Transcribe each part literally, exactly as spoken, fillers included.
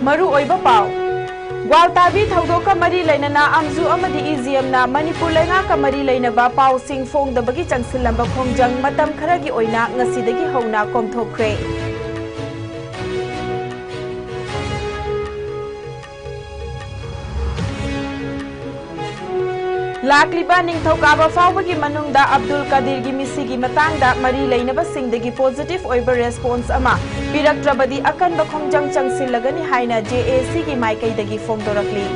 ꯃꯔꯨꯑꯣꯏꯕ ꯄꯥꯎ꯫ ꯒ꯭ꯋꯥꯜꯇꯥꯕꯤ ꯊꯧꯗꯣꯛꯀ ꯃꯔꯤ ꯂꯩꯅꯅ ꯑꯝꯖꯨ ꯑꯃꯗꯤ ꯏ ꯖꯤ ꯑꯦꯝꯅ ꯃꯅꯤꯄꯨꯔ ꯂꯩꯉꯥꯛꯀ ꯃꯔꯤ ꯂꯩꯅꯕ ꯄꯥꯎꯁꯤꯡ ꯐꯣꯡꯗꯕꯒꯤ ꯆꯪꯁꯤꯜꯂꯝꯕ ꯈꯣꯡꯖꯪ ꯃꯇꯝ ꯈꯔꯒꯤ ꯑꯣꯏꯅ ꯉꯁꯤꯗꯒꯤ ꯍꯧꯅ ꯀꯣꯝꯊꯣꯛꯈ꯭ꯔꯦ꯫ ꯂꯥꯛꯂꯤꯕ ꯅꯤꯡꯊꯧꯀꯥꯕ ꯐꯥꯎꯕꯒꯤ ꯃꯅꯨꯡꯗ ꯑꯕꯗꯨꯜ ꯀꯥꯗꯤꯔꯒꯤ ꯃꯤꯁꯤꯒꯤ ꯃꯇꯥꯡꯗ ꯃꯔꯤ ꯂꯩꯅꯕꯁꯤꯡꯗꯒꯤ positive ꯑꯣꯏꯕ response ꯑꯃ ꯄꯤꯔꯛꯇ꯭ꯔꯕꯗꯤ ꯑꯀꯟꯕ ꯈꯣꯡꯖꯪ ꯆꯪꯁꯤꯜꯂꯒꯅꯤ ꯍꯥꯏꯅ J A C ꯒꯤ ꯃꯥꯏꯀꯩꯗꯒꯤ ꯐꯣꯡꯗꯣꯔꯛꯂꯤ꯫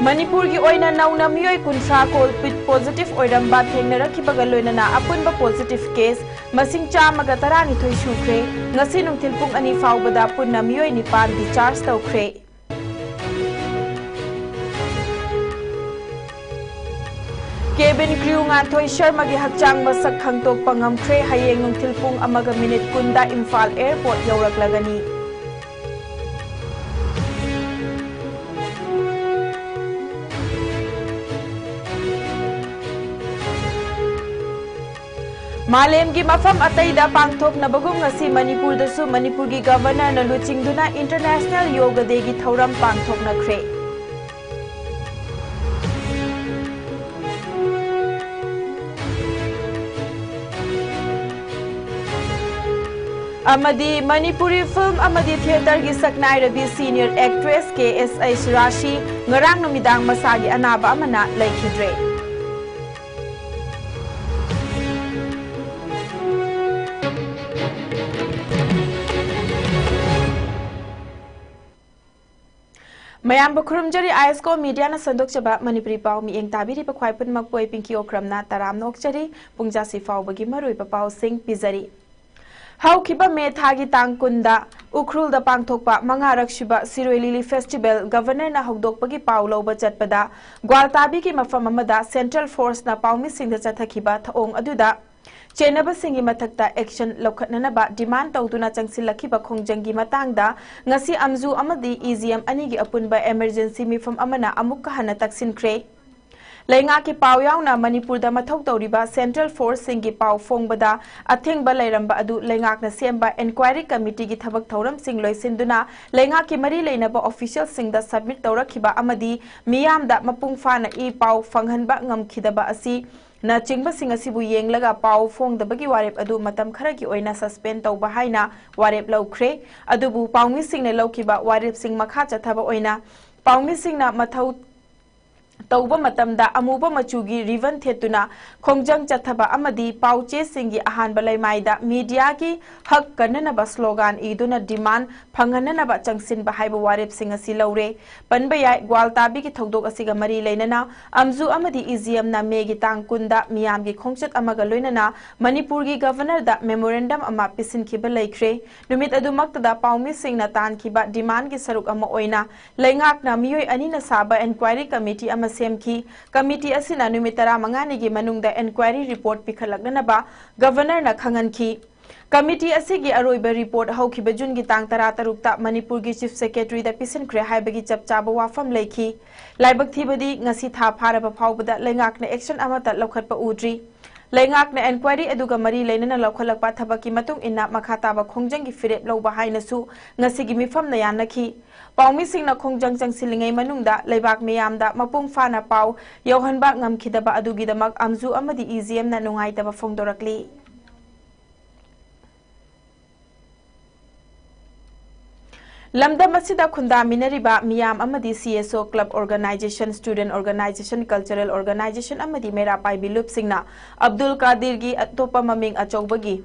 ꯃꯅꯤꯄꯨꯔꯒꯤ ꯑꯣꯏꯅ ꯅꯧꯅ ꯃꯤꯑꯣꯏ ꯀꯨꯟꯊ꯭ꯔꯥ COVID positive ꯑꯣꯏꯔꯝꯕ ꯊꯦꯡꯅꯔꯛꯈꯤꯕꯒ ꯂꯣꯏꯅꯅ ꯑꯄꯨꯟꯕ positive case ꯃꯁꯤꯡ ꯆꯥꯝꯃꯒ ꯇꯔꯥꯅꯤꯊꯣꯏ ꯁꯨꯈ꯭ꯔꯦ꯫ ꯉꯁꯤ ꯅꯨꯡꯊꯤꯜ ꯄꯨꯡ ꯑꯅꯤ ꯐꯥꯎꯕꯗ ꯄꯨꯟꯅ ꯃꯤꯑꯣꯏ ꯅꯤꯄꯥꯟ discharge ꯇꯧꯈ꯭ꯔꯦ꯫ Cabin crew ꯉꯥꯟꯊꯣꯏ ꯁꯔꯃꯒꯤ ꯍꯛꯆꯥꯡ ꯃꯁꯛ ꯈꯪꯗꯣꯛꯄ ꯉꯝꯈ꯭ꯔꯦ꯫ ꯍꯌꯦꯡ ꯅꯨꯡꯊꯤꯜ ꯄꯨꯡ ꯑꯃꯒ ꯃꯤꯅꯤꯠ ꯀꯨꯟꯗ ꯏꯝꯐꯥꯜ airport ꯌꯧꯔꯛꯂꯒꯅꯤ꯫ ꯃꯥꯂꯦꯝꯒꯤ ꯃꯐꯝ ꯑꯇꯩꯗ ꯄꯥꯡꯊꯣꯛꯅꯕꯒꯨꯝ ꯉꯁꯤ ꯃꯅꯤꯄꯨꯔꯗꯁꯨ ꯃꯅꯤꯄꯨꯔꯒꯤ Governorꯅ ꯂꯨꯆꯤꯡꯗꯨꯅ International Yoga Dayꯒꯤ ꯊꯧꯔꯝ ꯄꯥꯡꯊꯣꯛꯅꯈ꯭ꯔꯦ꯫ ꯑꯃꯗꯤ ꯃꯅꯤꯄꯨꯔꯤ film ꯑꯃꯗꯤ theatreꯒꯤ ꯁꯛꯅꯥꯏꯔꯕꯤ senior actress K S H ꯔꯥꯁꯤ ꯉꯔꯥꯡ ꯅꯨꯃꯤꯗꯥꯡ ꯃꯁꯥꯒꯤ ꯑꯅꯥꯕ ꯑꯃꯅ ꯂꯩꯈꯤꯗ꯭ꯔꯦ꯫ ꯃꯌꯥꯝꯕꯨ ꯈꯨꯔꯨꯝꯖꯔꯤ, ꯑꯥꯏ ꯑꯦꯁ ꯀꯣ ꯃꯤꯗꯤꯌꯥꯅ ꯁꯟꯗꯣꯛꯆꯕ ꯃꯅꯤꯄꯨꯔꯤ ꯄꯥꯎ ꯃꯤꯠꯌꯦꯡ ꯇꯥꯕꯤꯔꯤꯕ ꯈ꯭ꯋꯥꯏ ꯄꯨꯝꯅꯃꯛꯄꯨ ꯑꯩ ꯄꯤꯡꯀꯤ ꯑꯣꯀ꯭ꯔꯝꯅ ꯇꯔꯥꯝꯅ ꯑꯣꯛꯆꯔꯤ꯫ ꯄꯨꯡꯖꯥꯁꯤ ꯐꯥꯎꯕꯒꯤ ꯃꯔꯨꯑꯣꯏꯕ ꯄꯥꯎꯁꯤꯡ ꯄꯤꯖꯔꯤ꯫ ꯍꯧꯈꯤꯕ ꯃꯦ ꯊꯥꯒꯤ ꯇꯥꯡ ꯀꯨꯟꯗ ꯎꯈ꯭ꯔꯨꯜꯗ ꯄꯥꯡꯊꯣꯛꯄ ꯃꯉꯥꯔꯛ ꯁꯨꯕ ꯁꯤꯔꯣꯏ ꯂꯤꯂꯤ festival Governorꯅ ꯍꯧꯗꯣꯛꯄꯒꯤ ꯄꯥꯎ ꯂꯧꯕ ꯆꯠꯄꯗ ꯒ꯭ꯋꯥꯜꯇꯥꯕꯤꯒꯤ ꯃꯐꯝ ꯑꯃꯗ central forceꯅ ꯄꯥꯎꯃꯤꯁꯤꯡꯗ ꯆꯠꯊꯈꯤꯕ ꯊꯧꯑꯣꯡ ꯑꯗꯨꯗ ꯆꯦꯟꯅꯕꯁꯤꯡꯒꯤ ꯃꯊꯛꯇ action ꯂꯧꯈꯠꯅꯅꯕ demand ꯇꯧꯗꯨꯅ ꯆꯪꯁꯤꯜꯂꯛꯈꯤꯕ ꯈꯣꯡꯖꯪꯒꯤ ꯃꯇꯥꯡꯗ ꯉꯁꯤ ꯑꯝꯖꯨ ꯑꯃꯗꯤ ꯏ ꯖꯤ ꯑꯦꯝ ꯑꯅꯤꯒꯤ ꯑꯄꯨꯟꯕ emergency ꯃꯤꯐꯝ ꯑꯃꯅ ꯑꯃꯨꯛꯀ ꯍꯟꯅ ꯇꯛꯁꯤꯟꯈ꯭ꯔꯦ꯫ ꯂꯩꯉꯥꯛꯀꯤ ꯄꯥꯎ ꯌꯥꯎꯅ ꯃꯅꯤꯄꯨꯔꯗ ꯃꯊꯧ ꯇꯧꯔꯤꯕ central forceꯁꯤꯡꯒꯤ ꯄꯥꯎ ꯐꯣꯡꯕꯗ ꯑꯊꯤꯡꯕ ꯂꯩꯔꯝꯕ ꯑꯗꯨ ꯂꯩꯉꯥꯛꯅ ꯁꯦꯝꯕ inquiry committeeꯒꯤ ꯊꯕꯛ ꯊꯧꯔꯝꯁꯤꯡ ꯂꯣꯏꯁꯤꯟꯗꯨꯅ ꯂꯩꯉꯥꯛꯀꯤ ꯃꯔꯤ ꯂꯩꯅꯕ officialꯁꯤꯡꯗ submit ꯇꯧꯔꯛꯈꯤꯕ ꯑꯃꯗꯤ ꯃꯤꯌꯥꯝꯗ ꯃꯄꯨꯡ ꯐꯥꯅ ꯏ ꯄꯥꯎ ꯐꯪꯍꯟꯕ ꯉꯝꯈꯤꯗꯕ ꯑꯁꯤꯅꯆꯤꯡꯕꯁꯤꯡ ꯑꯁꯤꯕꯨ ꯌꯦꯡꯂꯒ ꯄꯥꯎ ꯐꯣꯡꯗꯕꯒꯤ ꯋꯥꯔꯦꯞ ꯑꯗꯨ ꯃꯇꯝ ꯈꯔꯒꯤ ꯑꯣꯏꯅ suspend ꯇꯧꯕ ꯍꯥꯏꯅ ꯋꯥꯔꯦꯞ ꯂꯧꯈ꯭ꯔꯦ꯫ ꯑꯗꯨꯕꯨ ꯄꯥꯎꯃꯤꯁꯤꯡꯅ ꯂꯧꯈꯤꯕ ꯋꯥꯔꯦꯞꯁꯤꯡ ꯃꯈꯥ ꯆꯠꯊꯕ ꯑꯣꯏꯅ ꯄꯥꯎꯃꯤꯁꯤꯡꯅ ꯃꯊꯧ ꯇꯧꯕ ꯃꯇꯝꯗ ꯑꯃꯨꯕ ꯃꯆꯨꯒꯤ ribbon ꯊꯦꯠꯇꯨꯅ ꯈꯣꯡꯖꯪ ꯆꯠꯊꯕ ꯑꯃꯗꯤ ꯄꯥꯎꯆꯦꯁꯤꯡꯒꯤ ꯑꯍꯥꯟꯕ ꯂꯩꯃꯥꯏꯗ mediaꯒꯤ ꯍꯛ ꯀꯟꯅꯅꯕ slogan ꯏꯗꯨꯅ demand ꯐꯪꯍꯟꯅꯅꯕ ꯆꯪꯁꯤꯟꯕ ꯍꯥꯏꯕ ꯋꯥꯔꯦꯞꯁꯤꯡ ꯑꯁꯤ ꯂꯧꯔꯦ꯫ ꯄꯟꯕ ꯌꯥꯏ, ꯒ꯭ꯋꯥꯜꯇꯥꯕꯤꯒꯤ ꯊꯧꯗꯣꯛ ꯑꯁꯤꯒ ꯃꯔꯤ ꯂꯩꯅꯅ ꯑꯝꯖꯨ ꯑꯃꯗꯤ ꯏꯖꯤꯑꯦꯝꯅ ꯃꯦꯒꯤ ꯇꯥꯡ ꯀꯨꯟꯗ ꯃꯤꯌꯥꯝꯒꯤ ꯈꯣꯡꯆꯠ ꯑꯃꯒ ꯂꯣꯏꯅꯅ ꯃꯅꯤꯄꯨꯔꯒꯤ Governorꯗ memorandum ꯑꯃ ꯄꯤꯁꯤꯟꯈꯤꯕ ꯂꯩꯈ꯭ꯔꯦ꯫ ꯅꯨꯃꯤꯠ ꯑꯗꯨꯃꯛꯇꯗ ꯄꯥꯎꯃꯤꯁꯤꯡꯅ ꯇꯥꯟꯈꯤꯕ demandꯒꯤ ꯁꯔꯨꯛ ꯑꯃ ꯑꯣꯏꯅ ꯂꯩꯉꯥꯛꯅ ꯃꯤꯑꯣꯏ ꯑꯅꯤꯅ ꯁꯥꯕ inquiry committee ꯑꯃ ꯁꯦꯝꯈꯤ꯫ Committee ꯑꯁꯤꯅ ꯅꯨꯃꯤꯠ ꯇꯔꯥꯃꯉꯥꯅꯤꯒꯤ ꯃꯅꯨꯡꯗ inquiry report ꯄꯤꯈꯠꯂꯛꯅꯅꯕ Governorꯅ ꯈꯪꯍꯟꯈꯤ꯫ Committee ꯑꯁꯤꯒꯤ ꯑꯔꯣꯏꯕ report ꯍꯧꯈꯤꯕ ꯖꯨꯟꯒꯤ ꯇꯥꯡ ꯇꯔꯥꯇꯔꯨꯛꯇ ꯃꯅꯤꯄꯨꯔꯒꯤ Chief Secretaryꯗ ꯄꯤꯁꯤꯟꯈ꯭ꯔꯦ ꯍꯥꯏꯕꯒꯤ ꯆꯞ ꯆꯥꯕ ꯋꯥꯐꯝ ꯂꯩꯈꯤ꯫ ꯂꯥꯏꯕꯛ ꯊꯤꯕꯗꯤ, ꯉꯁꯤ ꯊꯥ ꯐꯥꯔꯕ ꯐꯥꯎꯕꯗ ꯂꯩꯉꯥꯛꯅ action ꯑꯃꯠꯇ ꯂꯧꯈꯠꯄ ꯎꯗ꯭ꯔꯤ꯫ ꯂꯩꯉꯥꯛꯅ inquiry ꯑꯗꯨꯒ ꯃꯔꯤ ꯂꯩꯅꯅ ꯂꯧꯈꯠꯂꯛꯄ ꯊꯕꯛꯀꯤ ꯃꯇꯨꯡ ꯏꯟꯅ ꯃꯈꯥ ꯇꯥꯕ ꯈꯣꯡꯖꯪꯒꯤ ꯐꯤꯔꯦꯞ ꯂꯧꯕ ꯍꯥꯏꯅꯁꯨ ꯉꯁꯤꯒꯤ ꯃꯤꯐꯝꯅ ꯌꯥꯅꯈꯤ꯫ ꯄꯥꯎꯃꯤꯁꯤꯡꯅ ꯈꯣꯡꯖꯪ ꯆꯪꯁꯤꯜꯂꯤꯉꯩ ꯃꯅꯨꯡꯗ ꯂꯩꯕꯥꯛ ꯃꯤꯌꯥꯝꯗ ꯃꯄꯨꯡ ꯐꯥꯅ ꯄꯥꯎ ꯌꯧꯍꯟꯕ ꯉꯝꯈꯤꯗꯕ ꯑꯗꯨꯒꯤꯗꯃꯛ ꯑꯝꯖꯨ ꯑꯃꯗꯤ ꯏꯖꯤꯑꯦꯝꯅ ꯅꯨꯡꯉꯥꯏꯇꯕ ꯐꯣꯡꯗꯣꯔꯛꯂꯤ꯫ ꯂꯝꯗꯝ ꯑꯁꯤꯗ ꯈꯨꯟꯗꯥꯃꯤꯟꯅꯔꯤꯕ ꯃꯤꯌꯥꯝ ꯑꯃꯗꯤ CSO club organisation, student organisation, cultural organisation ꯑꯃꯗꯤ ꯃꯩꯔꯥ ꯄꯥꯏꯕꯤ ꯂꯨꯞꯁꯤꯡꯅ ꯑꯕꯗꯨꯜ ꯀꯥꯗꯤꯔꯒꯤ ꯑꯇꯣꯞꯄ ꯃꯃꯤꯡ ꯑꯆꯧꯕꯒꯤ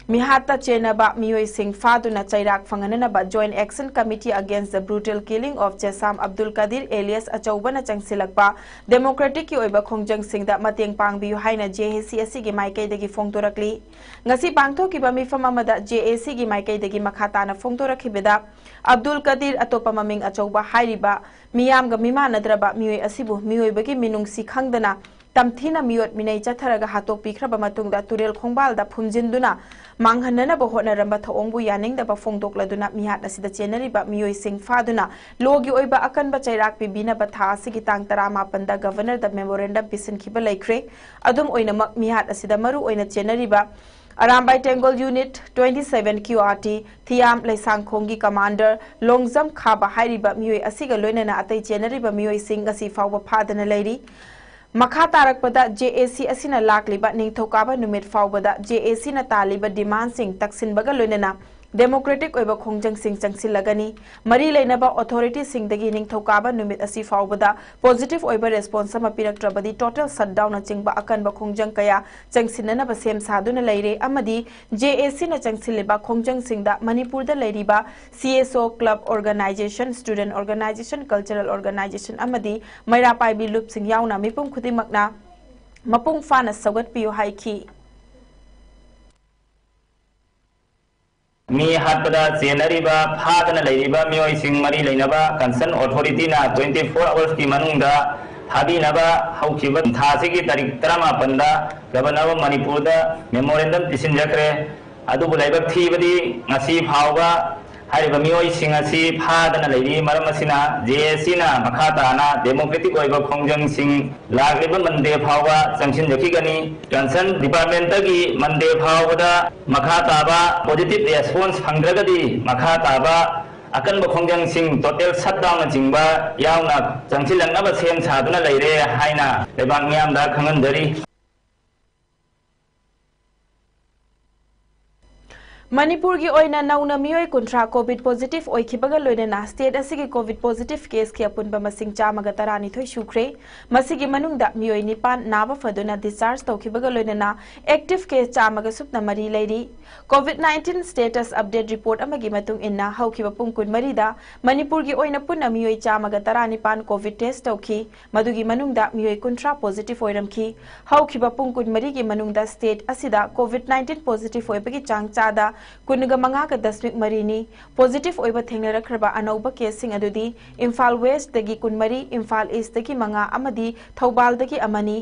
ꯃꯤꯍꯥꯠꯇ ꯆꯦꯟꯅꯕ ꯃꯤꯑꯣꯏꯁꯤꯡ ꯐꯥꯗꯨꯅ ꯆꯩꯔꯥꯛ ꯐꯪꯍꯟꯅꯅꯕ Joint Action Committee Against the Brutal Killing of Chesam Abdul Kadir alias ꯑꯆꯧꯕꯅ ꯆꯪꯁꯤꯜꯂꯛꯄ democraticꯀꯤ ꯑꯣꯏꯕ ꯈꯣꯡꯖꯪꯁꯤꯡꯗ ꯃꯇꯦꯡ ꯄꯥꯡꯕꯤꯌꯨ ꯍꯥꯏꯅ JAC ꯑꯁꯤꯒꯤ ꯃꯥꯏꯀꯩꯗꯒꯤ ꯐꯣꯡꯗꯣꯔꯛꯂꯤ꯫ ꯉꯁꯤ ꯄꯥꯡꯊꯣꯛꯈꯤꯕ ꯃꯤꯐꯝ ꯑꯃꯗ JACꯒꯤ ꯃꯥꯏꯀꯩꯗꯒꯤ ꯃꯈꯥ ꯇꯥꯅ ꯐꯣꯡꯗꯣꯔꯛꯈꯤꯕꯗ, ꯑꯕꯗꯨꯜ ꯀꯗꯤꯔ, ꯑꯇꯣꯞꯄ ꯃꯃꯤꯡ ꯑꯆꯧꯕ ꯍꯥꯏꯔꯤꯕ ꯃꯤꯌꯥꯝꯒ ꯃꯤꯃꯥꯟꯅꯗ꯭ꯔꯕ ꯃꯤꯑꯣꯏ ꯑꯁꯤꯕꯨ ꯃꯤꯑꯣꯏꯕꯒꯤ ꯃꯤꯅꯨꯡꯁꯤ ꯈꯪꯗꯅ ꯇꯝꯊꯤꯅ ꯃꯤꯑꯣꯠ ꯃꯤꯅꯩ ꯆꯠꯊꯔꯒ ꯍꯥꯠꯇꯣꯛꯄꯤꯈ꯭ꯔꯕ ꯃꯇꯨꯡꯗ ꯇꯨꯔꯦꯜ ꯈꯣꯡꯕꯥꯜꯗ ꯐꯨꯝꯖꯤꯟꯗꯨꯅ ꯃꯥꯡꯍꯟꯅꯅꯕ ꯍꯣꯠꯅꯔꯝꯕ ꯊꯧꯑꯣꯡꯕꯨ ꯌꯥꯅꯤꯡꯗꯕ ꯐꯣꯡꯗꯣꯛꯂꯗꯨꯅ ꯃꯤꯍꯥꯠ ꯑꯁꯤꯗ ꯆꯦꯟꯅꯔꯤꯕ ꯃꯤꯑꯣꯏꯁꯤꯡ ꯐꯥꯗꯨꯅ ꯂꯣꯒꯤ ꯑꯣꯏꯕ ꯑꯀꯟꯕ ꯆꯩꯔꯥꯛ ꯄꯤꯕꯤꯅꯕ ꯊꯥ ꯑꯁꯤꯒꯤ ꯇꯥꯡ ꯇꯔꯥꯃꯥꯄꯟꯗ ꯒꯚꯔꯅꯔꯗ ꯃꯦꯃꯣꯔꯦꯟꯗꯝ ꯄꯤꯁꯤꯟꯈꯤꯕ ꯂꯩꯈ꯭ꯔꯦ꯫ ꯑꯗꯨꯝ ꯑꯣꯏꯅꯃꯛ, ꯃꯤꯍꯥꯠ ꯑꯁꯤꯗ ꯃꯔꯨ ꯑꯣꯏꯅ ꯆꯦꯟꯅꯔꯤꯕ Arambai Tenggol unit twenty seven Q R T ꯊꯤꯌꯥꯝ ꯂꯩꯁꯥꯡꯈꯣꯡꯒꯤ ꯀꯃꯥꯟꯗꯔ ꯂꯣꯡꯖꯝ ꯈꯥꯕ ꯍꯥꯏꯔꯤꯕ ꯃꯤꯑꯣꯏ ꯑꯁꯤꯒ ꯂꯣꯏꯅꯅ ꯑꯇꯩ ꯆꯦꯟꯅꯔꯤꯕ ꯃꯤꯑꯣꯏꯁꯤꯡ ꯉꯁꯤ ꯐꯥꯎꯕ ꯐꯥꯗꯅ ꯂꯩꯔꯤ꯫ ꯃꯈꯥ ꯇꯥꯔꯛꯄꯗ, J A C ꯑꯁꯤꯅ ꯂꯥꯛꯂꯤꯕ ꯅꯤꯡꯊꯧꯀꯥꯕ ꯅꯨꯃꯤꯠ ꯐꯥꯎꯕꯗ J A Cꯅ ꯇꯥꯜꯂꯤꯕ demandꯁꯤꯡ ꯇꯛꯁꯤꯟꯕꯒ ꯂꯣꯏꯅꯅ democratic ꯑꯣꯏꯕ ꯈꯣꯡꯖꯪꯁꯤꯡ ꯆꯪꯁꯤꯜꯂꯒꯅꯤ꯫ ꯃꯔꯤ ꯂꯩꯅꯕ authorityꯁꯤꯡꯗꯒꯤ ꯅꯤꯡꯊꯧꯀꯥꯕ ꯅꯨꯃꯤꯠ ꯑꯁꯤ ꯐꯥꯎꯕꯗ positive ꯑꯣꯏꯕ response ꯑꯃ ꯄꯤꯔꯛꯇ꯭ꯔꯕꯗꯤ total shutdownꯅꯆꯤꯡꯕ ꯑꯀꯟꯕ ꯈꯣꯡꯖꯪ ꯀꯌꯥ ꯆꯪꯁꯤꯟꯅꯅꯕ ꯁꯦꯝ ꯁꯥꯗꯨꯅ ꯂꯩꯔꯦ ꯑꯃꯗꯤ J A Cꯅ ꯆꯪꯁꯤꯜꯂꯤꯕ ꯈꯣꯡꯖꯪꯁꯤꯡꯗ ꯃꯅꯤꯄꯨꯔꯗ ꯂꯩꯔꯤꯕ C S O club organisation, student organisation, cultural organisation ꯑꯃꯗꯤ ꯃꯩꯔꯥ ꯄꯥꯏꯕꯤ ꯂꯨꯞꯁꯤꯡ ꯌꯥꯎꯅ ꯃꯤꯄꯨꯝ ꯈꯨꯗꯤꯡꯃꯛꯅ ꯃꯄꯨꯡ ꯐꯥꯅ ꯁꯧꯒꯠꯄꯤꯌꯨ ꯍꯥꯏꯈꯤ꯫ ꯃꯤ ꯍꯥꯠꯄꯗ ꯆꯦꯟꯅꯔꯤꯕ, ꯐꯥꯗꯅ ꯂꯩꯔꯤꯕ ꯃꯤꯑꯣꯏꯁꯤꯡ ꯃꯔꯤ ꯂꯩꯅꯕ concern authorityꯅ twenty four hoursꯀꯤ ꯃꯅꯨꯡꯗ ꯐꯥꯕꯤꯅꯕ ꯍꯧꯈꯤꯕ ꯊꯥ ꯑꯁꯤꯒꯤ ꯇꯥꯔꯤꯛ ꯇꯔꯥꯃꯥꯄꯟꯗ Governor of ꯃꯅꯤꯄꯨꯔꯗ memorandum ꯄꯤꯁꯤꯟꯖꯈ꯭ꯔꯦ꯫ ꯑꯗꯨꯕꯨ ꯂꯥꯏꯕꯛ ꯊꯤꯕꯗꯤ ꯉꯁꯤ ꯐꯥꯎꯕ ꯍꯥꯏꯔꯤꯕ ꯃꯤꯑꯣꯏꯁꯤꯡ ꯑꯁꯤ ꯐꯥꯗꯅ ꯂꯩꯔꯤ꯫ ꯃꯔꯝ ꯑꯁꯤꯅ J A Cꯅ ꯃꯈꯥ ꯇꯥꯅ democratic ꯑꯣꯏꯕ ꯈꯣꯡꯖꯪꯁꯤꯡ ꯂꯥꯛꯂꯤꯕ Monday ꯐꯥꯎꯕ ꯆꯪꯁꯤꯟꯖꯈꯤꯒꯅꯤ꯫ Concern departmentꯇꯒꯤ Monday ꯐꯥꯎꯕꯗ ꯃꯈꯥ ꯇꯥꯕ positive response ꯐꯪꯗ꯭ꯔꯒꯗꯤ ꯃꯈꯥ ꯇꯥꯕ ꯑꯀꯟꯕ ꯈꯣꯡꯖꯪꯁꯤꯡ total shutdownꯅꯆꯤꯡꯕ ꯌꯥꯎꯅ ꯆꯪꯁꯤꯜꯂꯛꯅꯕ ꯁꯦꯝ ꯁꯥꯗꯨꯅ ꯂꯩꯔꯦ ꯍꯥꯏꯅ ꯂꯩꯕꯥꯛ ꯃꯤꯌꯥꯝꯗ ꯈꯪꯍꯟꯖꯔꯤ꯫ ꯃꯅꯤꯄꯨꯔꯒꯤ ꯑꯣꯏꯅ ꯅꯧꯅ ꯃꯤꯑꯣꯏ ꯀꯨꯟꯊ꯭ꯔꯥ COVID positive ꯑꯣꯏꯈꯤꯕꯒ ꯂꯣꯏꯅꯅ state ꯑꯁꯤꯒꯤ COVID positive caseꯀꯤ ꯑꯄꯨꯟꯕ ꯃꯁꯤꯡ ꯆꯥꯝꯃꯒ ꯇꯔꯥꯅꯤꯊꯣꯏ ꯁꯨꯈ꯭ꯔꯦ꯫ ꯃꯁꯤꯒꯤ ꯃꯅꯨꯡꯗ ꯃꯤꯑꯣꯏ ꯅꯤꯄꯥꯟ ꯅꯥꯕ ꯐꯗꯨꯅ discharge ꯇꯧꯈꯤꯕꯒ ꯂꯣꯏꯅꯅ active case ꯆꯥꯝꯃꯒ ꯁꯨꯞꯅ ꯃꯔꯤ ꯂꯩꯔꯤ꯫ COVID nineteen status update report ꯑꯃꯒꯤ ꯃꯇꯨꯡ ꯏꯟꯅ ꯍꯧꯈꯤꯕ ꯄꯨꯡ ꯀꯨꯟꯃꯔꯤꯗ ꯃꯅꯤꯄꯨꯔꯒꯤ ꯑꯣꯏꯅ ꯄꯨꯟꯅ ꯃꯤꯑꯣꯏ ꯆꯥꯝꯃꯒ ꯇꯔꯥꯅꯤꯄꯥꯟ COVID test ꯇꯧꯈꯤ꯫ ꯃꯗꯨꯒꯤ ꯃꯅꯨꯡꯗ ꯃꯤꯑꯣꯏ ꯀꯨꯟꯊ꯭ꯔꯥ positive ꯑꯣꯏꯔꯝꯈꯤ꯫ ꯍꯧꯈꯤꯕ ꯄꯨꯡ ꯀꯨꯟꯃꯔꯤꯒꯤ ꯃꯅꯨꯡꯗ state ꯑꯁꯤꯗ COVID nineteen positive ꯑꯣꯏꯕꯒꯤ ꯆꯥꯡ ꯆꯥꯗ ꯀꯨꯟꯒ ꯃꯉꯥꯒ ꯗꯁꯃꯤꯛ ꯃꯔꯤꯅꯤ꯫ Positive ꯑꯣꯏꯕ ꯊꯦꯡꯅꯔꯛꯈ꯭ꯔꯕ ꯑꯅꯧꯕ caseꯁꯤꯡ ꯑꯗꯨꯗꯤ ꯏꯝꯐꯥꯜ Westꯇꯒꯤ ꯀꯨꯟꯃꯔꯤ, ꯏꯝꯐꯥꯜ Eastꯇꯒꯤ ꯃꯉꯥ ꯑꯃꯗꯤ ꯊꯧꯕꯥꯜꯗꯒꯤ ꯑꯃꯅꯤ꯫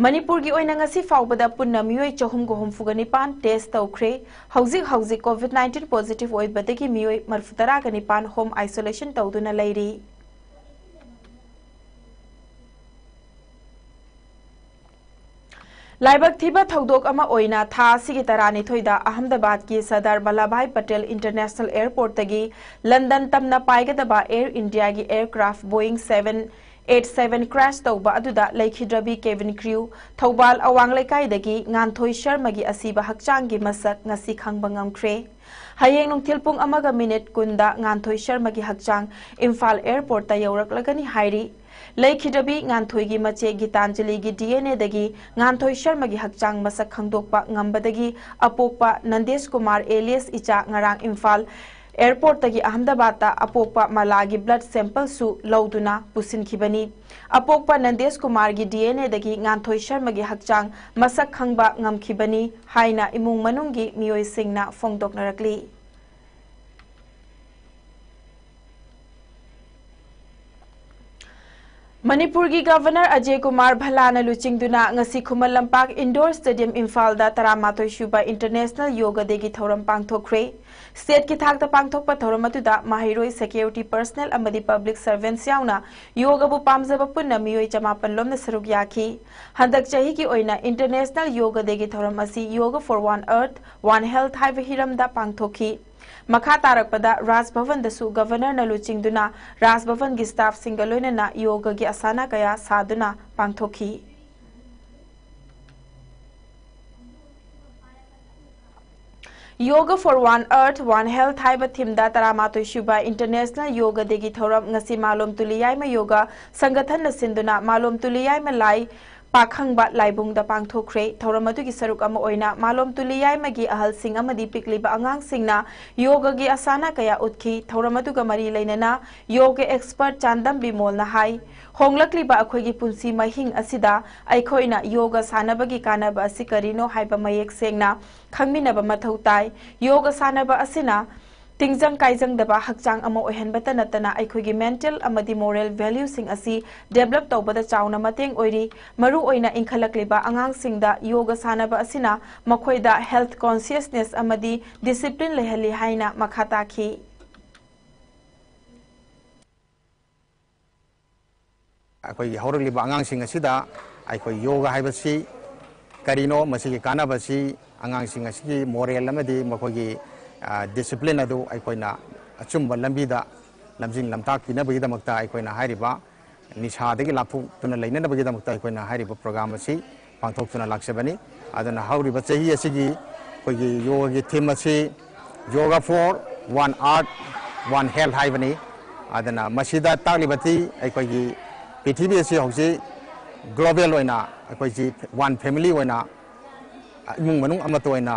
ꯃꯅꯤꯄꯨꯔꯒꯤ ꯑꯣꯏꯅ ꯉꯁꯤ ꯐꯥꯎꯕꯗ ꯄꯨꯟꯅ ꯃꯤꯑꯣꯏ ꯆꯍꯨꯝꯒ ꯍꯨꯝꯐꯨꯒ ꯅꯤꯄꯥꯟ test ꯇꯧꯈ꯭ꯔꯦ꯫ ꯍꯧꯖꯤꯛ ꯍꯧꯖꯤꯛ COVID nineteen positive ꯑꯣꯏꯕꯗꯒꯤ ꯃꯤꯑꯣꯏ ꯃꯔꯤꯐꯨ ꯇꯔꯥꯒ ꯅꯤꯄꯥꯟ home isolation ꯇꯧꯗꯨꯅ ꯂꯩꯔꯤ꯫ ꯂꯥꯏꯕꯛ ꯊꯤꯕ ꯊꯧꯗꯣꯛ ꯑꯃ ꯑꯣꯏꯅ ꯊꯥ ꯑꯁꯤꯒꯤ ꯇꯔꯥꯅꯤꯊꯣꯏꯗ ꯑꯍꯃꯗꯥꯕꯥꯗꯀꯤ ꯁꯔꯗꯥꯔ ꯚꯜꯂꯚꯚꯥꯏ ꯄꯇꯦꯜ International Airportꯇꯒꯤ ꯂꯟꯗꯟ ꯇꯝꯅ ꯄꯥꯏꯒꯗꯕ Air Indiaꯒꯤ aircraft Boeing seven eight seven crash ꯇꯧꯕ ꯑꯗꯨꯗ ꯂꯩꯈꯤꯗ꯭ꯔꯕꯤ cabin crew ꯊꯧꯕꯥꯜ ꯑꯋꯥꯡ ꯂꯩꯀꯥꯏꯗꯒꯤ ꯉꯥꯟꯊꯣꯏ ꯁꯔꯃꯒꯤ ꯑꯁꯤꯕ ꯍꯛꯆꯥꯡꯒꯤ ꯃꯁꯛ ꯉꯁꯤ ꯈꯪꯕ ꯉꯝꯈ꯭ꯔꯦ꯫ ꯍꯌꯦꯡ ꯅꯨꯡꯊꯤꯜ ꯄꯨꯡ ꯑꯃꯒ minute ꯀꯨꯟꯗ ꯉꯥꯟꯊꯣꯏ ꯁꯔꯃꯒꯤ ꯍꯛꯆꯥꯡ ꯏꯝꯐꯥꯜ airportꯇ ꯌꯧꯔꯛꯂꯒꯅꯤ ꯍꯥꯏꯔꯤ꯫ ꯂꯩꯈꯤꯗ꯭ꯔꯕꯤ ꯉꯥꯟꯊꯣꯏꯒꯤ ꯃꯆꯦ ꯒꯤꯇꯥꯟꯖꯂꯤꯒꯤ DNAꯗꯒꯤ ꯉꯥꯟꯊꯣꯏ ꯁꯔꯃꯒꯤ ꯍꯛꯆꯥꯡ ꯃꯁꯛ ꯈꯪꯗꯣꯛꯄ ꯉꯝꯕꯗꯒꯤ ꯑꯄꯣꯛꯄ ꯅꯟꯗꯦꯁ ꯀꯨꯃꯥꯔ alias ꯏꯆꯥ ꯉꯔꯥꯡ ꯏꯝꯐꯥꯜ airportꯇꯒꯤ ꯑꯍꯃꯗꯥꯕꯥꯗꯇ ꯑꯄꯣꯛꯄ ꯃꯂꯥꯒꯤ blood sampleꯁꯨ ꯂꯧꯗꯨꯅ ꯄꯨꯁꯤꯟꯈꯤꯕꯅꯤ꯫ ꯑꯄꯣꯛꯄ ꯅꯟꯗꯦꯁ ꯀꯨꯃꯥꯔꯒꯤ DNAꯗꯒꯤ ꯉꯥꯟꯊꯣꯏ ꯁꯔꯃꯒꯤ ꯍꯛꯆꯥꯡ ꯃꯁꯛ ꯈꯪꯕ ꯉꯝꯈꯤꯕꯅꯤ ꯍꯥꯏꯅ ꯏꯃꯨꯡ ꯃꯅꯨꯡꯒꯤ ꯃꯤꯑꯣꯏꯁꯤꯡꯅ ꯐꯣꯡꯗꯣꯛꯅꯔꯛꯂꯤ꯫ ꯃꯅꯤꯄꯨꯔꯒꯤ Governor ꯑꯖꯌ ꯀꯨꯃꯥꯔ ꯚꯜꯂꯥꯅ ꯂꯨꯆꯤꯡꯗꯨꯅ ꯉꯁꯤ ꯈꯨꯃꯟ ꯂꯝꯄꯥꯛ Indoor Stadium ꯏꯝꯐꯥꯜꯗ ꯇꯔꯥꯃꯥꯊꯣꯏ ꯁꯨꯕ International Yoga Dayꯒꯤ ꯊꯧꯔꯝ ꯄꯥꯡꯊꯣꯛꯈ꯭ꯔꯦ꯫ Stateꯀꯤ ꯊꯥꯛꯇ ꯄꯥꯡꯊꯣꯛꯄ ꯊꯧꯔꯝ ꯑꯗꯨꯗ ꯃꯍꯩꯔꯣꯏ, security personnel ꯑꯃꯗꯤ public servants ꯌꯥꯎꯅ ꯌꯣꯒꯕꯨ ꯄꯥꯝꯖꯕ ꯄꯨꯟꯅ ꯃꯤꯑꯣꯏ ꯆꯃꯥꯄꯟ ꯂꯣꯝꯅ ꯁꯔꯨꯛ ꯌꯥꯈꯤ꯫ ꯍꯟꯗꯛ ꯆꯍꯤꯒꯤ ꯑꯣꯏꯅ International Yoga Dayꯒꯤ ꯊꯧꯔꯝ ꯑꯁꯤ Yoga for One Earth, One Health ꯍꯥꯏꯕ ꯍꯤꯔꯝꯗ ꯄꯥꯡꯊꯣꯛꯈꯤ꯫ ꯃꯈꯥ ꯇꯥꯔꯛꯄꯗ ꯔꯥꯖ ꯚꯕꯟꯗꯁꯨ Governorꯅ ꯂꯨꯆꯤꯡꯗꯨꯅ ꯔꯥꯖ ꯚꯕꯟꯒꯤ staffꯁꯤꯡꯒ ꯂꯣꯏꯅꯅ ꯌꯣꯒꯒꯤ ꯑꯁꯥꯅꯥ ꯀꯌꯥ ꯁꯥꯗꯨꯅ ꯄꯥꯡꯊꯣꯛꯈꯤ꯫ Yoga for One Earth, One Health ꯍꯥꯏꯕ themeꯗ ꯇꯔꯥꯃꯥꯊꯣꯏ ꯁꯨꯕ International Yoga Dayꯒꯤ ꯊꯧꯔꯝ ꯉꯁꯤ ꯃꯥꯂꯣꯝ ꯇꯨꯂꯤ ꯌꯥꯏꯃ ꯌꯣꯒ ꯁꯪꯒꯊꯟꯅ ꯁꯤꯟꯗꯨꯅ ꯃꯥꯂꯣꯝ ꯇꯨꯂꯤ ꯌꯥꯏꯃ ꯂꯥꯏ ꯄꯥꯈꯪꯕ ꯂꯥꯏꯕꯨꯡꯗ ꯄꯥꯡꯊꯣꯛꯈ꯭ꯔꯦ꯫ ꯊꯧꯔꯝ ꯑꯗꯨꯒꯤ ꯁꯔꯨꯛ ꯑꯃ ꯑꯣꯏꯅ ꯃꯥꯂꯣꯝ ꯇꯨꯂꯤ ꯌꯥꯏꯃꯒꯤ ꯑꯍꯜꯁꯤꯡ ꯑꯃꯗꯤ ꯄꯤꯛꯂꯤꯕ ꯑꯉꯥꯡꯁꯤꯡꯅ ꯌꯣꯒꯒꯤ ꯑꯁꯥꯅꯥ ꯀꯌꯥ ꯎꯠꯈꯤ꯫ ꯊꯧꯔꯝ ꯑꯗꯨꯒ ꯃꯔꯤ ꯂꯩꯅꯅ ꯌꯣꯒ expert ꯆꯥꯟꯗꯝ ꯕꯤꯃꯣꯜꯅ ꯍꯥꯏ, ꯍꯣꯡꯂꯛꯂꯤꯕ ꯑꯩꯈꯣꯏꯒꯤ ꯄꯨꯟꯁꯤ ꯃꯍꯤꯡ ꯑꯁꯤꯗ ꯑꯩꯈꯣꯏꯅ ꯌꯣꯒ ꯁꯥꯟꯅꯕꯒꯤ ꯀꯥꯟꯅꯕ ꯑꯁꯤ ꯀꯔꯤꯅꯣ ꯍꯥꯏꯕ ꯃꯌꯦꯛ ꯁꯦꯡꯅ ꯈꯪꯃꯤꯟꯅꯕ ꯃꯊꯧ ꯇꯥꯏ꯫ ꯌꯣꯒ ꯁꯥꯟꯅꯕ ꯑꯁꯤꯅ ꯇꯤꯡꯖꯪ ꯀꯥꯏꯖꯪꯗꯕ ꯍꯛꯆꯥꯡ ꯑꯃ ꯑꯣꯏꯍꯟꯕꯇ ꯅꯠꯇꯅ ꯑꯩꯈꯣꯏꯒꯤ mental ꯑꯃꯗꯤ moral valueꯁꯤꯡ ꯑꯁꯤ develop ꯇꯧꯕꯗ ꯆꯥꯎꯅ ꯃꯇꯦꯡ ꯑꯣꯏꯔꯤ꯫ ꯃꯔꯨꯑꯣꯏꯅ ꯏꯟꯈꯠꯂꯛꯂꯤꯕ ꯑꯉꯥꯡꯁꯤꯡꯗ ꯌꯣꯒ ꯁꯥꯟꯅꯕ ꯑꯁꯤꯅ ꯃꯈꯣꯏꯗ health consciousness ꯑꯃꯗꯤ discipline ꯂꯩꯍꯜꯂꯤ ꯍꯥꯏꯅ ꯃꯈꯥ ꯇꯥꯈꯤ꯫ ꯑꯩꯈꯣꯏꯒꯤ ꯍꯧꯔꯛꯂꯤꯕ ꯑꯉꯥꯡꯁꯤꯡ ꯑꯁꯤꯗ ꯑꯩꯈꯣꯏ ꯌꯣꯒ ꯍꯥꯏꯕꯁꯤ ꯀꯔꯤꯅꯣ, ꯃꯁꯤꯒꯤ ꯀꯥꯟꯅꯕꯁꯤ, ꯑꯉꯥꯡꯁꯤꯡ ꯑꯁꯤꯒꯤ moral ꯑꯃꯗꯤ ꯃꯈꯣꯏꯒꯤ, ꯑ, discipline ꯑꯗꯨ ꯑꯩꯈꯣꯏꯅ ꯑꯆꯨꯝꯕ ꯂꯝꯕꯤꯗ ꯂꯝꯖꯤꯡ ꯂꯝꯇꯥꯛꯄꯤꯅꯕꯒꯤꯗꯃꯛꯇ ꯑꯩꯈꯣꯏꯅ ꯍꯥꯏꯔꯤꯕ ꯅꯤꯁꯥꯗꯒꯤ ꯂꯥꯞꯊꯣꯛꯇꯨꯅ ꯂꯩꯅꯅꯕꯒꯤꯗꯃꯛꯇ ꯑꯩꯈꯣꯏꯅ ꯍꯥꯏꯔꯤꯕ program ꯑꯁꯤ ꯄꯥꯡꯊꯣꯛꯇꯨꯅ ꯂꯥꯛꯆꯕꯅꯤ꯫ ꯑꯗꯨꯅ ꯍꯧꯔꯤꯕ ꯆꯍꯤ ꯑꯁꯤꯒꯤ ꯑꯩꯈꯣꯏꯒꯤ ꯌꯣꯒꯒꯤ theme ꯑꯁꯤ Yoga for One Earth, One Health ꯍꯥꯏꯕꯅꯤ꯫ ꯑꯗꯨꯅ ꯃꯁꯤꯗ ꯇꯥꯛꯂꯤꯕꯗꯤ ꯑꯩꯈꯣꯏꯒꯤ ꯄ꯭ꯔꯤꯊꯤꯕꯤ ꯑꯁꯤ ꯍꯧꯖꯤꯛ global ꯑꯣꯏꯅ ꯑꯩꯈꯣꯏꯁꯤ one family ꯑꯣꯏꯅ ꯏꯃꯨꯡ ꯃꯅꯨꯡ ꯑꯃꯠꯇ ꯑꯣꯏꯅ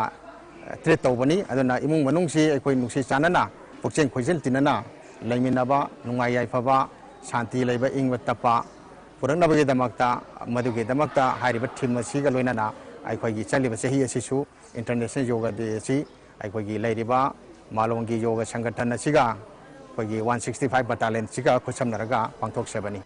treat ꯇꯧꯕꯅꯤ꯫ ꯑꯗꯨꯅ ꯏꯃꯨꯡ ꯃꯅꯨꯡꯁꯤ ꯑꯩꯈꯣꯏ ꯅꯨꯡꯁꯤ ꯆꯥꯟꯅꯅ, ꯄꯨꯛꯆꯦꯜ ꯈꯣꯏꯖꯦꯜ ꯇꯤꯟꯅꯅ ꯂꯩꯃꯤꯟꯅꯕ, ꯅꯨꯡꯉꯥꯏ ꯌꯥꯏꯐꯕ, ꯁꯥꯟꯇꯤ ꯂꯩꯕ, ꯏꯪꯕ ꯇꯞꯄ ꯄꯨꯔꯛꯅꯕꯒꯤꯗꯃꯛꯇ, ꯃꯗꯨꯒꯤꯗꯃꯛꯇ ꯍꯥꯏꯔꯤꯕ theme ꯑꯁꯤꯒ ꯂꯣꯏꯅꯅ ꯑꯩꯈꯣꯏꯒꯤ ꯆꯠꯂꯤꯕ ꯆꯍꯤ ꯑꯁꯤꯁꯨ International Yoga Day ꯑꯁꯤ ꯑꯩꯈꯣꯏꯒꯤ ꯂꯩꯔꯤꯕ ꯃꯥꯂꯣꯝꯒꯤ ꯌꯣꯒ ꯁꯪꯒꯊꯟ ꯑꯁꯤꯒ ꯑꯩꯈꯣꯏꯒꯤ one sixty five battalion ꯑꯁꯤꯒ ꯈꯨꯠꯁꯝꯅꯔꯒ ꯄꯥꯡꯊꯣꯛꯆꯕꯅꯤ꯫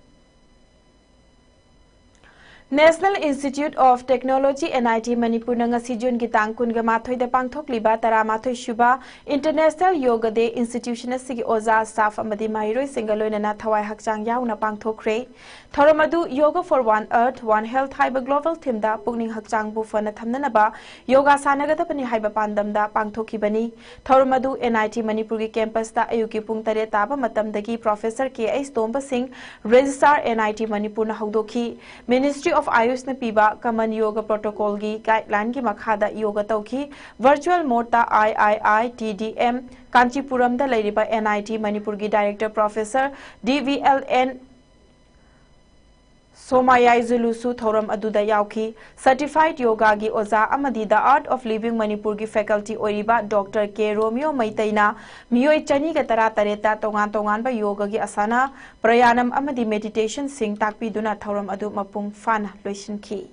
National Institute of Technology, NIT ꯃꯅꯤꯄꯨꯔꯅ ꯉꯁꯤ ꯖꯨꯟꯒꯤ ꯇꯥꯡ ꯀꯨꯟꯒ ꯃꯥꯊꯣꯏꯗ ꯄꯥꯡꯊꯣꯛꯂꯤꯕ ꯇꯔꯥꯃꯥꯊꯣꯏ ꯁꯨꯕ International Yoga Day institution ꯑꯁꯤꯒꯤ ꯑꯣꯖꯥ, staff ꯑꯃꯗꯤ ꯃꯍꯩꯔꯣꯏꯁꯤꯡꯒ ꯂꯣꯏꯅꯅ ꯊꯋꯥꯏ ꯍꯛꯆꯥꯡ ꯌꯥꯎꯅ ꯄꯥꯡꯊꯣꯛꯈ꯭ꯔꯦ꯫ ꯊꯧꯔꯝ ꯑꯗꯨ Yoga for One Earth, One Health ꯍꯥꯏꯕ global theme ꯗ ꯄꯨꯛꯅꯤꯡ ꯍꯛꯆꯥꯡꯕꯨ ꯐꯅ ꯊꯝꯅꯅꯕ ꯌꯣꯒꯥ ꯁꯥꯟꯅꯒꯗꯕꯅꯤ ꯍꯥꯏꯕ ꯄꯥꯟꯗꯝꯗ ꯄꯥꯡꯊꯣꯛꯈꯤꯕꯅꯤ꯫ ꯊꯧꯔꯝ ꯑꯗꯨ NIT ꯃꯅꯤꯄꯨꯔꯒꯤ campus ꯇ ꯑꯌꯨꯛꯀꯤ ꯄꯨꯡ ꯇꯔꯦꯠ ꯇꯥꯕ ꯃꯇꯝꯗꯒꯤ Professor K H ꯇꯣꯝꯕ ꯁꯤꯡ, Registrar, NIT ꯃꯅꯤꯄꯨꯔꯅ ꯍꯧꯗꯣꯛꯈꯤ꯫ Ministry of AYUSH ꯅ ꯄꯤꯕ Common Yoga Protocol ꯒꯤ guideline ꯒꯤ ꯃꯈꯥꯗ ꯌꯣꯒ ꯇꯧꯈꯤ꯫ Virtual mode ꯇ IIITDM ꯀꯥꯟꯆꯤꯄꯨꯔꯝꯗ ꯂꯩꯔꯤꯕ NIT ꯃꯅꯤꯄꯨꯔꯒꯤ Director Professor D V L N ꯁꯣꯃꯥꯌꯥꯏꯖꯨꯂꯨꯁꯨ ꯊꯧꯔꯝ ꯑꯗꯨꯗ ꯌꯥꯎꯈꯤ꯫ Certified ꯌꯣꯒꯥꯒꯤ ꯑꯣꯖꯥ ꯑꯃꯗꯤ The Art of Living ꯃꯅꯤꯄꯨꯔꯒꯤ faculty ꯑꯣꯏꯔꯤꯕ Doctor K ꯔꯣꯃꯤꯌꯣ ꯃꯩꯇꯩꯅ ꯃꯤꯑꯣꯏ ꯆꯅꯤꯒ ꯇꯔꯥ ꯇꯔꯦꯠꯇ ꯇꯣꯉꯥꯟ ꯇꯣꯉꯥꯟꯕ ꯌꯣꯒꯒꯤ ꯑꯁꯥꯅꯥ, ꯄ꯭ꯔꯌꯥꯅꯝ ꯑꯃꯗꯤ meditationꯁꯤꯡ ꯇꯥꯛꯄꯤꯗꯨꯅ ꯊꯧꯔꯝ ꯑꯗꯨ ꯃꯄꯨꯡ ꯐꯥꯅ ꯂꯣꯏꯁꯤꯟꯈꯤ꯫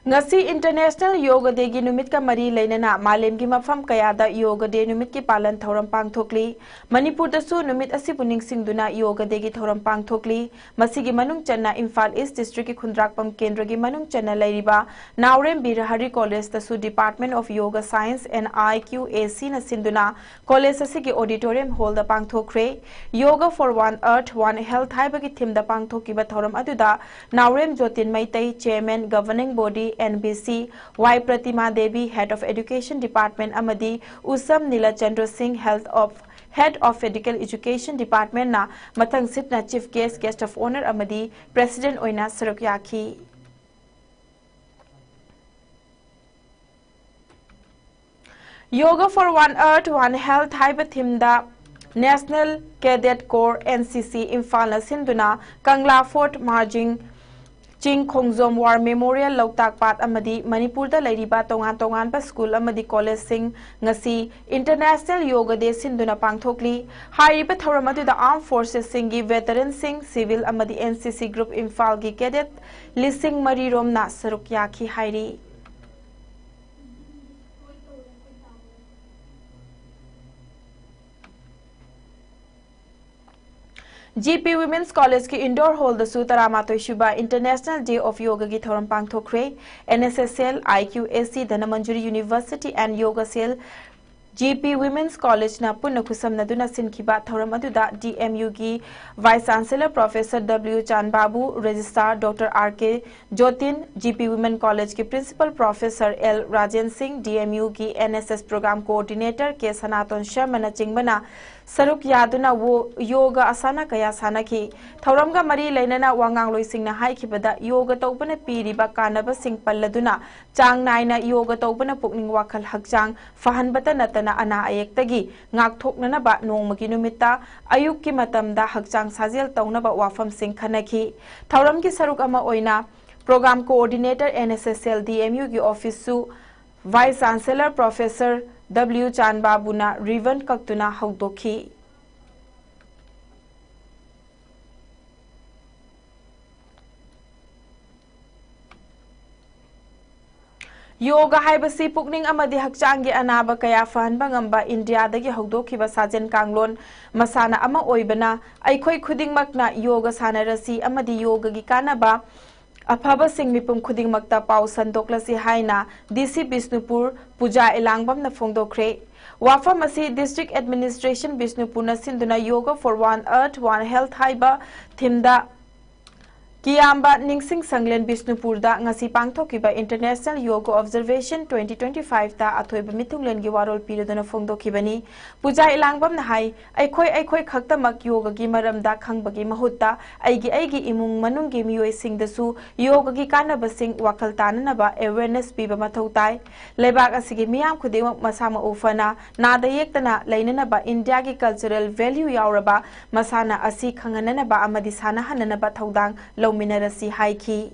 ꯉꯁꯤ International Yoga Day ꯒꯤ ꯅꯨꯃꯤꯠꯀ ꯃꯔꯤ ꯂꯩꯅꯅ ꯃꯥꯂꯦꯝꯒꯤ ꯃꯐꯝ ꯀꯌꯥꯗ Yoga Day ꯅꯨꯃꯤꯠꯀꯤ ꯄꯥꯂꯟ ꯊꯧꯔꯝ ꯄꯥꯡꯊꯣꯛꯂꯤ꯫ ꯃꯅꯤꯄꯨꯔꯗꯁꯨ ꯅꯨꯃꯤꯠ ꯑꯁꯤꯕꯨ ꯅꯤꯡꯁꯤꯡꯗꯨꯅ Yoga Day ꯒꯤ ꯊꯧꯔꯝ ꯄꯥꯡꯊꯣꯛꯂꯤ꯫ ꯃꯁꯤꯒꯤ ꯃꯅꯨꯡ ꯆꯟꯅ ꯏꯝꯐꯥꯜ East District ꯀꯤ ꯈꯨꯟꯗ꯭ꯔꯥꯛꯄꯝ ꯀꯦꯟꯗ꯭ꯔꯒꯤ ꯃꯅꯨꯡ ꯆꯟꯅ ꯂꯩꯔꯤꯕ ꯅꯥꯎꯔꯦꯝ ꯕꯤꯔ ꯍꯔꯤ College ꯇꯁꯨ Department of Yoga Science and I Q A C ꯅ ꯁꯤꯟꯗꯨꯅ college ꯑꯁꯤꯒꯤ auditorium hall the ꯄꯥꯡꯊꯣꯛꯈ꯭ꯔꯦ꯫ Yoga for One Earth, One Health ꯍꯥꯏꯕꯒꯤ theme ꯗ ꯄꯥꯡꯊꯣꯛꯈꯤꯕ ꯊꯧꯔꯝ ꯑꯗꯨꯗ ꯅꯥꯎꯔꯦꯝ ꯖꯣꯇꯤꯟ Meitei, Chairman, Governing Body, N B C, Y ꯄ꯭ꯔꯇꯤꯃꯥ Devi, Head of Education Department, ꯑꯃꯗꯤ ꯎꯁꯝ ꯅꯤꯂꯆꯟꯗ꯭ꯔ ꯁꯤꯡ, Health of, Head of Medical Education Department ꯅ ꯃꯊꯪ ꯁꯤꯠꯅ Chief Guest, Guest of Honour ꯑꯃꯗꯤ President ꯑꯣꯏꯅ ꯁꯔꯨꯛ ꯌꯥꯈꯤ꯫ Yoga for One Earth, One Health ꯍꯥꯏꯕ theme ꯗ National Cadet Corps, N C C, ꯏꯝꯐꯥꯜꯅ ꯁꯤꯟꯗꯨꯅ ꯀꯪꯂꯥ Fort, ꯃꯥꯔꯖꯤꯡ ꯆꯤꯡ, ꯈꯣꯡꯖꯣꯝ War Memorial, ꯂꯣꯛꯇꯥꯛ ꯄꯥꯠ ꯑꯃꯗꯤ ꯃꯅꯤꯄꯨꯔꯗ ꯂꯩꯔꯤꯕ ꯇꯣꯉꯥꯟ ꯇꯣꯉꯥꯟꯕ school ꯑꯃꯗꯤ college ꯁꯤꯡ ꯉꯁꯤ International Yoga Day ꯁꯤꯟꯗꯨꯅ ꯄꯥꯡꯊꯣꯛꯂꯤ꯫ ꯍꯥꯏꯔꯤꯕ ꯊꯧꯔꯝ ꯑꯗꯨꯗ armed forces ꯁꯤꯡꯒꯤ veteran ꯁꯤꯡ, civil ꯑꯃꯗꯤ N C C group ꯏꯝꯐꯥꯜꯒꯤ cadet ꯂꯤꯁꯤꯡ ꯃꯔꯤ ꯔꯣꯝꯅ ꯁꯔꯨꯛ ꯌꯥꯈꯤ ꯍꯥꯏꯔꯤ꯫ G P Women's College ꯀꯤ indoor hall ꯗꯁꯨ ꯇꯔꯥꯃꯥꯊꯣꯏ ꯁꯨꯕ International Day of Yoga ꯒꯤ ꯊꯧꯔꯝ ꯄꯥꯡꯊꯣꯛꯈ꯭ꯔꯦ꯫ N S S L, I Q A C, Dhanamanjuri University and Yoga Cell, G P Women's College ꯅ ꯄꯨꯟꯅ ꯈꯨꯠꯁꯝꯅꯗꯨꯅ ꯁꯤꯟꯈꯤꯕ ꯊꯧꯔꯝ ꯑꯗꯨꯗ D M U ꯒꯤ Vice Chancellor Professor W ꯆꯥꯟꯕꯥꯕꯨ, Registrar Doctor R K ꯖꯣꯇꯤꯟ, G P Women College ꯀꯤ Principal Professor L Rajen ꯁꯤꯡ, D M U ꯒꯤ N S S Program Coordinator K ꯁꯅꯥꯇꯣꯟ ꯁꯔꯃꯅꯆꯤꯡꯕꯅ ꯁꯔꯨꯛ ꯌꯥꯗꯨꯅ ꯋꯣ-, yoga ꯑꯁꯥꯅ ꯀꯌꯥ ꯁꯥꯟꯅꯈꯤ꯫ ꯊꯧꯔꯝꯒ ꯃꯔꯤ ꯂꯩꯅꯅ ꯋꯥꯉꯥꯡꯂꯣꯏꯁꯤꯡꯅ ꯍꯥꯏꯈꯤꯕꯗ, yoga ꯇꯧꯕꯅ ꯄꯤꯔꯤꯕ ꯀꯥꯟꯅꯕꯁꯤꯡ ꯄꯜꯂꯗꯨꯅ, ꯆꯥꯡ ꯅꯥꯏꯅ yoga ꯇꯧꯕꯅ ꯄꯨꯛꯅꯤꯡ ꯋꯥꯈꯜ ꯍꯛꯆꯥꯡ ꯐꯍꯟꯕꯇ ꯅꯠꯇꯅ ꯑꯅꯥ ꯑꯌꯦꯛꯇꯒꯤ ꯉꯥꯛꯊꯣꯛꯅꯅꯕ ꯅꯣꯡꯃꯒꯤ ꯅꯨꯃꯤꯠꯇ ꯑꯌꯨꯛꯀꯤ ꯃꯇꯝꯗ ꯍꯛꯆꯥꯡ ꯁꯥꯖꯦꯜ ꯇꯧꯅꯕ ꯋꯥꯐꯝꯁꯤꯡ ꯈꯟꯅꯈꯤ꯫ ꯊꯧꯔꯝꯒꯤ ꯁꯔꯨꯛ ꯑꯃ ꯑꯣꯏꯅ Program Coordinator N S S L D M U ꯒꯤ office ꯁꯨ Vice Chancellor Professor W ꯆꯥꯟꯕꯥꯕꯨꯅ ribbon ꯀꯛꯇꯨꯅ ꯍꯧꯗꯣꯛꯈꯤ꯫ ꯌꯣꯒ ꯍꯥꯏꯕꯁꯤ ꯄꯨꯛꯅꯤꯡ ꯑꯃꯗꯤ ꯍꯛꯆꯥꯡꯒꯤ ꯑꯅꯥꯕ ꯀꯌꯥ ꯐꯍꯟꯕ ꯉꯝꯕ ꯏꯟꯗꯤꯌꯥꯗꯒꯤ ꯍꯧꯗꯣꯛꯈꯤꯕ ꯁꯥꯖꯦꯜ ꯀꯥꯡꯂꯣꯟ ꯃꯁꯥꯟꯅ ꯑꯃ ꯑꯣꯏꯕꯅ, ꯑꯩꯈꯣꯏ ꯈꯨꯗꯤꯡꯃꯛꯅ ꯌꯣꯒ ꯁꯥꯟꯅꯔꯁꯤ ꯑꯃꯗꯤ ꯌꯣꯒꯒꯤ ꯀꯥꯟꯅꯕ ꯑꯐꯕꯁꯤꯡ ꯃꯤꯄꯨꯝ ꯈꯨꯗꯤꯡꯃꯛꯇ ꯄꯥꯎ ꯁꯟꯗꯣꯛꯂꯁꯤ ꯍꯥꯏꯅ ꯗꯤ ꯁꯤ ꯕꯤꯁꯅꯨꯄꯨꯔ ꯄꯨꯖꯥ ꯏꯂꯥꯡꯕꯝꯅ ꯐꯣꯡꯗꯣꯛꯈ꯭ꯔꯦ꯫ ꯋꯥꯐꯝ ꯑꯁꯤ District Administration ꯕꯤꯁꯅꯨꯄꯨꯔꯅ ꯁꯤꯟꯗꯨꯅ Yoga for One Earth, One Health ꯍꯥꯏꯕ ꯊꯤꯝꯗ ꯀꯤꯌꯥꯝꯕ ꯅꯤꯡꯁꯤꯡ ꯁꯪꯂꯦꯟ ꯕꯤꯁꯅꯨꯄꯨꯔꯗ ꯉꯁꯤ ꯄꯥꯡꯊꯣꯛꯈꯤꯕ International Yoga Observation twenty twenty-five ꯇ ꯑꯊꯣꯏꯕ ꯃꯤꯊꯨꯡꯂꯦꯟꯒꯤ ꯋꯥꯔꯣꯜ ꯄꯤꯔꯗꯨꯅ ꯐꯣꯡꯗꯣꯛꯈꯤꯕꯅꯤ꯫ ꯄꯨꯖꯥ ꯏꯂꯥꯡꯕꯝꯅ ꯍꯥꯏ, ꯑꯩꯈꯣꯏ ꯑꯩꯈꯣꯏ ꯈꯛꯇꯃꯛ ꯌꯣꯒꯒꯤ ꯃꯔꯝꯗ ꯈꯪꯕꯒꯤ ꯃꯍꯨꯠꯇ ꯑꯩꯒꯤ ꯑꯩꯒꯤ ꯏꯃꯨꯡ ꯃꯅꯨꯡꯒꯤ ꯃꯤꯑꯣꯏꯁꯤꯡꯗꯁꯨ ꯌꯣꯒꯒꯤ ꯀꯥꯟꯅꯕꯁꯤꯡ ꯋꯥꯈꯜ ꯇꯥꯅꯅꯕ awareness ꯄꯤꯕ ꯃꯊꯧ ꯇꯥꯏ꯫ ꯂꯩꯕꯥꯛ ꯑꯁꯤꯒꯤ ꯃꯤꯌꯥꯝ ꯈꯨꯗꯤꯡꯃꯛ ꯃꯁꯥ ꯃꯎ ꯐꯅ, ꯅꯥꯗ ꯌꯦꯛꯇꯅ ꯂꯩꯅꯅꯕ ꯏꯟꯗꯤꯌꯥꯒꯤ cultural value ꯌꯥꯎꯔꯕ ꯃꯁꯥꯟꯅ ꯑꯁꯤ ꯈꯪꯍꯟꯅꯅꯕ ꯑꯃꯗꯤ ꯁꯥꯟꯅꯍꯟꯅꯅꯕ ꯊꯧꯗꯥꯡ ꯂꯧꯃꯤꯟꯅꯔꯁꯤ ꯍꯥꯏꯈꯤ꯫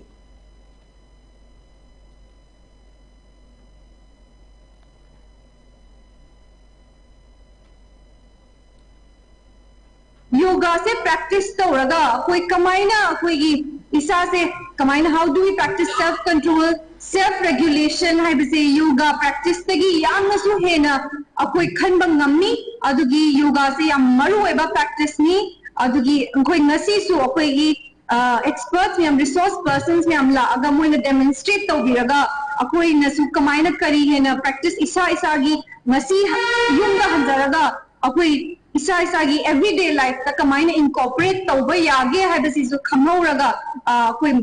ꯌꯣꯒꯥꯁꯦ practice ꯇꯧꯔꯒ ꯑꯩꯈꯣꯏ ꯀꯃꯥꯏꯅ ꯑꯩꯈꯣꯏꯒꯤ ꯏꯁꯥꯁꯦ ꯀꯃꯥꯏꯅ, how do we practice self control, self regulation ꯍꯥꯏꯕꯁꯦ ꯌꯣꯒꯥ practice ꯇꯒꯤ ꯌꯥꯝꯅꯁꯨ ꯍꯦꯟꯅ ꯑꯩꯈꯣꯏ ꯈꯟꯕ ꯉꯝꯃꯤ꯫ ꯑꯗꯨꯒꯤ ꯌꯣꯒꯥꯁꯦ ꯌꯥꯝ ꯃꯔꯨ ꯑꯣꯏꯕ practice ꯅꯤ꯫ ꯑꯗꯨꯒꯤ ꯑꯩꯈꯣꯏ ꯉꯁꯤꯁꯨ ꯑꯩꯈꯣꯏꯒꯤ ꯑ, experts ꯃꯌꯥꯝ, resource persons ꯃꯌꯥꯝ ꯂꯥꯛꯑꯒ ꯃꯣꯏꯅ demonstrate ꯇꯧꯕꯤꯔꯒ ꯑꯩꯈꯣꯏꯅꯁꯨ ꯀꯃꯥꯏꯅ ꯀꯔꯤ ꯍꯦꯟꯅ practice ꯏꯁꯥ ꯏꯁꯥꯒꯤ ꯉꯁꯤ ꯌꯨꯝꯗ ꯍꯟꯖꯔꯒ ꯑꯩꯈꯣꯏ ꯏꯁꯥ ꯏꯁꯥꯒꯤ everyday life ꯇ ꯀꯃꯥꯏꯅ incorporate ꯇꯧꯕ ꯌꯥꯒꯦ ꯍꯥꯏꯕꯁꯤꯁꯨ ꯈꯪꯍꯧꯔꯒ, ꯑ, ꯑꯩꯈꯣꯏ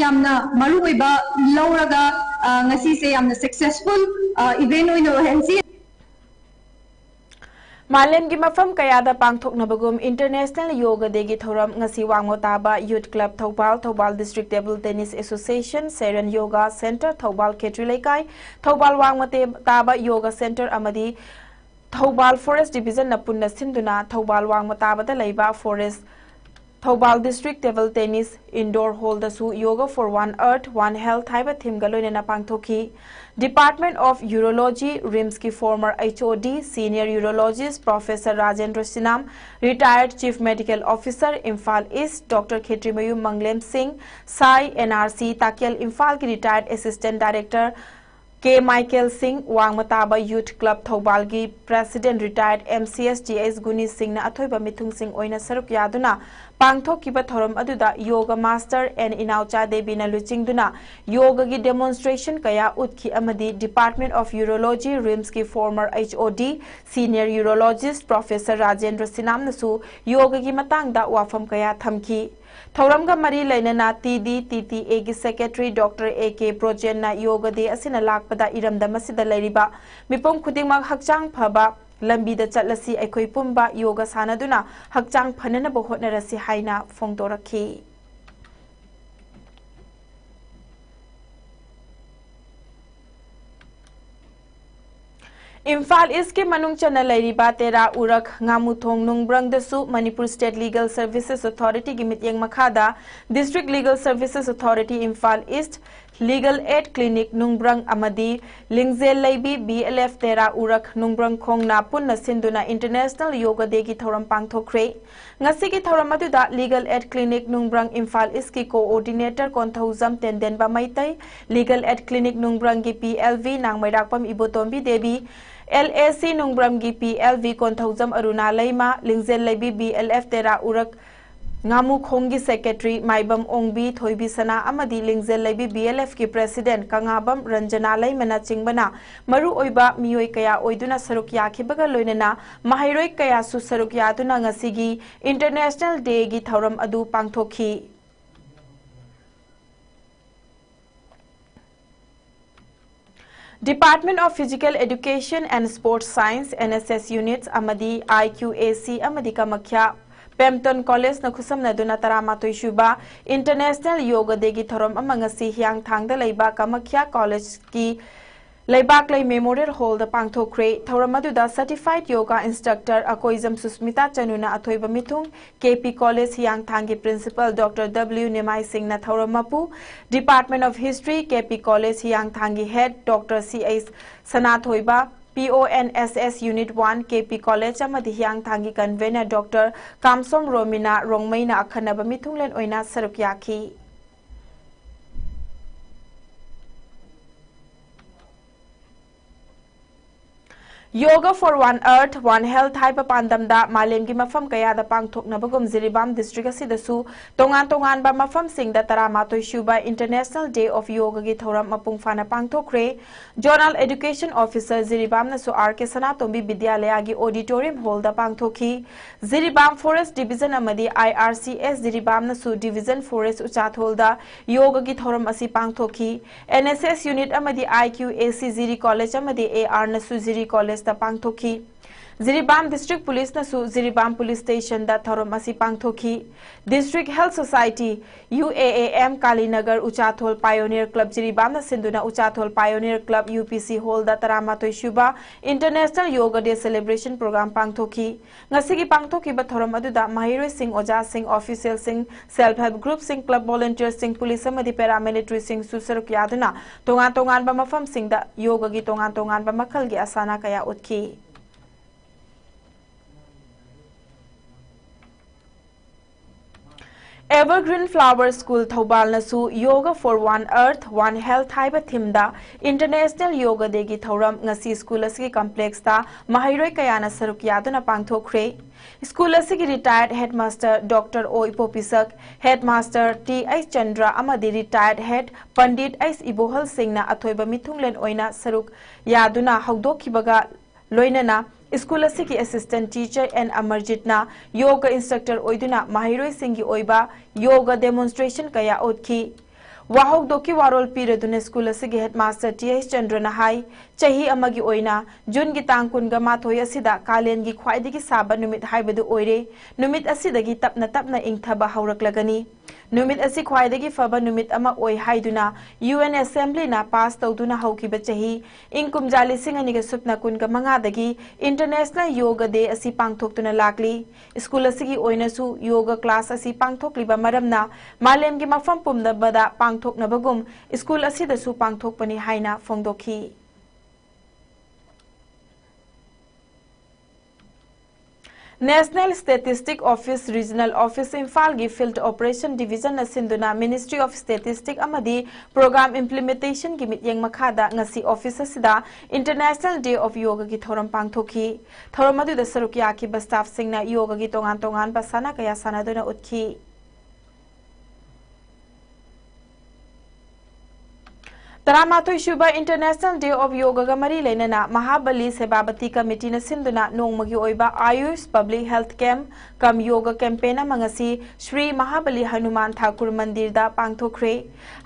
ꯌꯥꯝꯅ ꯃꯔꯨ ꯑꯣꯏꯕ ꯂꯧꯔꯒ, ꯑ, ꯉꯁꯤꯁꯦ ꯌꯥꯝꯅ successful, ꯑ, event ꯑꯣꯏꯅ ꯑꯣꯏꯍꯟꯁꯤ꯫ ꯃꯥꯂꯦꯝꯒꯤ ꯃꯐꯝ ꯀꯌꯥꯗ ꯄꯥꯡꯊꯣꯛꯅꯕꯒꯨꯝ International Yoga Day ꯒꯤ ꯊꯧꯔꯝ ꯉꯁꯤ ꯋꯥꯡꯃ ꯇꯥꯕ Youth Club Thoubal, Thoubal District Table Tennis Association, Seren Yoga Centre Thoubal, ꯈꯦꯇ꯭ꯔꯤ ꯂꯩꯀꯥꯏ, ꯊꯧꯕꯥꯜ ꯋꯥꯡꯃ ꯇꯦ-, ꯇꯥꯕ Yoga Centre ꯑꯃꯗꯤ ꯊꯧꯕꯥꯜ Forest Division ꯅ ꯄꯨꯟꯅ ꯁꯤꯟꯗꯨꯅ ꯊꯧꯕꯥꯜ ꯋꯥꯡꯃ ꯇꯥꯕꯗ ꯂꯩꯕ Forest Thoubal District Table Tennis Indoor Hall ꯗꯁꯨ Yoga for One Earth, One Health ꯍꯥꯏꯕ theme ꯒ ꯂꯣꯏꯅꯅ ꯄꯥꯡꯊꯣꯛꯈꯤ꯫ Department of Urology, RIMS ꯀꯤ former H O D, Senior Urologist Professor Rajendra Sinam, Retired Chief Medical Officer, Imphal East, Doctor ꯈꯦꯇ꯭ꯔꯤꯃꯌꯨꯝ ꯃꯪꯂꯦꯝ ꯁꯤꯡ, ꯁꯥꯏ, N R C ꯇꯥꯀꯦꯜ ꯏꯝꯐꯥꯜꯒꯤ Retired Assistant Director K Michael Singh, ꯋꯥꯡꯃ ꯇꯥꯕ ꯌꯨꯊ ꯀ꯭ꯂꯕ ꯊꯧꯕꯥꯜꯒꯤ ꯄ꯭ꯔꯦꯁꯤꯗꯦꯟꯠ ꯔꯤꯇꯥꯌꯔꯗ M C S G ꯑꯦꯁ ꯒꯨꯅꯤ ꯁꯤꯡꯅ ꯑꯊꯣꯏꯕ ꯃꯤꯊꯨꯡꯁꯤꯡ ꯑꯣꯏꯅ ꯁꯔꯨꯛ ꯌꯥꯗꯨꯅ ꯄꯥꯡꯊꯣꯛꯈꯤꯕ ꯊꯧꯔꯝ ꯑꯗꯨꯗ ꯌꯣꯒ ꯃꯥꯁꯇꯔ ꯑꯦꯟ ꯏꯅꯥꯎꯆꯥ ꯗꯦꯕꯤꯅ ꯂꯨꯆꯤꯡꯗꯨꯅ ꯌꯣꯒꯒꯤ ꯗꯦꯃꯣꯟꯁꯇ꯭ꯔꯦꯁꯟ ꯀꯌꯥ ꯎꯠꯈꯤ ꯑꯃꯗꯤ Department of Urology, ꯔꯤꯝꯁꯀꯤ former H O D, senior urologist Professor Rajendra ꯁꯤꯅꯥꯝꯅꯁꯨ ꯌꯣꯒꯒꯤ ꯃꯇꯥꯡꯗ ꯋꯥꯐꯝ ꯀꯌꯥ ꯊꯝꯈꯤ꯫ ꯊꯧꯔꯝꯒ ꯃꯔꯤ ꯂꯩꯅꯅ ꯇꯤ ꯗꯤ ꯇꯤ ꯇꯤ ꯑꯦꯒꯤ ꯁꯦꯀ꯭ꯔꯦꯇꯔꯤ ꯗꯣꯛꯇꯔ ꯑꯦ ꯀꯦ ꯕ꯭ꯔꯣꯖꯦꯟꯅ ꯌꯣꯒ ꯗꯦ ꯑꯁꯤꯅ ꯂꯥꯛꯄꯗ ꯏꯔꯝꯗꯝ ꯑꯁꯤꯗ ꯂꯩꯔꯤꯕ ꯃꯤꯄꯨꯝ ꯈꯨꯗꯤꯡꯃꯛ ꯍꯛꯆꯥꯡ ꯐꯕ ꯂꯝꯕꯤꯗ ꯆꯠꯂꯁꯤ, ꯑꯩꯈꯣꯏ ꯄꯨꯝꯕ ꯌꯣꯒ ꯁꯥꯟꯅꯗꯨꯅ ꯍꯛꯆꯥꯡ ꯐꯅꯅꯕ ꯍꯣꯠꯅꯔꯁꯤ ꯍꯥꯏꯅ ꯐꯣꯡꯗꯣꯔꯛꯈꯤ꯫ ꯏꯝꯐꯥꯜ ꯏꯁꯀꯤ ꯃꯅꯨꯡ ꯆꯟꯅ ꯂꯩꯔꯤꯕ ꯇꯦꯔꯥ ꯎꯔꯛ ꯉꯥꯃꯨꯊꯣꯡ ꯅꯨꯡꯕ꯭ꯔꯪꯗꯁꯨ ꯃꯅꯤꯄꯨꯔ ꯁ꯭ꯇꯦꯠ ꯂꯤꯒꯦꯜ ꯁꯔꯚꯤꯁꯦꯁ ꯑꯣꯊꯣꯔꯤꯇꯤꯒꯤ ꯃꯤꯠꯌꯦꯡ ꯃꯈꯥꯗ district legal services authority Imphal East, legal aid clinic Nungbrang ꯑꯃꯗꯤ ꯂꯤꯡꯖꯦꯜ ꯂꯩꯕꯤ ꯕꯤ ꯑꯦꯜ ꯑꯦꯐ ꯇꯦꯔꯥ ꯎꯔꯛ ꯅꯨꯡꯕ꯭ꯔꯪ ꯈꯣꯡꯅ ꯄꯨꯟꯅ ꯁꯤꯟꯗꯨꯅ ꯏꯟꯇꯔꯅꯦꯁꯅꯦꯜ ꯌꯣꯒ ꯗꯦꯒꯤ ꯊꯧꯔꯝ ꯄꯥꯡꯊꯣꯛꯈ꯭ꯔꯦ꯫ ꯉꯁꯤꯒꯤ ꯊꯧꯔꯝ ꯑꯗꯨꯗ legal aid clinic Nungbrang Imphal ꯏꯁꯀꯤ coordinator Konthoujam Tendenba Meitei, legal aid clinic ꯅꯨꯡꯕ꯭ꯔꯪꯒꯤ P L V Nangmeirakpam Ibotombi Devi, L A C ꯅꯨꯡꯕ꯭ꯔꯪꯒꯤ ꯄꯤ ꯑꯦꯜ ꯚꯤ ꯀꯣꯟꯊꯧꯖꯝ ꯑꯔꯨꯅꯥ ꯂꯩꯃ, ꯂꯤꯡꯖꯦꯜ ꯂꯩꯕꯤ ꯕꯤ ꯑꯦꯜ ꯑꯦꯐ ꯇꯦꯔꯥ ꯎꯔꯛ ꯉꯥꯃꯨꯈꯣꯡꯒꯤ ꯁꯦꯀ꯭ꯔꯦꯇꯔꯤ ꯃꯥꯏꯕꯝ ꯑꯣꯡꯕꯤ ꯊꯣꯏꯕꯤ ꯁꯅꯥ ꯑꯃꯗꯤ ꯂꯤꯡꯖꯦꯜ ꯂꯩꯕꯤ ꯕꯤ ꯑꯦꯜ ꯑꯦꯐꯀꯤ ꯄ꯭ꯔꯦꯁꯤꯗꯦꯟꯠ ꯀꯪꯉꯥꯕꯝ ꯔꯟꯖꯅꯥ ꯂꯩꯃꯅꯆꯤꯡꯕꯅ ꯃꯔꯨꯑꯣꯏꯕ ꯃꯤꯑꯣꯏ ꯀꯌꯥ ꯑꯣꯏꯗꯨꯅ ꯁꯔꯨꯛ ꯌꯥꯈꯤꯕꯒ ꯂꯣꯏꯅꯅ ꯃꯍꯩꯔꯣꯏ ꯀꯌꯥꯁꯨ ꯁꯔꯨꯛ ꯌꯥꯗꯨꯅ ꯉꯁꯤꯒꯤ ꯏꯟꯇꯔꯅꯦꯁꯅꯦꯜ ꯗꯦꯒꯤ ꯊꯧꯔꯝ ꯑꯗꯨ ꯄꯥꯡꯊꯣꯛꯈꯤ꯫ Department of Physical Education and Sports Science, N S S units, ꯑꯃꯗꯤ I Q A C ꯑꯃꯗꯤ ꯀꯃꯈ꯭ꯌꯥ ꯄꯦꯝꯇꯣꯟ ꯀꯣꯂꯦꯖꯅ ꯈꯨꯠꯁꯝꯅꯗꯨꯅ ꯇꯔꯥꯃꯥꯊꯣꯏ ꯁꯨꯕ ꯏꯟꯇꯔꯅꯦꯁꯅꯦꯜ ꯌꯣꯒ ꯗꯦꯒꯤ ꯊꯧꯔꯝ ꯑꯃ ꯉꯁꯤ ꯍꯤꯌꯥꯡꯊꯥꯡꯗ ꯂꯩꯕ ꯀꯃꯈ꯭ꯌꯥ ꯀꯣꯂꯦꯖꯀꯤ ꯂꯩꯕꯥꯛꯂꯩ ꯃꯦꯃꯣꯔꯤꯌꯦꯜ ꯍꯣꯜꯗ ꯄꯥꯡꯊꯣꯛꯈ꯭ꯔꯦ꯫ ꯊꯧꯔꯝ ꯑꯗꯨꯗ certified yoga instructor Akoijam Susmita ꯆꯅꯨꯅ ꯑꯊꯣꯏꯕ ꯃꯤꯊꯨꯡ, ꯀꯦ ꯄꯤ ꯀꯣꯂꯦꯖ ꯍꯤꯌꯥꯡꯊꯥꯡꯒꯤ ꯄ꯭ꯔꯤꯟꯁꯤꯄꯥꯜ ꯗꯣꯛꯇꯔ ꯗꯕ꯭ꯂꯤꯎ ꯅꯤꯃꯥꯏ ꯁꯤꯡꯅ ꯊꯧꯔꯝ ꯃꯄꯨ, Department of History, K P college ꯍꯤꯌꯥꯡꯊꯥꯡꯒꯤ head doctor C H Sanathoiba, P O N S S Unit one, K P college ꯑꯃꯗꯤ ꯍꯤꯌꯥꯡꯊꯥꯡꯒꯤ ꯀꯟꯚꯦꯅꯔ ꯗꯣꯛꯇꯔ ꯀꯥꯝꯁꯣꯝ ꯔꯣꯃꯤꯅꯥ ꯔꯣꯡꯃꯩꯅ ꯑꯈꯟꯅꯕ ꯃꯤꯊꯨꯡꯂꯦꯟ ꯑꯣꯏꯅ ꯁꯔꯨꯛ ꯌꯥꯈꯤ꯫ Yoga for One Earth, One Health ꯍꯥꯏꯕ ꯄꯥꯟꯗꯝꯗ ꯃꯥꯂꯦꯝꯒꯤ ꯃꯐꯝ ꯀꯌꯥꯗ ꯄꯥꯡꯊꯣꯛꯅꯕꯒꯨꯝ ꯖꯤꯔꯤꯕꯥꯝ ꯗꯤꯁꯇ꯭ꯔꯤꯛ ꯑꯁꯤꯗꯁꯨ ꯇꯣꯉꯥꯟ ꯇꯣꯉꯥꯟꯕ ꯃꯐꯝꯁꯤꯡꯗ ꯇꯔꯥꯃꯥꯊꯣꯏ ꯁꯨꯕ International Day of Yogaꯒꯤ ꯊꯧꯔꯝ ꯃꯄꯨꯡ ꯐꯥꯅ ꯄꯥꯡꯊꯣꯛꯈ꯭ꯔꯦ꯫ Zonal Education Officer ꯖꯤꯔꯤꯕꯥꯝꯅꯁꯨ ꯑꯥꯔ ꯀꯦ ꯁꯅꯥꯇꯣꯝꯕꯤ ꯕꯤꯗ꯭ꯌꯥꯂꯌꯥꯒꯤ auditorium hallꯗ ꯄꯥꯡꯊꯣꯛꯈꯤ꯫ ꯖꯤꯔꯤꯕꯥꯝ Forest Division ꯑꯃꯗꯤ I R C S ꯖꯤꯔꯤꯕꯥꯝꯅꯁꯨ Division Forest ꯎꯆꯥꯊꯣꯜꯗ ꯌꯣꯒꯒꯤ ꯊꯧꯔꯝ ꯑꯁꯤ ꯄꯥꯡꯊꯣꯛꯈꯤ꯫ N S S unit ꯑꯃꯗꯤ I Q A C Jiri College ꯑꯃꯗꯤ A R ꯅꯁꯨ ꯖꯤꯔꯤ Collegeꯇ ꯄꯥꯡꯊꯣꯛꯈꯤ꯫ ꯖꯤꯔꯤꯕꯥꯝ District Policeꯅꯁꯨ ꯖꯤꯔꯤꯕꯥꯝ Police Stationꯗ ꯊꯧꯔꯝ ꯑꯁꯤ ꯄꯥꯡꯊꯣꯛꯈꯤ꯫ District Health Society, U A A M, ꯀꯥꯂꯤꯅꯒꯔ ꯎꯆꯥꯊꯣꯜ Pioneer Club ꯖꯤꯔꯤꯕꯥꯝꯅ ꯁꯤꯟꯗꯨꯅ ꯎꯆꯥꯊꯣꯜ Pioneer Club U P C hallꯗ ꯇꯔꯥꯃꯥꯊꯣꯏ ꯁꯨꯕ International Yoga Day Celebration Program ꯄꯥꯡꯊꯣꯛꯈꯤ꯫ ꯉꯁꯤꯒꯤ ꯄꯥꯡꯊꯣꯛꯈꯤꯕ ꯊꯧꯔꯝ ꯑꯗꯨꯗ ꯃꯍꯩꯔꯣꯏꯁꯤꯡ, ꯑꯣꯖꯥꯁꯤꯡ, officialꯁꯤꯡ, self help groupꯁꯤꯡ, club volunteerꯁꯤꯡ, police ꯑꯃꯗꯤ paramilitaryꯁꯤꯡꯁꯨ ꯁꯔꯨꯛ ꯌꯥꯗꯨꯅ ꯇꯣꯉꯥꯟ ꯇꯣꯉꯥꯟꯕ ꯃꯐꯝꯁꯤꯡꯗ ꯌꯣꯒꯒꯤ ꯇꯣꯉꯥꯟ ꯇꯣꯉꯥꯟꯕ ꯃꯈꯜꯒꯤ ꯑꯁꯥꯅꯥ ꯀꯌꯥ ꯎꯠꯈꯤ꯫ Evergreen Flower School ꯊꯧꯕꯥꯜꯅꯁꯨ Yoga for One Earth, One Health ꯍꯥꯏꯕ themeꯗ International Yoga Dayꯒꯤ ꯊꯧꯔꯝ ꯉꯁꯤ school ꯑꯁꯤꯒꯤ complexꯇ ꯃꯍꯩꯔꯣꯏ ꯀꯌꯥꯅ ꯁꯔꯨꯛ ꯌꯥꯗꯨꯅ ꯄꯥꯡꯊꯣꯛꯈ꯭ꯔꯦ꯫ School ꯑꯁꯤꯒꯤ retired headmaster Doctor O ꯏꯄꯣꯛꯄꯤꯁꯛ, headmaster T H Chandra ꯑꯃꯗꯤ retired head Pandit H ꯏꯕꯣꯍꯜ ꯁꯤꯡꯅ ꯑꯊꯣꯏꯕ ꯃꯤꯊꯨꯡꯂꯦꯟ ꯑꯣꯏꯅ ꯁꯔꯨꯛ ꯌꯥꯗꯨꯅ ꯍꯧꯗꯣꯛꯈꯤꯕꯒ ꯂꯣꯏꯅꯅ school ꯑꯁꯤꯒꯤ assistant teacher N ꯑꯃꯔꯖꯤꯠꯅ yoga instructor ꯑꯣꯏꯗꯨꯅ ꯃꯍꯩꯔꯣꯏꯁꯤꯡꯒꯤ ꯑꯣꯏꯕ yoga demonstration ꯀꯌꯥ ꯎꯠꯈꯤ꯫ ꯋꯥꯍꯧꯗꯣꯛꯀꯤ ꯋꯥꯔꯣꯜ ꯄꯤꯔꯗꯨꯅ school ꯑꯁꯤꯒꯤ headmaster T H ꯆꯟꯗ꯭ꯔꯅ ꯍꯥꯏ, ꯆꯍꯤ ꯑꯃꯒꯤ ꯑꯣꯏꯅ Juneꯒꯤ ꯇꯥꯡ ꯀꯨꯟꯒ ꯃꯥꯊꯣꯏ ꯑꯁꯤꯗ ꯀꯥꯂꯦꯟꯒꯤ ꯈ꯭ꯋꯥꯏꯗꯒꯤ ꯁꯥꯕ ꯅꯨꯃꯤꯠ ꯍꯥꯏꯕꯗꯨ ꯑꯣꯏꯔꯦ꯫ ꯅꯨꯃꯤꯠ ꯑꯁꯤꯗꯒꯤ ꯇꯞꯅ ꯇꯞꯅ ꯏꯪꯊꯕ ꯍꯧꯔꯛꯂꯒꯅꯤ꯫ ꯅꯨꯃꯤꯠ ꯑꯁꯤ ꯈ꯭ꯋꯥꯏꯗꯒꯤ ꯐꯕ ꯅꯨꯃꯤꯠ ꯑꯃ ꯑꯣꯏ ꯍꯥꯏꯗꯨꯅ U N Assemblyꯅ pass ꯇꯧꯗꯨꯅ ꯍꯧꯈꯤꯕ ꯆꯍꯤ ꯏꯪ ꯀꯨꯝꯖꯥ ꯂꯤꯁꯤꯡ ꯑꯅꯤꯒ ꯁꯨꯞꯅ ꯀꯨꯟꯒ ꯃꯉꯥꯗꯒꯤ International Yoga Day ꯑꯁꯤ ꯄꯥꯡꯊꯣꯛꯇꯨꯅ ꯂꯥꯛꯂꯤ꯫ School ꯑꯁꯤꯒꯤ ꯑꯣꯏꯅꯁꯨ yoga class ꯑꯁꯤ ꯄꯥꯡꯊꯣꯛꯂꯤꯕ ꯃꯔꯝꯅ ꯃꯥꯂꯦꯝꯒꯤ ꯃꯐꯝ ꯄꯨꯝꯅꯃꯛꯇ ꯄꯥꯡꯊꯣꯛꯅꯕꯒꯨꯝ school ꯑꯁꯤꯗꯁꯨ ꯄꯥꯡꯊꯣꯛꯄꯅꯤ ꯍꯥꯏꯅ ꯐꯣꯡꯗꯣꯛꯈꯤ꯫ National Statistic Office Regional Office ꯏꯝꯐꯥꯜꯒꯤ Field Operation Division ꯅ ꯁꯤꯟꯗꯨꯅ Ministry of Statistic ꯑꯃꯗꯤ Program Implementation ꯒꯤ ꯃꯤꯠꯌꯦꯡ ꯃꯈꯥꯗ ꯉꯁꯤ office ꯑꯁꯤꯗ International Day of Yoga ꯒꯤ ꯊꯧꯔꯝ ꯄꯥꯡꯊꯣꯛꯈꯤ꯫ ꯊꯧꯔꯝ ꯑꯗꯨꯗ ꯁꯔꯨꯛ ꯌꯥꯈꯤꯕ staff ꯁꯤꯡꯅ yoga ꯒꯤ ꯇꯣꯉꯥꯟ ꯇꯣꯉꯥꯟꯕ ꯁꯥꯟꯅ ꯀꯌꯥ ꯁꯥꯟꯅꯗꯨꯅ ꯎꯠꯈꯤ꯫ ꯇꯔꯥꯃꯥꯊꯣꯏ ꯁꯨꯕ International Day of Yoga ꯒ ꯃꯔꯤ ꯂꯩꯅꯅ ꯃꯍꯥꯕꯂꯤ ꯁꯦꯕꯥꯕꯇꯤ ꯀꯃꯤꯇꯤꯅ ꯁꯤꯟꯗꯨꯅ ꯅꯣꯡꯃꯒꯤ ꯑꯣꯏꯕ Ayush Public Health Camp cum Yoga Campaign ꯑꯃ ꯉꯁꯤ ꯁ꯭ꯔꯤ ꯃꯍꯥꯕꯂꯤ ꯍꯅꯨꯃꯥꯟ ꯊꯥꯀꯨꯔ ꯃꯟꯗꯤꯔꯗ ꯄꯥꯡꯊꯣꯛꯈ꯭ꯔꯦ꯫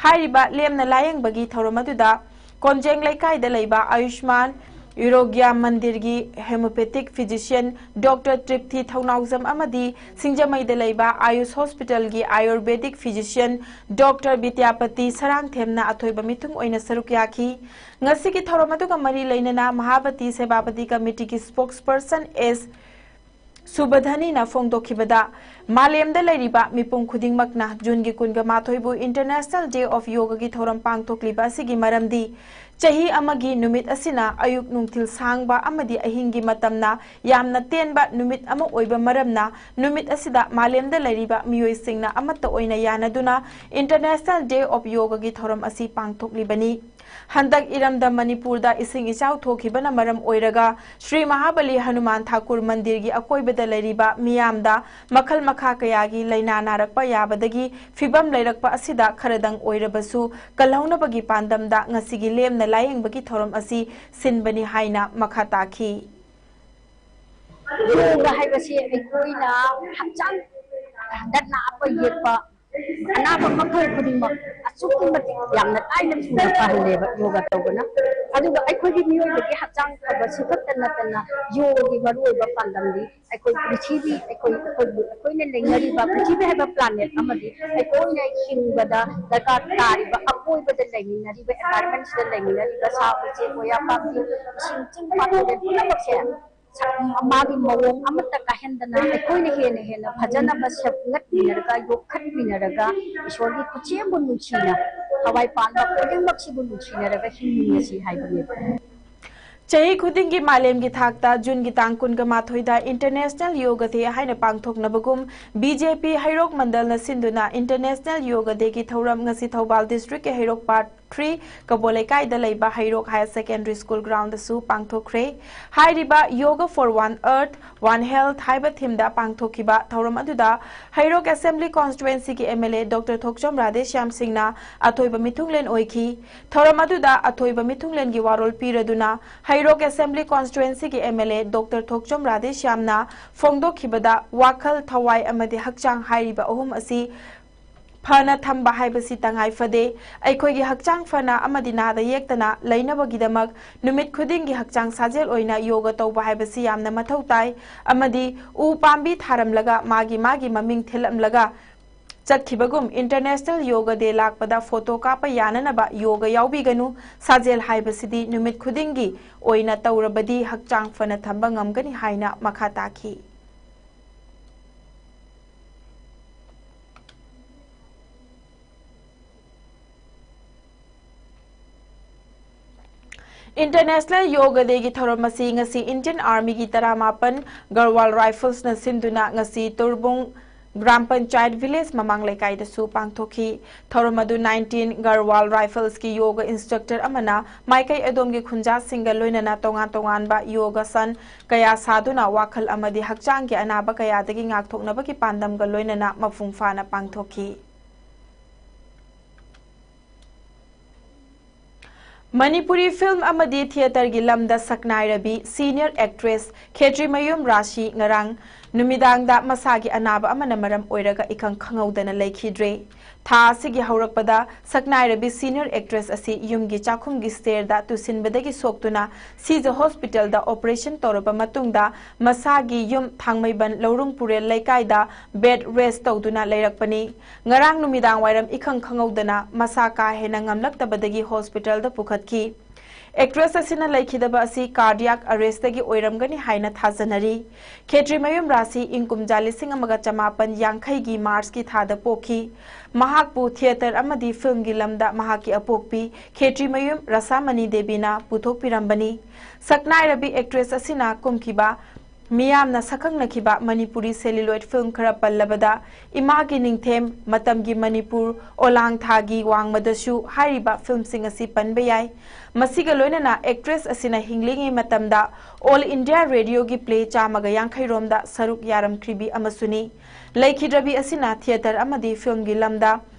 ꯍꯥꯏꯔꯤꯕ ꯂꯦꯝꯅ ꯂꯥꯌꯦꯡꯕꯒꯤ ꯊꯧꯔꯝ ꯑꯗꯨꯗ ꯀꯣꯟꯖꯦꯡ ꯂꯩꯀꯥꯏꯗ ꯂꯩꯕ ꯑꯌꯨꯁꯃꯥꯟ ꯏꯔꯣꯒ꯭ꯌꯥ ꯃꯟꯗꯤꯔꯒꯤ homeopathic physician Doctor ꯇ꯭ꯔꯤꯞꯊꯤ ꯊꯧꯅꯥꯎꯖꯝ ꯑꯃꯗꯤ ꯁꯤꯡꯖꯃꯩꯗ ꯂꯩꯕ Ayush Hospital ꯒꯤ Ayurvedic physician Doctor ꯕꯤꯗ꯭ꯌꯥꯄꯇꯤ ꯁꯔꯥꯡꯊꯦꯝꯅ ꯑꯊꯣꯏꯕ ꯃꯤꯊꯨꯡ ꯑꯣꯏꯅ ꯁꯔꯨꯛ ꯌꯥꯈꯤ꯫ ꯉꯁꯤꯒꯤ ꯊꯧꯔꯝ ꯑꯗꯨꯒ ꯃꯔꯤ ꯂꯩꯅꯅ ꯃꯍꯥꯕꯇꯤ ꯁꯦꯕꯥꯄꯇꯤ ꯀꯃꯤꯇꯤꯒꯤ spokesperson ꯑꯦꯁ ꯁꯨꯕꯙꯅꯤꯅ ꯐꯣꯡꯗꯣꯛꯈꯤꯕꯗ, ꯃꯥꯂꯦꯝꯗ ꯂꯩꯔꯤꯕ ꯃꯤꯄꯨꯝ ꯈꯨꯗꯤꯡꯃꯛꯅ ꯖꯨꯟꯒꯤ ꯀꯨꯟꯒ ꯃꯥꯊꯣꯏꯕꯨ International Day of Yoga ꯒꯤ ꯊꯧꯔꯝ ꯄꯥꯡꯊꯣꯛꯂꯤꯕ ꯑꯁꯤꯒꯤ ꯃꯔꯝꯗꯤ, ꯆꯍꯤ ꯑꯃꯒꯤ ꯅꯨꯃꯤꯠ ꯑꯁꯤꯅ ꯑꯌꯨꯛ ꯅꯨꯡꯊꯤꯜ ꯁꯥꯡꯕ ꯑꯃꯗꯤ ꯑꯍꯤꯡꯒꯤ ꯃꯇꯝꯅ ꯌꯥꯝꯅ ꯇꯦꯟꯕ ꯅꯨꯃꯤꯠ ꯑꯃ ꯑꯣꯏꯕ ꯃꯔꯝꯅ, ꯅꯨꯃꯤꯠ ꯑꯁꯤꯗ ꯃꯥꯂꯦꯝꯗ ꯂꯩꯔꯤꯕ ꯃꯤꯑꯣꯏꯁꯤꯡꯅ ꯑꯃꯠꯇ ꯑꯣꯏꯅ ꯌꯥꯅꯗꯨꯅ International Day of Yoga ꯒꯤ ꯊꯧꯔꯝ ꯑꯁꯤ ꯄꯥꯡꯊꯣꯛꯂꯤꯕꯅꯤ꯫ ꯍꯟꯗꯛ ꯏꯔꯝꯗꯝ ꯃꯅꯤꯄꯨꯔꯗ ꯏꯁꯤꯡ ꯏꯆꯥꯎ ꯊꯣꯛꯈꯤꯕꯅ ꯃꯔꯝ ꯑꯣꯏꯔꯒ ꯁ꯭ꯔꯤ ꯃꯍꯥꯕꯂꯤ ꯍꯅꯨꯃꯥꯟ ꯊꯥꯀꯨꯔ ꯃꯟꯗꯤꯔꯒꯤ ꯑꯀꯣꯏꯕꯗ ꯂꯩꯔꯤꯕ ꯃꯤꯌꯥꯝꯗ ꯃꯈꯜ ꯃꯈꯥ ꯀꯌꯥꯒꯤ ꯂꯥꯏꯅꯥ ꯅꯥꯔꯛꯄ ꯌꯥꯕꯗꯒꯤ ꯐꯤꯕꯝ ꯂꯩꯔꯛꯄ ꯑꯁꯤꯗ ꯈꯔꯗꯪ ꯑꯣꯏꯔꯕꯁꯨ ꯀꯜꯍꯧꯅꯕꯒꯤ ꯄꯥꯟꯗꯝꯗ ꯉꯁꯤꯒꯤ ꯂꯦꯝꯅ ꯂꯥꯌꯦꯡꯕꯒꯤ ꯊꯧꯔꯝ ꯑꯁꯤ ꯁꯤꯟꯕꯅꯤ ꯍꯥꯏꯅ ꯃꯈꯥ ꯇꯥꯈꯤ꯫ ꯌꯣꯒ ꯍꯥꯏꯕꯁꯤ ꯑꯩꯈꯣꯏꯅ ꯍꯛꯆꯥꯡ ꯍꯟꯗꯛꯅ ꯑꯩꯈꯣꯏ ꯌꯦꯛꯄ ꯑꯅꯥꯕ ꯃꯈꯜ ꯈꯨꯗꯤꯡꯃꯛ ꯑꯁꯨꯛꯀꯤ ꯃꯇꯤꯛ ꯌꯥꯝꯅ ꯂꯥꯏꯅ ꯊꯨꯅ ꯐꯍꯜꯂꯦꯕ ꯌꯣꯒ ꯇꯧꯕꯅ꯫ ꯑꯗꯨꯒ ꯑꯩꯈꯣꯏꯒꯤ ꯃꯤꯑꯣꯏꯕꯒꯤ ꯍꯛꯆꯥꯡ ꯐꯕꯁꯤ ꯈꯛꯇ ꯅꯠꯇꯅ ꯌꯣꯒꯒꯤ ꯃꯔꯨꯑꯣꯏꯕ ꯄꯥꯟꯗꯝꯗꯤ ꯑꯩꯈꯣꯏ ꯄ꯭ꯔꯤꯊꯤꯕꯤ, ꯑꯩꯈꯣꯏ, ꯑꯩꯈꯣꯏꯕꯨ, ꯑꯩꯈꯣꯏꯅ ꯂꯩꯅꯔꯤꯕ ꯄ꯭ꯔꯤꯊꯤꯕꯤ ꯍꯥꯏꯕ planet ꯑꯃꯗꯤ ꯑꯩꯈꯣꯏꯅ ꯍꯤꯡꯕꯗ ꯗꯔꯀꯥꯔ ꯇꯥꯔꯤꯕ ꯑꯀꯣꯏꯕꯗ ꯂꯩꯃꯤꯟꯅꯔꯤꯕ environment ꯁꯤꯗ ꯂꯩꯃꯤꯟꯅꯔꯤꯕ ꯁꯥ ꯎꯆꯦꯛ ꯋꯥꯌꯥ ꯄꯥꯝꯕꯤ ꯏꯁꯤꯡ ꯆꯤꯡ ꯄꯥꯠ ꯇꯨꯔꯦꯜ ꯄꯨꯝꯅꯃꯛꯁꯦ ꯃꯥꯒꯤ ꯃꯑꯣꯡ ꯑꯃꯠꯇ ꯀꯥꯏꯍꯟꯗꯅ ꯑꯩꯈꯣꯏꯅ ꯍꯦꯟꯅ ꯍꯦꯟꯅ ꯐꯖꯅꯕ ꯁꯦꯝꯒꯠꯃꯤꯟꯅꯔꯒ ꯌꯣꯛꯈꯠꯃꯤꯟꯅꯔꯒ ꯏꯁꯣꯔꯒꯤ ꯈꯨꯠꯁꯦꯝꯕꯨ ꯅꯨꯡꯁꯤꯅ ꯊꯋꯥꯏ ꯄꯥꯟꯕ ꯈꯨꯗꯤꯡꯃꯛꯁꯤꯕꯨ ꯅꯨꯡꯁꯤꯅꯔꯒ ꯍꯤꯡꯃꯤꯟꯅꯁꯤ ꯍꯥꯏꯕꯅꯦꯕ꯫ ꯆꯍꯤ ꯈꯨꯗꯤꯡꯒꯤ ꯃꯥꯂꯦꯝꯒꯤ ꯊꯥꯛꯇ ꯖꯨꯟꯒꯤ ꯇꯥꯡ ꯀꯨꯟꯒ ꯃꯥꯊꯣꯏꯗ International Yoga Day ꯍꯥꯏꯅ ꯄꯥꯡꯊꯣꯛꯅꯕꯒꯨꯝ, B J P ꯍꯩꯔꯣꯛ ꯃꯟꯗꯜꯅ ꯁꯤꯟꯗꯨꯅ International Yoga Day ꯒꯤ ꯊꯧꯔꯝ ꯉꯁꯤ ꯊꯧꯕꯥꯜ district ꯀꯤ ꯍꯩꯔꯣꯛ Part three ꯀꯕꯣ ꯂꯩꯀꯥꯏꯗ ꯂꯩꯕ ꯍꯩꯔꯣꯛ Higher Secondary School ground ꯗꯁꯨ ꯄꯥꯡꯊꯣꯛꯈ꯭ꯔꯦ꯫ ꯍꯥꯏꯔꯤꯕ Yoga for One Earth, One Health ꯍꯥꯏꯕ theme ꯗ ꯄꯥꯡꯊꯣꯛꯈꯤꯕ ꯊꯧꯔꯝ ꯑꯗꯨꯗ ꯍꯩꯔꯣꯛ Assembly Constituency ꯒꯤ M L A Doctor ꯊꯣꯛꯆꯣꯝ ꯔꯥꯙꯦꯁ꯭ꯌꯥꯝ ꯁꯤꯡꯅ ꯑꯊꯣꯏꯕ ꯃꯤꯊꯨꯡꯂꯦꯟ ꯑꯣꯏꯈꯤ꯫ ꯊꯧꯔꯝ ꯑꯗꯨꯗ ꯑꯊꯣꯏꯕ ꯃꯤꯊꯨꯡꯂꯦꯟꯒꯤ ꯋꯥꯔꯣꯜ ꯄꯤꯔꯗꯨꯅ ꯍꯩꯔꯣꯛ Assembly Constituency ꯒꯤ M L A Doctor ꯊꯣꯛꯆꯣꯝ ꯔꯥꯙꯦꯁ꯭ꯌꯥꯝꯅ ꯐꯣꯡꯗꯣꯛꯈꯤꯕꯗ, ꯋꯥꯈꯜ, ꯊꯋꯥꯏ ꯑꯃꯗꯤ ꯍꯛꯆꯥꯡ ꯍꯥꯏꯔꯤꯕ ꯑꯍꯨꯝ ꯑꯁꯤ ꯐꯅ ꯊꯝꯕ ꯍꯥꯏꯕꯁꯤ ꯇꯉꯥꯏ ꯐꯗꯦ꯫ ꯑꯩꯈꯣꯏꯒꯤ ꯍꯛꯆꯥꯡ ꯐꯅ ꯑꯃꯗꯤ ꯅꯥꯗ ꯌꯦꯛꯇꯅ ꯂꯩꯅꯕꯒꯤꯗꯃꯛ ꯅꯨꯃꯤꯠ ꯈꯨꯗꯤꯡꯒꯤ ꯍꯛꯆꯥꯡ ꯁꯥꯖꯦꯜ ꯑꯣꯏꯅ ꯌꯣꯒ ꯇꯧꯕ ꯍꯥꯏꯕꯁꯤ ꯌꯥꯝꯅ ꯃꯊꯧ ꯇꯥꯏ, ꯑꯃꯗꯤ ꯎ ꯄꯥꯝꯕꯤ ꯊꯥꯔꯝꯂꯒ ꯃꯥꯒꯤ ꯃꯥꯒꯤ ꯃꯃꯤꯡ ꯊꯤꯜꯂꯝꯂꯒ ꯆꯠꯈꯤꯕꯒꯨꯝ International Yoga Day ꯂꯥꯛꯄꯗ ꯐꯣꯇꯣ ꯀꯥꯞꯄ ꯌꯥꯅꯅꯕ ꯌꯣꯒ ꯌꯥꯎꯕꯤꯒꯅꯨ꯫ ꯁꯥꯖꯦꯜ ꯍꯥꯏꯕꯁꯤꯗꯤ ꯅꯨꯃꯤꯠ ꯈꯨꯗꯤꯡꯒꯤ ꯑꯣꯏꯅ ꯇꯧꯔꯕꯗꯤ ꯍꯛꯆꯥꯡ ꯐꯅ ꯊꯝꯕ ꯉꯝꯒꯅꯤ ꯍꯥꯏꯅ ꯃꯈꯥ ꯇꯥꯈꯤ꯫ International Yoga Day ꯒꯤ ꯊꯧꯔꯝ ꯑꯁꯤ ꯉꯁꯤ Indian Army ꯒꯤ ꯇꯔꯥꯃꯥꯄꯟ Garhwal Rifles ꯅ ꯁꯤꯟꯗꯨꯅ ꯉꯁꯤ ꯇꯨꯔꯕꯨꯡ ꯒ꯭ꯔꯥꯝ ꯄꯟꯆꯥꯌꯠ ꯚꯤꯂꯦꯖ ꯃꯃꯥꯡ ꯂꯩꯀꯥꯏꯗꯁꯨ ꯄꯥꯡꯊꯣꯛꯈꯤ꯫ ꯊꯧꯔꯝ ꯑꯗꯨ nineteen Garhwal Rifles ꯀꯤ ꯌꯣꯒ instructor ꯑꯃꯅ ꯃꯥꯏꯀꯩ ꯑꯗꯣꯝꯒꯤ ꯈꯨꯟꯖꯥꯁꯤꯡꯒ ꯂꯣꯏꯅꯅ ꯇꯣꯉꯥꯟ ꯇꯣꯉꯥꯟꯕ ꯌꯣꯒꯥꯁꯟ ꯀꯌꯥ ꯁꯥꯗꯨꯅ ꯋꯥꯈꯜ ꯑꯃꯗꯤ ꯍꯛꯆꯥꯡꯒꯤ ꯑꯅꯥꯕ ꯀꯌꯥꯗꯒꯤ ꯉꯥꯛꯊꯣꯛꯅꯕꯒꯤ ꯄꯥꯟꯗꯝꯒ ꯂꯣꯏꯅꯅ ꯃꯄꯨꯡ ꯐꯥꯅ ꯄꯥꯡꯊꯣꯛꯈꯤ꯫ ꯃꯅꯤꯄꯨꯔꯤ film ꯑꯃꯗꯤ theatre ꯒꯤ ꯂꯝꯗ ꯁꯛꯅꯥꯏꯔꯕꯤ senior actress ꯈꯦꯇ꯭ꯔꯤꯃꯌꯨꯝ ꯔꯥꯁꯤ ꯉꯔꯥꯡ ꯅꯨꯃꯤꯗꯥꯡꯗ ꯃꯁꯥꯒꯤ ꯑꯅꯥꯕ ꯑꯃꯅ ꯃꯔꯝ ꯑꯣꯏꯔꯒ ꯏꯈꯪ ꯈꯪꯍꯧꯗꯅ ꯂꯩꯈꯤꯗ꯭ꯔꯦ꯫ ꯊꯥ ꯑꯁꯤꯒꯤ ꯍꯧꯔꯛꯄꯗ ꯁꯛꯅꯥꯏꯔꯕꯤ senior actress ꯑꯁꯤ ꯌꯨꯝꯒꯤ ꯆꯥꯛꯈꯨꯝꯒꯤ stair ꯗ ꯇꯨꯁꯤꯟꯕꯗꯒꯤ ꯁꯣꯛꯇꯨꯅ ꯁꯤꯖ hospital ꯗ operation ꯇꯧꯔꯕ ꯃꯇꯨꯡꯗ ꯃꯁꯥꯒꯤ ꯌꯨꯝ ꯊꯥꯡꯃꯩꯕꯟ ꯂꯧꯔꯨꯡ ꯄꯨꯔꯦꯜ ꯂꯩꯀꯥꯏꯗ bed rest ꯇꯧꯗꯨꯅ ꯂꯩꯔꯛꯄꯅꯤ꯫ ꯉꯔꯥꯡ ꯅꯨꯃꯤꯗꯥꯡ ꯋꯥꯏꯔꯝ ꯏꯈꯪ ꯈꯪꯍꯧꯗꯅ ꯃꯁꯥ ꯀꯥ ꯍꯦꯟꯅ ꯉꯝꯂꯛꯇꯕꯗꯒꯤ hospital ꯗ ꯄꯨꯈꯠꯈꯤ꯫ ꯑꯦꯛꯇ꯭ꯔꯦꯁ ꯑꯁꯤꯅ ꯂꯩꯈꯤꯗꯕ ꯑꯁꯤ ꯀꯥꯔꯗꯤꯌꯥꯛ ꯑꯔꯦꯁꯇꯒꯤ ꯑꯣꯏꯔꯝꯒꯅꯤ ꯍꯥꯏꯅ ꯊꯥꯖꯅꯔꯤ꯫ ꯈꯦꯇ꯭ꯔꯤꯃꯌꯨꯝ ꯔꯥꯁꯤ ꯏꯪ ꯀꯨꯝꯖꯥ ꯂꯤꯁꯤꯡ ꯑꯃꯒ ꯆꯃꯥꯄꯟ ꯌꯥꯡꯈꯩꯒꯤ ꯃꯥꯔꯆꯀꯤ ꯊꯥꯗ ꯄꯣꯛꯈꯤ꯫ ꯃꯍꯥꯛꯄꯨ ꯊꯤꯌꯦꯇꯔ ꯑꯃꯗꯤ ꯐꯤꯜꯝꯒꯤ ꯂꯝꯗ ꯃꯍꯥꯛꯀꯤ ꯑꯄꯣꯛꯄꯤ ꯈꯦꯇ꯭ꯔꯤꯃꯌꯨꯝ ꯔꯁꯥꯃꯅꯤ ꯗꯦꯕꯤꯅ ꯄꯨꯊꯣꯛꯄꯤꯔꯝꯕꯅꯤ꯫ ꯁꯛꯅꯥꯏꯔꯕꯤ ꯑꯦꯛꯇ꯭ꯔꯦꯁ ꯑꯁꯤꯅ ꯀꯨꯝꯈꯤꯕ ꯃꯤꯌꯥꯝꯅ ꯁꯛꯈꯪꯅꯈꯤꯕ ꯃꯅꯤꯄꯨꯔꯤ ꯁꯦꯂꯨꯂꯣꯏꯗ ꯐꯤꯜꯝ ꯈꯔ ꯄꯜꯂꯕꯗ ꯏꯃꯥꯒꯤ ꯅꯤꯡꯊꯦꯝ, ꯃꯇꯝꯒꯤ ꯃꯅꯤꯄꯨꯔ, ꯑꯣꯂꯥꯡ ꯊꯥꯒꯤ ꯋꯥꯡꯃꯗꯁꯨ ꯍꯥꯏꯔꯤꯕ ꯐꯤꯜꯝꯁꯤꯡ ꯑꯁꯤ ꯄꯟꯕ ꯌꯥꯏ꯫ ꯃꯁꯤꯒ ꯂꯣꯏꯅꯅ ꯑꯦꯛꯇ꯭ꯔꯦꯁ ꯑꯁꯤꯅ ꯍꯤꯡꯂꯤꯉꯩ ꯃꯇꯝꯗ ꯑꯣꯜ ꯏꯟꯗꯤꯌꯥ ꯔꯦꯗꯤꯑꯣꯒꯤ ꯄ꯭ꯂꯦ ꯆꯥꯝꯃꯒ ꯌꯥꯡꯈꯩ ꯔꯣꯝꯗ ꯁꯔꯨꯛ ꯌꯥꯔꯝꯈ꯭ꯔꯤꯕꯤ ꯑꯃꯁꯨꯅꯤ꯫ ꯂꯩꯈꯤꯗ꯭ꯔꯕꯤ ꯑꯁꯤꯅ ꯊꯤꯌꯦꯇꯔ ꯑꯃꯗꯤ ꯐꯤꯜꯝꯒꯤ ꯂꯝꯗ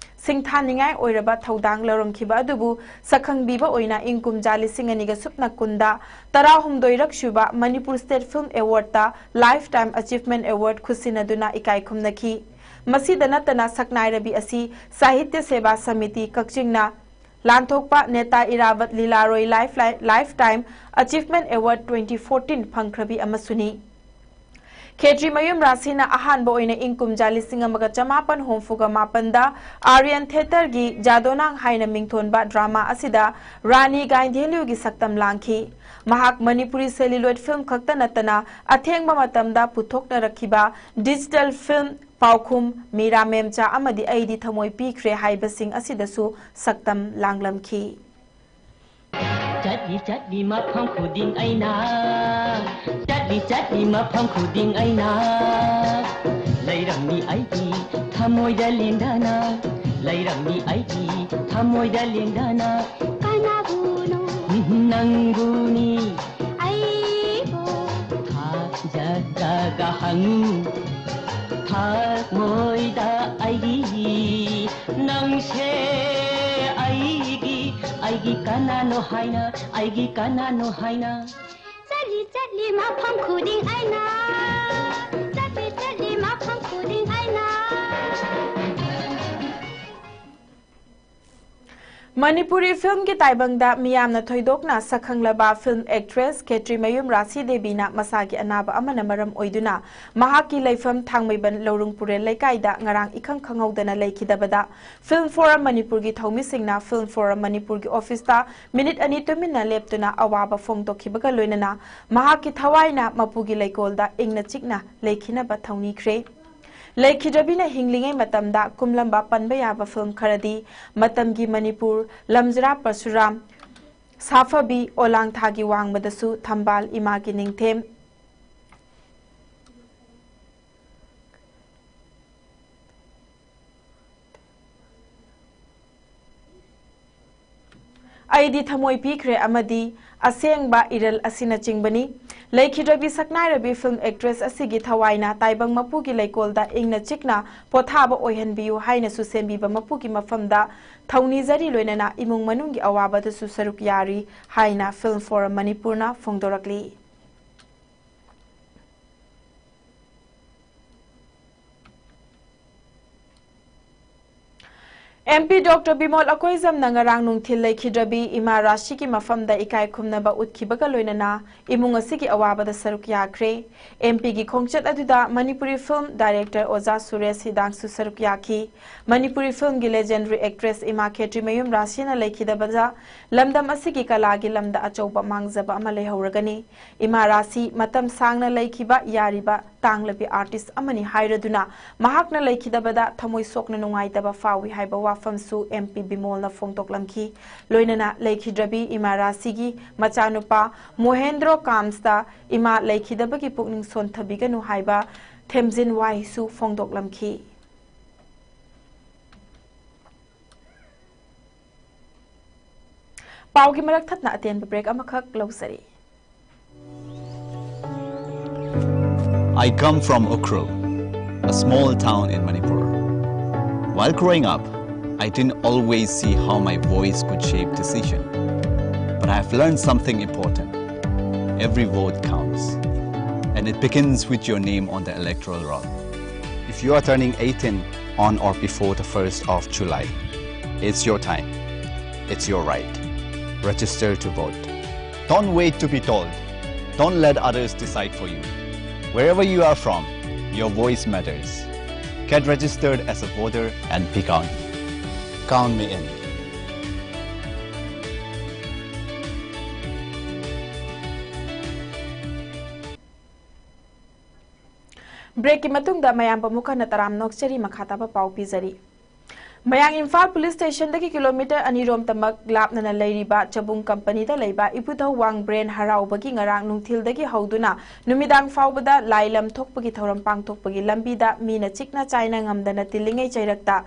ꯁꯤꯡꯊꯥꯅꯤꯡꯉꯥꯏ ꯑꯣꯏꯔꯕ ꯊꯧꯗꯥꯡ ꯂꯧꯔꯝꯈꯤꯕ ꯑꯗꯨꯕꯨ ꯁꯛꯈꯪꯕꯤꯕ ꯑꯣꯏꯅ ꯏꯪ ꯀꯨꯝꯖꯥ ꯂꯤꯁꯤꯡ ꯑꯅꯤꯒ ꯁꯨꯞꯅ ꯀꯨꯟꯗ ꯇꯔꯥꯍꯨꯝꯗꯣꯏꯔꯛ ꯁꯨꯕ ꯃꯅꯤꯄꯨꯔ ꯁ꯭ꯇꯦꯠ ꯐꯤꯜꯝ ꯑꯦꯋꯥꯔꯗꯇ ꯂꯥꯏꯐ ꯇꯥꯏꯝ ꯑꯆꯤꯚꯃꯦꯟꯠ ꯑꯦꯋꯥꯔꯗ ꯈꯨꯠꯁꯤꯟꯅꯗꯨꯅ ꯏꯀꯥꯏ ꯈꯨꯝꯅꯈꯤ꯫ ꯃꯁꯤꯗ ꯅꯠꯇꯅ ꯁꯛꯅꯥꯏꯔꯕꯤ ꯑꯁꯤ ꯁꯥꯍꯤꯇ꯭ꯌ ꯁꯦꯕꯥ ꯁꯃꯤꯇꯤ ꯀꯛꯆꯤꯡꯅ ꯂꯥꯟꯊꯣꯛꯄ ꯅꯦꯇꯥ ꯏꯔꯥꯕꯠ ꯂꯤꯂꯥꯔꯣꯏ ꯂꯥꯏꯐ ꯂꯥꯏ-, lifetime achievement award twenty fourteen ꯐꯪꯈ꯭ꯔꯕꯤ ꯑꯃꯁꯨꯅꯤ꯫ ꯈꯦꯇ꯭ꯔꯤꯃꯌꯨꯝ ꯔꯥꯁꯤꯅ ꯑꯍꯥꯟꯕ ꯑꯣꯏꯅ ꯏꯪ ꯀꯨꯝꯖꯥ ꯂꯤꯁꯤꯡ ꯑꯃꯒ ꯆꯃꯥꯄꯟ ꯍꯨꯝꯐꯨꯒ ꯃꯥꯄꯟꯗ ꯑꯥꯔꯌꯟ ꯊꯤꯌꯦꯇꯔꯒꯤ ꯖꯥꯗꯣꯅꯥꯡ ꯍꯥꯏꯅ ꯃꯤꯡꯊꯣꯟꯕ ꯗ꯭ꯔꯥꯃꯥ ꯑꯁꯤꯗ ꯔꯥꯅꯤ ꯒꯥꯏꯟꯙꯦꯂꯨꯒꯤ ꯁꯛꯇꯝ ꯂꯥꯡꯈꯤ꯫ ꯃꯍꯥꯛ ꯃꯅꯤꯄꯨꯔꯤ ꯁꯦꯂꯨꯂꯣꯏꯗ ꯐꯤꯜꯝ ꯈꯛꯇ ꯅꯠꯇꯅ ꯑꯊꯦꯡꯕ ꯃꯇꯝꯗ ꯄꯨꯊꯣꯛꯅꯔꯛꯈꯤꯕ ꯗꯤꯖꯤꯇꯦꯜ ꯐꯤꯜꯝ ꯄꯥꯎꯈꯨꯝ, ꯃꯤꯔꯥ ꯃꯦꯝꯆꯥ ꯑꯃꯗꯤ ꯑꯩꯗꯤ ꯊꯃꯣꯏ ꯄꯤꯈ꯭ꯔꯦ ꯍꯥꯏꯕꯁꯤꯡ ꯑꯁꯤꯗꯁꯨ ꯁꯛꯇꯝ ꯂꯥꯡꯂꯝꯈꯤ꯫ ꯆꯠꯂꯤ ꯆꯠꯂꯤ ꯃꯐꯝ ꯈꯨꯗꯤꯡ ꯑꯩꯅ, ꯆꯠꯂꯤ ꯆꯠꯂꯤ ꯃꯐꯝ ꯈꯨꯗꯤꯡ ꯑꯩꯅ, ꯂꯩꯔꯝꯃꯤ ꯑꯩꯒꯤ ꯊꯃꯣꯏꯗ ꯂꯦꯡꯗꯅ, ꯂꯩꯔꯝꯃꯤ ꯑꯩꯒꯤ ꯊꯃꯣꯏꯗ ꯂꯦꯡꯗꯅ꯫ ꯀꯅꯥꯕꯨꯅꯣ? ꯅꯪꯕꯨꯅꯤ꯫ ꯑꯩꯕꯨ ꯊꯥꯖꯗ꯭ꯔꯒ ꯍꯪꯉꯨ ꯊꯃꯣꯏꯗ ꯑꯩꯒꯤ, ꯅꯪꯁꯦ ꯑꯩꯒꯤ, ꯑꯩꯒꯤ ꯀꯅꯥꯅꯣ ꯍꯥꯏꯅ, ꯑꯩꯒꯤ ꯀꯅꯥꯅꯣ ꯍꯥꯏꯅ꯫ ꯆꯠꯂꯤ ꯆꯠꯂꯤ ꯃꯐꯝ ꯈꯨꯗꯤꯡ ꯑꯩꯅ, ꯆꯠꯂꯤ ꯆꯠꯂꯤ ꯃꯐꯝ ꯈꯨꯗꯤꯡ ꯑꯩꯅ꯫ ꯃꯅꯤꯄꯨꯔꯤ ꯐꯤꯜꯝꯒꯤ ꯇꯥꯏꯕꯪꯗ ꯃꯤꯌꯥꯝꯅ ꯊꯣꯏꯗꯣꯛꯅ ꯁꯛꯈꯪꯂꯕ ꯐꯤꯜꯝ ꯑꯦꯛꯇ꯭ꯔꯦꯁ ꯈꯦꯇ꯭ꯔꯤꯃꯌꯨꯝ ꯔꯥꯁꯤ ꯗꯦꯕꯤꯅ ꯃꯁꯥꯒꯤ ꯑꯅꯥꯕ ꯑꯃꯅ ꯃꯔꯝ ꯑꯣꯏꯗꯨꯅ ꯃꯍꯥꯛꯀꯤ ꯂꯩꯐꯝ ꯊꯥꯡꯃꯩꯕꯟ ꯂꯧꯔꯨꯡ ꯄꯨꯔꯦꯜ ꯂꯩꯀꯥꯏꯗ ꯉꯔꯥꯡ ꯏꯈꯪ ꯈꯪꯍꯧꯗꯅ ꯂꯩꯈꯤꯗꯕꯗ ꯐꯤꯜꯝ ꯐꯣꯔꯝ ꯃꯅꯤꯄꯨꯔꯒꯤ ꯊꯧꯃꯤꯁꯤꯡꯅ ꯐꯤꯜꯝ ꯐꯣꯔꯝ ꯃꯅꯤꯄꯨꯔꯒꯤ ꯑꯣꯐꯤꯁꯇ ꯃꯤꯅꯤꯠ ꯑꯅꯤ ꯇꯨꯃꯤꯟꯅ ꯂꯦꯞꯇꯨꯅ ꯑꯋꯥꯕ ꯐꯣꯡꯗꯣꯛꯈꯤꯕꯒ ꯂꯣꯏꯅꯅ ꯃꯍꯥꯛꯀꯤ ꯊꯋꯥꯏꯅ ꯃꯄꯨꯒꯤ ꯂꯩꯀꯣꯜꯗ ꯏꯪꯅ ꯆꯤꯛꯅ ꯂꯩꯈꯤꯅꯕ ꯊꯧꯅꯤꯈ꯭ꯔꯦ꯫ ꯂꯩꯈꯤꯗ꯭ꯔꯕꯤꯅ ꯍꯤꯡꯂꯤꯉꯩ ꯃꯇꯝꯗ ꯀꯨꯝꯂꯝꯕ ꯄꯟꯕ ꯌꯥꯕ ꯐꯤꯜꯝ ꯈꯔꯗꯤ ꯃꯇꯝꯒꯤ ꯃꯅꯤꯄꯨꯔ, ꯂꯝꯖꯤꯔꯥ ꯄꯔꯁꯨꯔꯥꯝ, ꯁꯥꯐꯕꯤ, ꯑꯣꯂꯥꯡꯊꯥꯒꯤ ꯋꯥꯡꯃꯗꯁꯨ ꯊꯝꯕꯥꯜ, ꯏꯃꯥꯒꯤ ꯅꯤꯡꯊꯦꯝ, ꯑꯩꯗꯤ ꯊꯃꯣꯏ ꯄꯤꯈ꯭ꯔꯦ ꯑꯃꯗꯤ ꯑꯁꯦꯡꯕ ꯏꯔꯜ ꯑꯁꯤꯅꯆꯤꯡꯕꯅꯤ꯫ ꯂꯩꯈꯤꯗ꯭ꯔꯕꯤ ꯁꯛꯅꯥꯏꯔꯕꯤ ꯐꯤꯜꯝ ꯑꯦꯛꯇ꯭ꯔꯦꯁ ꯑꯁꯤꯒꯤ ꯊꯋꯥꯏꯅ ꯇꯥꯏꯕꯪ ꯃꯄꯨꯒꯤ ꯂꯩꯀꯣꯜꯗ ꯏꯪꯅ ꯆꯤꯛꯅ ꯄꯣꯊꯥꯕ ꯑꯣꯏꯍꯟꯕꯤꯌꯨ ꯍꯥꯏꯅꯁꯨ ꯁꯦꯝꯕꯤꯕ ꯃꯄꯨꯒꯤ ꯃꯐꯝꯗ ꯊꯧꯅꯤꯖꯔꯤ, ꯂꯣꯏꯅꯅ ꯏꯃꯨꯡ ꯃꯅꯨꯡꯒꯤ ꯑꯋꯥꯕꯗꯁꯨ ꯁꯔꯨꯛ ꯌꯥꯔꯤ ꯍꯥꯏꯅ ꯐꯤꯜꯝ ꯐꯣꯔꯝ ꯃꯅꯤꯄꯨꯔꯅ ꯐꯣꯡꯗꯣꯔꯛꯂꯤ꯫ ꯑꯦꯝ ꯄꯤ ꯗꯣꯛꯇꯔ ꯕꯤꯃꯣꯜ ꯑꯀꯣꯏꯖꯝꯅ ꯉꯔꯥꯡ ꯅꯨꯡꯊꯤꯜ ꯂꯩꯈꯤꯗ꯭ꯔꯕꯤ ꯏꯃꯥ ꯔꯥꯁꯤꯒꯤ ꯃꯐꯝꯗ ꯏꯀꯥꯏ ꯈꯨꯝꯅꯕ ꯎꯠꯈꯤꯕꯒ ꯂꯣꯏꯅꯅ ꯏꯃꯨꯡ ꯑꯁꯤꯒꯤ ꯑꯋꯥꯕꯗ ꯁꯔꯨꯛ ꯌꯥꯈ꯭ꯔꯦ꯫ ꯑꯦꯝ ꯄꯤꯒꯤ ꯈꯣꯡꯆꯠ ꯑꯗꯨꯗ ꯃꯅꯤꯄꯨꯔꯤ ꯐꯤꯜꯝ ꯗꯥꯏꯔꯦꯛꯇꯔ ꯑꯣꯖꯥ ꯁꯨꯔꯦꯁ ꯍꯤꯗꯥꯡꯁꯨ ꯁꯔꯨꯛ ꯌꯥꯈꯤ꯫ ꯃꯅꯤꯄꯨꯔꯤ ꯐꯤꯜꯝꯒꯤ ꯂꯦꯖꯦꯟꯗꯔꯤ ꯑꯦꯛꯇ꯭ꯔꯦꯁ ꯏꯃꯥ ꯈꯦꯇ꯭ꯔꯤꯃꯌꯨꯝ ꯔꯥꯁꯤꯅ ꯂꯩꯈꯤꯗꯕꯗ ꯂꯝꯗꯝ ꯑꯁꯤꯒꯤ ꯀꯂꯥꯒꯤ ꯂꯝꯗ ꯑꯆꯧꯕ ꯃꯥꯡꯖꯕ ꯑꯃ ꯂꯩꯍꯧꯔꯒꯅꯤ꯫ ꯏꯃꯥ ꯔꯥꯁꯤ ꯃꯇꯝ ꯁꯥꯡꯅ ꯂꯩꯈꯤꯕ ꯌꯥꯔꯤꯕ ꯇꯥꯡꯂꯕꯤ ꯑꯥꯔꯇꯤꯁ ꯑꯃꯅꯤ ꯍꯥꯏꯔꯗꯨꯅ ꯃꯍꯥꯛꯅ ꯂꯩꯈꯤꯗꯕꯗ ꯊꯃꯣꯏ ꯁꯣꯛꯅ ꯅꯨꯡꯉꯥꯏꯇꯕ ꯐꯥꯎꯏ ꯍꯥꯏꯕ ꯋꯥꯐꯝꯁꯨ ꯑꯦꯝ ꯄꯤ ꯕꯤꯃꯣꯜꯅ ꯐꯣꯡꯗꯣꯛꯂꯝꯈꯤ꯫ ꯂꯣꯏꯅꯅ ꯂꯩꯈꯤꯗ꯭ꯔꯕꯤ ꯏꯃꯥ ꯔꯥꯁꯤꯒꯤ ꯃꯆꯥꯅꯨꯄꯥ ꯃꯣꯍꯦꯟꯗ꯭ꯔꯣ ꯀꯥꯝꯁꯇ ꯏꯃꯥ ꯂꯩꯈꯤꯗꯕꯒꯤ ꯄꯨꯛꯅꯤꯡ ꯁꯣꯟꯊꯕꯤꯒꯅꯨ ꯍꯥꯏꯕ ꯊꯦꯝꯖꯤꯟ ꯋꯥꯍꯩꯁꯨ ꯐꯣꯡꯗꯣꯛꯂꯝꯈꯤ꯫ ꯄꯥꯎꯒꯤ ꯃꯔꯛ ꯊꯠꯅ ꯑꯇꯦꯟꯕ ꯕ꯭ꯔꯦꯛ ꯑꯃꯈꯛ ꯂꯧꯖꯔꯤ꯫ I come from Ukhrul, a small town in Manipur. While growing up, I didn't always see how my voice could shape decision. But I've learned something important. Every vote counts. And it begins with your name on the electoral roll. If you are turning eighteen on or before the first of July, it's your time. It's your right. Register to vote. Don't wait to be told. Don't let others decide for you. Wherever you are from, your voice matters. Get registered as a voter and be counted. Count me in. Breakꯀꯤ ꯃꯇꯨꯡꯗ ꯃꯌꯥꯝꯕꯨ ꯑꯃꯨꯛ ꯍꯟꯅ ꯇꯔꯥꯝꯅ ꯑꯣꯛꯆꯔꯤ꯫ ꯃꯈꯥ ꯇꯥꯕ ꯄꯥꯎ ꯄꯤꯖꯔꯤ꯫ ꯃꯌꯥꯡ Imphal police ꯁ꯭ꯇꯦꯁꯟꯗꯒꯤ kilometre ꯑꯅꯤꯔꯣꯝꯇꯃꯛ ꯂꯥꯞꯅꯅ ꯂꯩꯔꯤꯕ ꯆꯕꯨꯡ ꯀꯝꯄꯅꯤꯗ ꯂꯩꯕ ꯏꯕꯨꯙꯧ ꯋꯥꯡꯕ꯭ꯔꯦꯟ ꯍꯔꯥꯎꯕꯒꯤ ꯉꯔꯥꯡ ꯅꯨꯡꯊꯤꯜꯗꯒꯤ ꯍꯧꯗꯨꯅ ꯅꯨꯃꯤꯗꯥꯡ ꯐꯥꯎꯕꯗ ꯂꯥꯏ ꯂꯝ ꯊꯣꯛꯄꯒꯤ ꯊꯧꯔꯝ ꯄꯥꯡꯊꯣꯛꯄꯒꯤ ꯂꯝꯕꯤꯗ ꯃꯤꯅ ꯆꯤꯛꯅ ꯆꯥꯏꯅ ꯉꯝꯗꯅ ꯇꯤꯜꯂꯤꯉꯩ ꯆꯩꯔꯛꯇ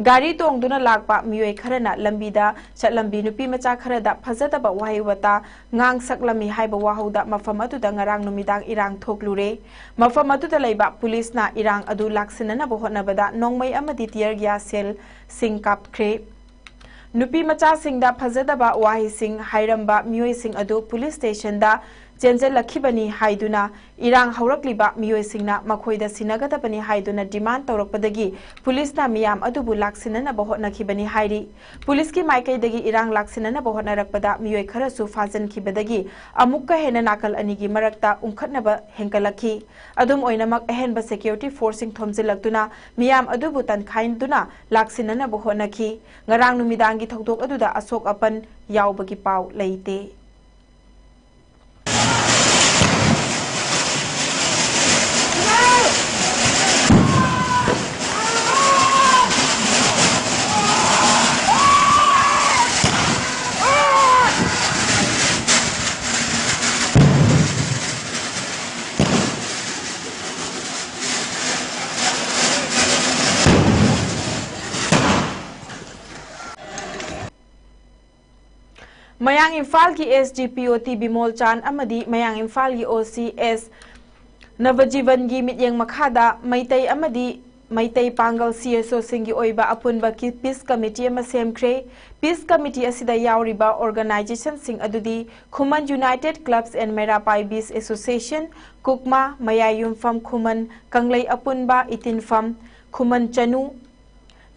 ꯒꯥꯔꯤ ꯇꯣꯡꯗꯨꯅ ꯂꯥꯛꯄ ꯃꯤꯑꯣꯏ ꯈꯔꯅ ꯂꯝꯕꯤꯗ ꯆꯠꯂꯝꯕꯤ ꯅꯨꯄꯤ ꯃꯆꯥ ꯈꯔꯗ ꯐꯖꯗꯕ ꯋꯥꯍꯩ ꯋꯥꯇꯥ ꯉꯥꯡꯁꯛꯂꯝꯃꯤ ꯍꯥꯏꯕ ꯋꯥꯍꯧꯗ ꯃꯐꯝ ꯑꯗꯨꯗ ꯉꯔꯥꯡ ꯅꯨꯃꯤꯗꯥꯡ ꯏꯔꯥꯡ ꯊꯣꯛꯂꯨꯔꯦ꯫ ꯃꯐꯝ ꯑꯗꯨꯗ ꯂꯩꯕ ꯄꯨꯂꯤꯁꯅ ꯏꯔꯥꯡ ꯑꯗꯨ ꯂꯥꯛꯁꯤꯟꯅꯅꯕ ꯍꯣꯠꯅꯕꯗ ꯅꯣꯡꯃꯩ ꯑꯃꯗꯤ tear gas shellꯁꯤꯡ ꯀꯥꯞꯈ꯭ꯔꯦ꯫ ꯅꯨꯄꯤ ꯃꯆꯥꯁꯤꯡꯗ ꯐꯖꯗꯕ ꯋꯥꯍꯩꯁꯤꯡ ꯍꯥꯏꯔꯝꯕ ꯃꯤꯑꯣꯏꯁꯤꯡ ꯑꯗꯨ ꯄꯨꯂꯤꯁ ꯁ꯭ꯇꯦꯁꯟꯗ ꯆꯦꯟꯖꯜꯂꯛꯈꯤꯕꯅꯤ ꯍꯥꯏꯗꯨꯅ ꯏꯔꯥꯡ ꯍꯧꯔꯛꯂꯤꯕ ꯃꯤꯑꯣꯏꯁꯤꯡꯅ ꯃꯈꯣꯏꯗ ꯁꯤꯟꯅꯒꯗꯕꯅꯤ ꯍꯥꯏꯗꯨꯅ demand ꯇꯧꯔꯛꯄꯗꯒꯤ ꯄꯨꯂꯤꯁꯅ ꯃꯤꯌꯥꯝ ꯑꯗꯨꯕꯨ ꯂꯥꯛꯁꯤꯟꯅꯅꯕ ꯍꯣꯠꯅꯈꯤꯕꯅꯤ ꯍꯥꯏꯔꯤ꯫ ꯄꯨꯂꯤꯁꯀꯤ ꯃꯥꯏꯀꯩꯗꯒꯤ ꯏꯔꯥꯡ ꯂꯥꯛꯁꯤꯟꯅꯅꯕ ꯍꯣꯠꯅꯔꯛꯄꯗ ꯃꯤꯑꯣꯏ ꯈꯔꯁꯨ ꯐꯥꯖꯤꯟꯈꯤꯕꯗꯒꯤ ꯑꯃꯨꯛꯀ ꯍꯦꯟꯅ ꯅꯥꯀꯜ ꯑꯅꯤꯒꯤ ꯃꯔꯛꯇ ꯎꯪꯈꯠꯅꯕ ꯍꯦꯟꯒꯠꯂꯛꯈꯤ꯫ ꯑꯗꯨꯝ ꯑꯣꯏꯅꯃꯛ, ꯑꯍꯦꯟꯕ security forceꯁꯤꯡ ꯊꯣꯝꯖꯤꯜꯂꯛꯇꯨꯅ ꯃꯤꯌꯥꯝ ꯑꯗꯨꯕꯨ ꯇꯟꯈꯥꯏꯗꯨꯅ ꯂꯥꯛꯁꯤꯟꯅꯅꯕ ꯍꯣꯠꯅꯈꯤ꯫ ꯉꯔꯥꯡ ꯅꯨꯃꯤꯗꯥꯡꯒꯤ ꯊꯧꯗꯣꯛ ꯑꯗꯨꯗ ꯑꯁꯣꯛ ꯑꯄꯟ ꯌꯥꯎꯕꯒꯤ ꯄꯥꯎ ꯂꯩꯇꯦ꯫ ꯃꯌꯥꯡ ꯏꯝꯐꯥꯜꯒꯤ S D P O T Bimol ꯆꯥꯟ ꯑꯃꯗꯤ ꯃꯌꯥꯡ ꯏꯝꯐꯥꯜꯒꯤ O C S ꯅꯕꯖꯤꯕꯟꯒꯤ ꯃꯤꯠꯌꯦꯡ ꯃꯈꯥꯗ ꯃꯩꯇꯩ ꯑꯃꯗꯤ ꯃꯩꯇꯩ ꯄꯥꯡꯒꯜ C S Oꯁꯤꯡꯒꯤ ꯑꯣꯏꯕ ꯑꯄꯨꯟꯕ ꯀꯤ-, peace committee ꯑꯃ ꯁꯦꯝꯈ꯭ꯔꯦ꯫ Peace committee ꯑꯁꯤꯗ ꯌꯥꯎꯔꯤꯕ organizationꯁꯤꯡ ꯑꯗꯨꯗꯤ ꯈꯨꯃꯟ United Clubs and ꯃꯩꯔꯥ ꯄꯥꯏꯕꯤꯁ Association, ꯀꯨꯛꯃꯥ, ꯃꯌꯥꯏ ꯌꯨꯝꯐꯝ ꯈꯨꯃꯟ, ꯀꯪꯂꯩ ꯑꯄꯨꯟꯕ, ꯏꯇꯤꯟꯐꯝ ꯈꯨꯃꯟ ꯆꯅꯨ,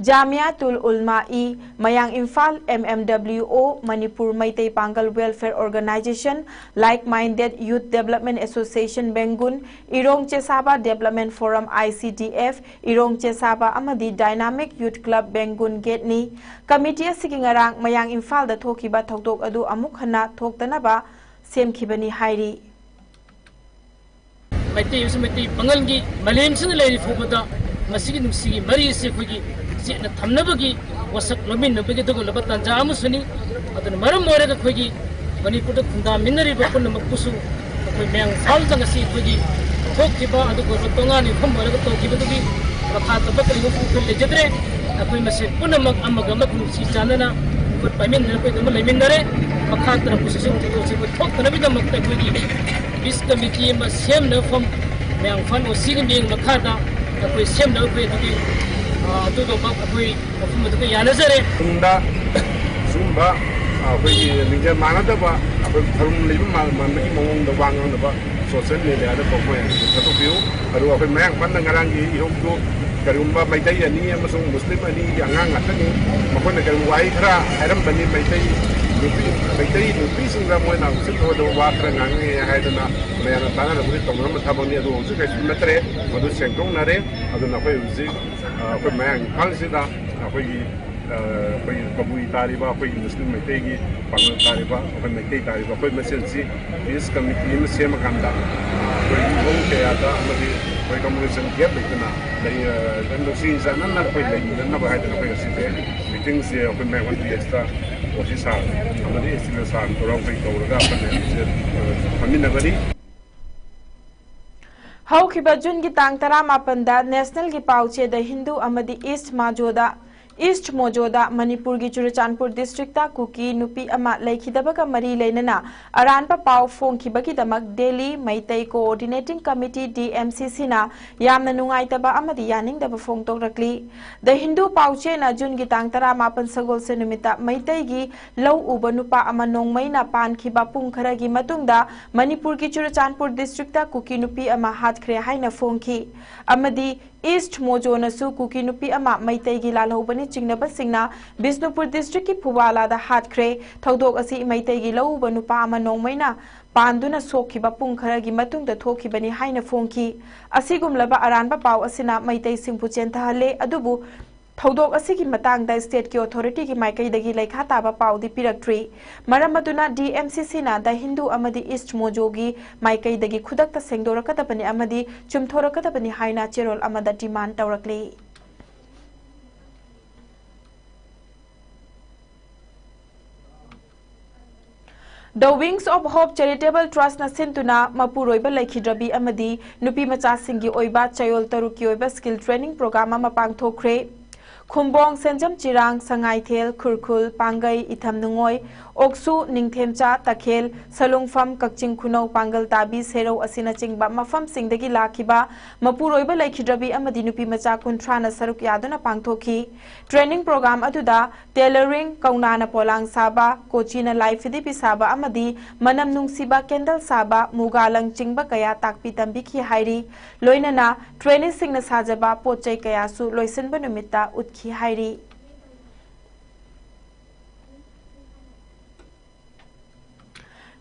ꯖꯥꯃꯤꯌꯥꯇꯨꯜ ꯎꯜꯃꯥ ꯏ ꯃꯌꯥꯡ Imphal, M M W O, Manipur Meitei ꯄꯥꯡꯒꯜ Welfare Organisation, Like Minded Youth Development Association ꯕꯦꯡꯒꯨꯟ, ꯏꯔꯣꯡ ꯆꯦꯁꯥꯕ Development Forum, I C D F, ꯏꯔꯣꯡ ꯆꯦꯁꯥꯕ ꯑꯃꯗꯤ Dynamic Youth Club ꯕꯦꯡꯒꯨꯟ ꯒꯦꯠꯅꯤ꯫ ꯀꯃꯤꯇꯤ ꯑꯁꯤꯒꯤ ꯉꯔꯥꯡ ꯃꯌꯥꯡ ꯏꯝꯐꯥꯜꯗ ꯊꯣꯛꯈꯤꯕ ꯊꯧꯗꯣꯛ ꯑꯗꯨ ꯑꯃꯨꯛ ꯍꯟꯅ ꯊꯣꯛꯇꯅꯕ ꯁꯦꯝꯈꯤꯕꯅꯤ ꯍꯥꯏꯔꯤ꯫ ꯃꯩꯇꯩ ꯑꯃꯁꯨꯡ ꯃꯩꯇꯩ ꯄꯥꯉꯜꯒꯤ ꯃꯥꯂꯦꯝꯁꯤꯗ ꯂꯩꯔꯤ ꯐꯥꯎꯕꯗ ꯃꯁꯤꯒꯤ ꯅꯨꯡꯁꯤꯒꯤ ꯃꯔꯤ ꯑꯁꯤ ꯑꯩꯈꯣꯏꯒꯤ ꯆꯦꯠꯅ ꯊꯝꯅꯕꯒꯤ ꯋꯥꯁꯛ ꯂꯧꯃꯤꯟꯅꯕꯒꯤ ꯑꯗꯨꯒꯨꯝꯂꯕ ꯇꯥꯟꯖꯥ ꯑꯃꯁꯨꯅꯤ꯫ ꯑꯗꯨꯅ ꯃꯔꯝ ꯑꯣꯏꯔꯒ ꯑꯩꯈꯣꯏꯒꯤ ꯃꯅꯤꯄꯨꯔꯗ ꯈꯨꯟꯗꯥꯃꯤꯟꯅꯔꯤꯕ ꯄꯨꯝꯅꯃꯛꯄꯨꯁꯨ ꯑꯩꯈꯣꯏ ꯃꯌꯥꯡ ꯏꯝꯐꯥꯜꯗ ꯉꯁꯤ ꯑꯩꯈꯣꯏꯒꯤ ꯊꯣꯛꯈꯤꯕ ꯑꯗꯨꯒꯨꯝꯂꯕ ꯇꯣꯉꯥꯟ ꯌꯨꯝꯐꯝ ꯑꯣꯏꯔꯒ ꯇꯧꯈꯤꯕꯗꯨꯒꯤ ꯃꯈꯥ ꯇꯥꯕ ꯀꯔꯤꯒꯨꯝꯕ ꯑꯩꯈꯣꯏ ꯂꯩꯖꯗ꯭ꯔꯦ꯫ ꯑꯩꯈꯣꯏ ꯃꯁꯦꯟ ꯄꯨꯝꯅꯃꯛ ꯑꯃꯒ ꯑꯃꯒ ꯅꯨꯡꯁꯤ ꯆꯥꯟꯅꯅ ꯑꯩꯈꯣꯏ ꯄꯥꯏꯃꯤꯟꯅꯔ ꯑꯩꯈꯣꯏ ꯑꯗꯨꯝ ꯂꯩꯃꯤꯟꯅꯔꯦ꯫ ꯃꯈꯥ ꯇꯥꯔꯛꯄꯁꯤꯁꯨ ꯊꯧꯗꯣꯛꯁꯦ ꯑꯩꯈꯣꯏ ꯊꯣꯛꯇꯅꯕꯒꯤꯗꯃꯛꯇ ꯑꯩꯈꯣꯏꯒꯤ ꯄꯤꯁ ꯀꯃꯤꯇꯤ ꯑꯃ ꯁꯦꯝꯅꯕ ꯐꯝ ꯃꯌꯥꯡ ꯏꯝꯐꯥꯜ ꯑꯣ ꯁꯤꯒꯤ ꯃꯤꯠꯌꯦꯡ ꯃꯈꯥꯗ ꯑꯩꯈꯣꯏ ꯁꯦꯝꯅꯕ ꯑꯩꯈꯣꯏ ꯑꯗꯨꯒꯤ, ꯑ, ꯑꯗꯨꯒꯨꯝꯕ ꯑꯩꯈꯣꯏ ꯃꯐꯝ ꯑꯗꯨꯒ ꯌꯥꯅꯖꯔꯦ꯫ ꯇꯨꯡꯗ ꯁꯤꯒꯨꯝꯕ ꯑꯩꯈꯣꯏꯒꯤ ꯂꯤꯡꯖꯦꯜ ꯃꯥꯟꯅꯗꯕ ꯑꯩꯈꯣꯏ ꯊꯧꯔꯝ ꯂꯩꯕ ꯃꯥꯟꯕꯒꯤ ꯃꯑꯣꯡꯗ ꯋꯥ ꯉꯥꯡꯅꯕ ꯁꯣꯁꯤꯌꯦꯜ ꯃꯦꯗꯤꯌꯥꯗ ꯄ꯭ꯔꯣꯃꯣꯁꯟ ꯊꯥꯗꯣꯛꯄꯤꯌꯨ꯫ ꯑꯗꯨꯒ ꯑꯩꯈꯣꯏ ꯃꯌꯥꯡ ꯏꯝꯐꯥꯜꯗ ꯉꯔꯥꯡꯒꯤ ꯏꯍꯧꯗꯨ ꯀꯔꯤꯒꯨꯝꯕ ꯃꯩꯇꯩ ꯑꯅꯤ ꯑꯃꯁꯨꯡ ꯃꯨꯁꯂꯤꯝ ꯑꯅꯤꯒꯤ ꯑꯉꯥꯡ ꯉꯥꯛꯇꯅꯤ꯫ ꯃꯈꯣꯏꯅ ꯀꯔꯤꯒꯨꯝꯕ ꯋꯥꯍꯩ ꯈꯔ ꯍꯥꯏꯔꯝꯕꯅꯤ ꯃꯩꯇꯩ ꯅꯨꯄꯤ, ꯃꯩꯇꯩ ꯅꯨꯄꯤꯁꯤꯡꯗ ꯃꯣꯏꯅ ꯎꯁꯤꯠ ꯊꯑꯣꯏꯗꯕ ꯋꯥ ꯈꯔ ꯉꯥꯡꯉꯦ ꯍꯥꯏꯗꯅ ꯃꯌꯥꯝꯅ ꯇꯥꯟꯅꯔꯕꯗꯤ ꯇꯧꯅꯔꯝꯕ ꯊꯕꯛꯅꯤ꯫ ꯑꯗꯨ ꯍꯧꯖꯤꯛ ꯀꯩꯁꯨ ꯅꯠꯇ꯭ꯔꯦ꯫ ꯃꯗꯨ ꯁꯦꯡꯗꯣꯛꯅꯔꯦ꯫ ꯑꯗꯨꯅ ꯑꯩꯈꯣꯏ ꯍꯧꯖꯤꯛ, ꯑ, ꯑꯩꯈꯣꯏ ꯃꯌꯥꯡ ꯏꯝꯐꯥꯜꯁꯤꯗ ꯑꯩꯈꯣꯏꯒꯤ, ꯑ, ꯑꯩꯈꯣꯏꯒꯤ ꯀꯕꯨꯏ ꯇꯥꯔꯤꯕ, ꯑꯩꯈꯣꯏꯒꯤ ꯃꯨꯁꯂꯤꯝ ꯃꯩꯇꯩꯒꯤ ꯄꯥꯡꯒꯜ ꯇꯥꯔꯤꯕ, ꯑꯩꯈꯣꯏ ꯃꯩꯇꯩ ꯇꯥꯔꯤꯕ ꯑꯩꯈꯣꯏ ꯃꯁꯦꯜꯁꯤ ꯄꯤꯁ ꯀꯃꯤꯇꯤ ꯑꯃ ꯁꯦꯝꯃꯀꯥꯟꯗ, ꯑ, ꯑꯩꯈꯣꯏꯒꯤ ꯃꯑꯣꯡ ꯀꯌꯥꯗ ꯑꯃꯗꯤ ꯑꯩꯈꯣꯏ ꯀꯝꯃꯨꯅꯤꯀꯦꯁꯟ ꯒꯦꯞ ꯂꯩꯇꯅ ꯂꯩ, ꯑ, ꯅꯨꯡꯁꯤ ꯆꯥꯟꯅꯅ ꯑꯩꯈꯣꯏ ꯂꯩꯃꯤꯟꯅꯅꯕ ꯍꯥꯏꯗꯅ ꯑꯩꯈꯣꯏ ꯉꯁꯤꯁꯦ ꯃꯤꯇꯤꯡꯁꯦ ꯑꯩꯈꯣꯏ ꯃꯌꯥꯡ ꯏꯝꯐꯥꯜ ꯄꯤ ꯑꯦꯁꯇ ꯑꯣ ꯁꯤ ꯁꯥꯔ ꯑꯃꯗꯤ ꯑꯦꯁ ꯇꯤ ꯑꯦꯜ ꯁꯥꯔ ꯇꯧꯔꯒ ꯑꯩꯈꯣꯏ ꯇꯧꯔꯒ ꯑꯩꯈꯣꯏ ꯃꯌꯥꯝꯁꯦ, ꯑ, ꯐꯝꯃꯤꯟꯅꯒꯅꯤ꯫ ꯍꯧꯈꯤꯕ ꯖꯨꯟꯒꯤ ꯇꯥꯡ ꯇꯔꯥꯃꯥꯄꯟꯗ ꯅꯦꯁꯅꯦꯜꯒꯤ ꯄꯥꯎꯆꯦꯗ ꯍꯤꯟꯗꯨ ꯑꯃꯗꯤ ꯏꯁ꯭ꯠ ꯃꯥꯖꯣꯗ, ꯏꯁ꯭ꯠ ꯃꯣꯖꯣꯗ ꯃꯅꯤꯄꯨꯔꯒꯤ ꯆꯨꯔꯆꯥꯟꯄꯨꯔ ꯗꯤꯁꯇ꯭ꯔꯤꯛꯇ ꯀꯨꯀꯤ ꯅꯨꯄꯤ ꯑꯃ ꯂꯩꯈꯤꯗꯕꯒ ꯃꯔꯤ ꯂꯩꯅꯅ ꯑꯔꯥꯟꯕ ꯄꯥꯎ ꯐꯣꯡꯈꯤꯕꯒꯤꯗꯃꯛ Delhi Meitei coordinating committee, D M C C, ꯅ ꯌꯥꯝꯅ ꯅꯨꯡꯉꯥꯏꯇꯕ ꯑꯃꯗꯤ ꯌꯥꯅꯤꯡꯗꯕ ꯐꯣꯡꯗꯣꯛꯂꯛꯂꯤ꯫ ꯗ ꯍꯤꯟꯗꯨ ꯄꯥꯎꯆꯦꯅ ꯖꯨꯟꯒꯤ ꯇꯥꯡ ꯇꯔꯥꯃꯥꯄꯟ ꯁꯒꯣꯜꯁꯦꯟ ꯅꯨꯃꯤꯠꯇ ꯃꯩꯇꯩꯒꯤ ꯂꯧ ꯎꯕ ꯅꯨꯄꯥ ꯑꯃ ꯅꯣꯡꯃꯩꯅ ꯄꯥꯟꯈꯤꯕ ꯄꯨꯡ ꯈꯔꯒꯤ ꯃꯇꯨꯡꯗ ꯃꯅꯤꯄꯨꯔꯒꯤ ꯆꯨꯔꯆꯥꯟꯄꯨꯔ ꯗꯤꯁꯇ꯭ꯔꯤꯛꯇ ꯀꯨꯀꯤ ꯅꯨꯄꯤ ꯑꯃ ꯍꯥꯠꯈ꯭ꯔꯦ ꯍꯥꯏꯅ ꯐꯣꯡꯈꯤ ꯑꯃꯗꯤ ꯏꯁ꯭ꯠ ꯃꯣꯖꯣꯅꯁꯨ ꯀꯨꯀꯤ ꯅꯨꯄꯤ ꯑꯃ ꯃꯩꯇꯩꯒꯤ ꯂꯥꯜꯍꯧꯕꯅꯤ ꯆꯤꯡꯅꯕꯁꯤꯡꯅ ꯕꯤꯁꯅꯨꯄꯨꯔ ꯗꯤꯁꯇ꯭ꯔꯤꯛꯀꯤ ꯐꯨꯋꯥꯂꯥꯗ ꯍꯥꯠꯈ꯭ꯔꯦ꯫ ꯊꯧꯗꯣꯛ ꯑꯁꯤ ꯃꯩꯇꯩꯒꯤ ꯂꯧ ꯎꯕ ꯅꯨꯄꯥ ꯑꯃ ꯅꯣꯡꯃꯩꯅ ꯄꯥꯟꯗꯨꯅ ꯁꯣꯛꯈꯤꯕ ꯄꯨꯡ ꯈꯔꯒꯤ ꯃꯇꯨꯡꯗ ꯊꯣꯛꯈꯤꯕꯅꯤ ꯍꯥꯏꯅ ꯐꯣꯡꯈꯤ꯫ ꯑꯁꯤꯒꯨꯝꯂꯕ ꯑꯔꯥꯟꯕ ꯄꯥꯎ ꯑꯁꯤꯅ ꯃꯩꯇꯩꯁꯤꯡꯕꯨ ꯆꯦꯟꯊꯍꯜꯂꯦ, ꯑꯗꯨꯕꯨ ꯊꯧꯗꯣꯛ ꯑꯁꯤꯒꯤ ꯃꯇꯥꯡꯗ state ꯀꯤ authority ꯒꯤ ꯃꯥꯏꯀꯩꯗꯒꯤ ꯂꯩꯈꯥ ꯇꯥꯕ ꯄꯥꯎꯗꯤ ꯄꯤꯔꯛꯇ꯭ꯔꯤ꯫ ꯃꯔꯝ ꯑꯗꯨꯅ D M C C ꯅ The Hindu ꯑꯃꯗꯤ ꯏꯁ꯭ꯠ ꯃꯣꯖꯣꯒꯤ ꯃꯥꯏꯀꯩꯗꯒꯤ ꯈꯨꯗꯛꯇ ꯁꯦꯡꯗꯣꯔꯛꯀꯗꯕꯅꯤ ꯑꯃꯗꯤ ꯆꯨꯝꯊꯣꯔꯛꯀꯗꯕꯅꯤ ꯍꯥꯏꯅ ꯆꯦꯔꯣꯜ ꯑꯃꯗ demand ꯇꯧꯔꯛꯂꯤ꯫ The Wings of Hope Charitable Trust ꯅ ꯁꯤꯟꯗꯨꯅ ꯃꯄꯨꯔꯣꯏꯕ ꯂꯩꯈꯤꯗ꯭ꯔꯕꯤ ꯑꯃꯗꯤ ꯅꯨꯄꯤ ꯃꯆꯥꯁꯤꯡꯒꯤ ꯑꯣꯏꯕ ꯆꯌꯣꯜ ꯇꯔꯨꯛꯀꯤ ꯑꯣꯏꯕ skill training program ꯑꯃ ꯄꯥꯡꯊꯣꯛꯈ꯭ꯔꯦ꯫ ꯈꯨꯝꯕꯣꯡ, ꯁꯦꯟꯖꯝ ꯆꯤꯔꯥꯡ, ꯁꯉꯥꯏꯊꯦꯜ, ꯈꯨꯔꯈꯨꯜ, ꯄꯥꯡꯒꯩ, ꯏꯊꯝ ꯅꯨꯡꯉꯣꯏ, ꯑꯣꯛꯁꯨ, ꯅꯤꯡꯊꯦꯝꯆꯥ, ꯇꯈꯦꯜ, ꯁꯂꯨꯡꯐꯝ, ꯀꯛꯆꯤꯡ ꯈꯨꯅꯧ, ꯄꯥꯡꯒꯜ ꯇꯥꯕꯤ, ꯁꯦꯔꯧ ꯑꯁꯤꯅꯆꯤꯡꯕ ꯃꯐꯝꯁꯤꯡꯗꯒꯤ ꯂꯥꯛꯈꯤꯕ ꯃꯄꯨꯔꯣꯏꯕ ꯂꯩꯈꯤꯗ꯭ꯔꯕꯤ ꯑꯃꯗꯤ ꯅꯨꯄꯤ ꯃꯆꯥ ꯀꯨꯟꯊ꯭ꯔꯥꯅ ꯁꯔꯨꯛ ꯌꯥꯗꯨꯅ ꯄꯥꯡꯊꯣꯛꯈꯤ꯫ Training program ꯑꯗꯨꯗ tailoring, ꯀꯧꯅꯥꯅ ꯄꯣꯂꯥꯡ ꯁꯥꯕ, ꯀꯣꯆꯤꯅ ꯂꯥꯏ ꯐꯗꯤ ꯐꯤ ꯁꯥꯕ ꯑꯃꯗꯤ ꯃꯅꯝ ꯅꯨꯡꯁꯤꯕ candle ꯁꯥꯕ, ꯃꯨꯒꯥ ꯂꯪ ꯆꯤꯡꯕ ꯀꯌꯥ ꯇꯥꯛꯄꯤ ꯇꯝꯕꯤꯈꯤ ꯍꯥꯏꯔꯤ꯫ ꯂꯣꯏꯅꯅ traineeꯁꯤꯡꯅ ꯁꯥꯖꯕ ꯄꯣꯠ ꯆꯩ ꯀꯌꯥꯁꯨ ꯂꯣꯏꯁꯤꯟꯕ ꯅꯨꯃꯤꯠꯇ ꯎꯠꯈꯤ ꯍꯥꯏꯔꯤ꯫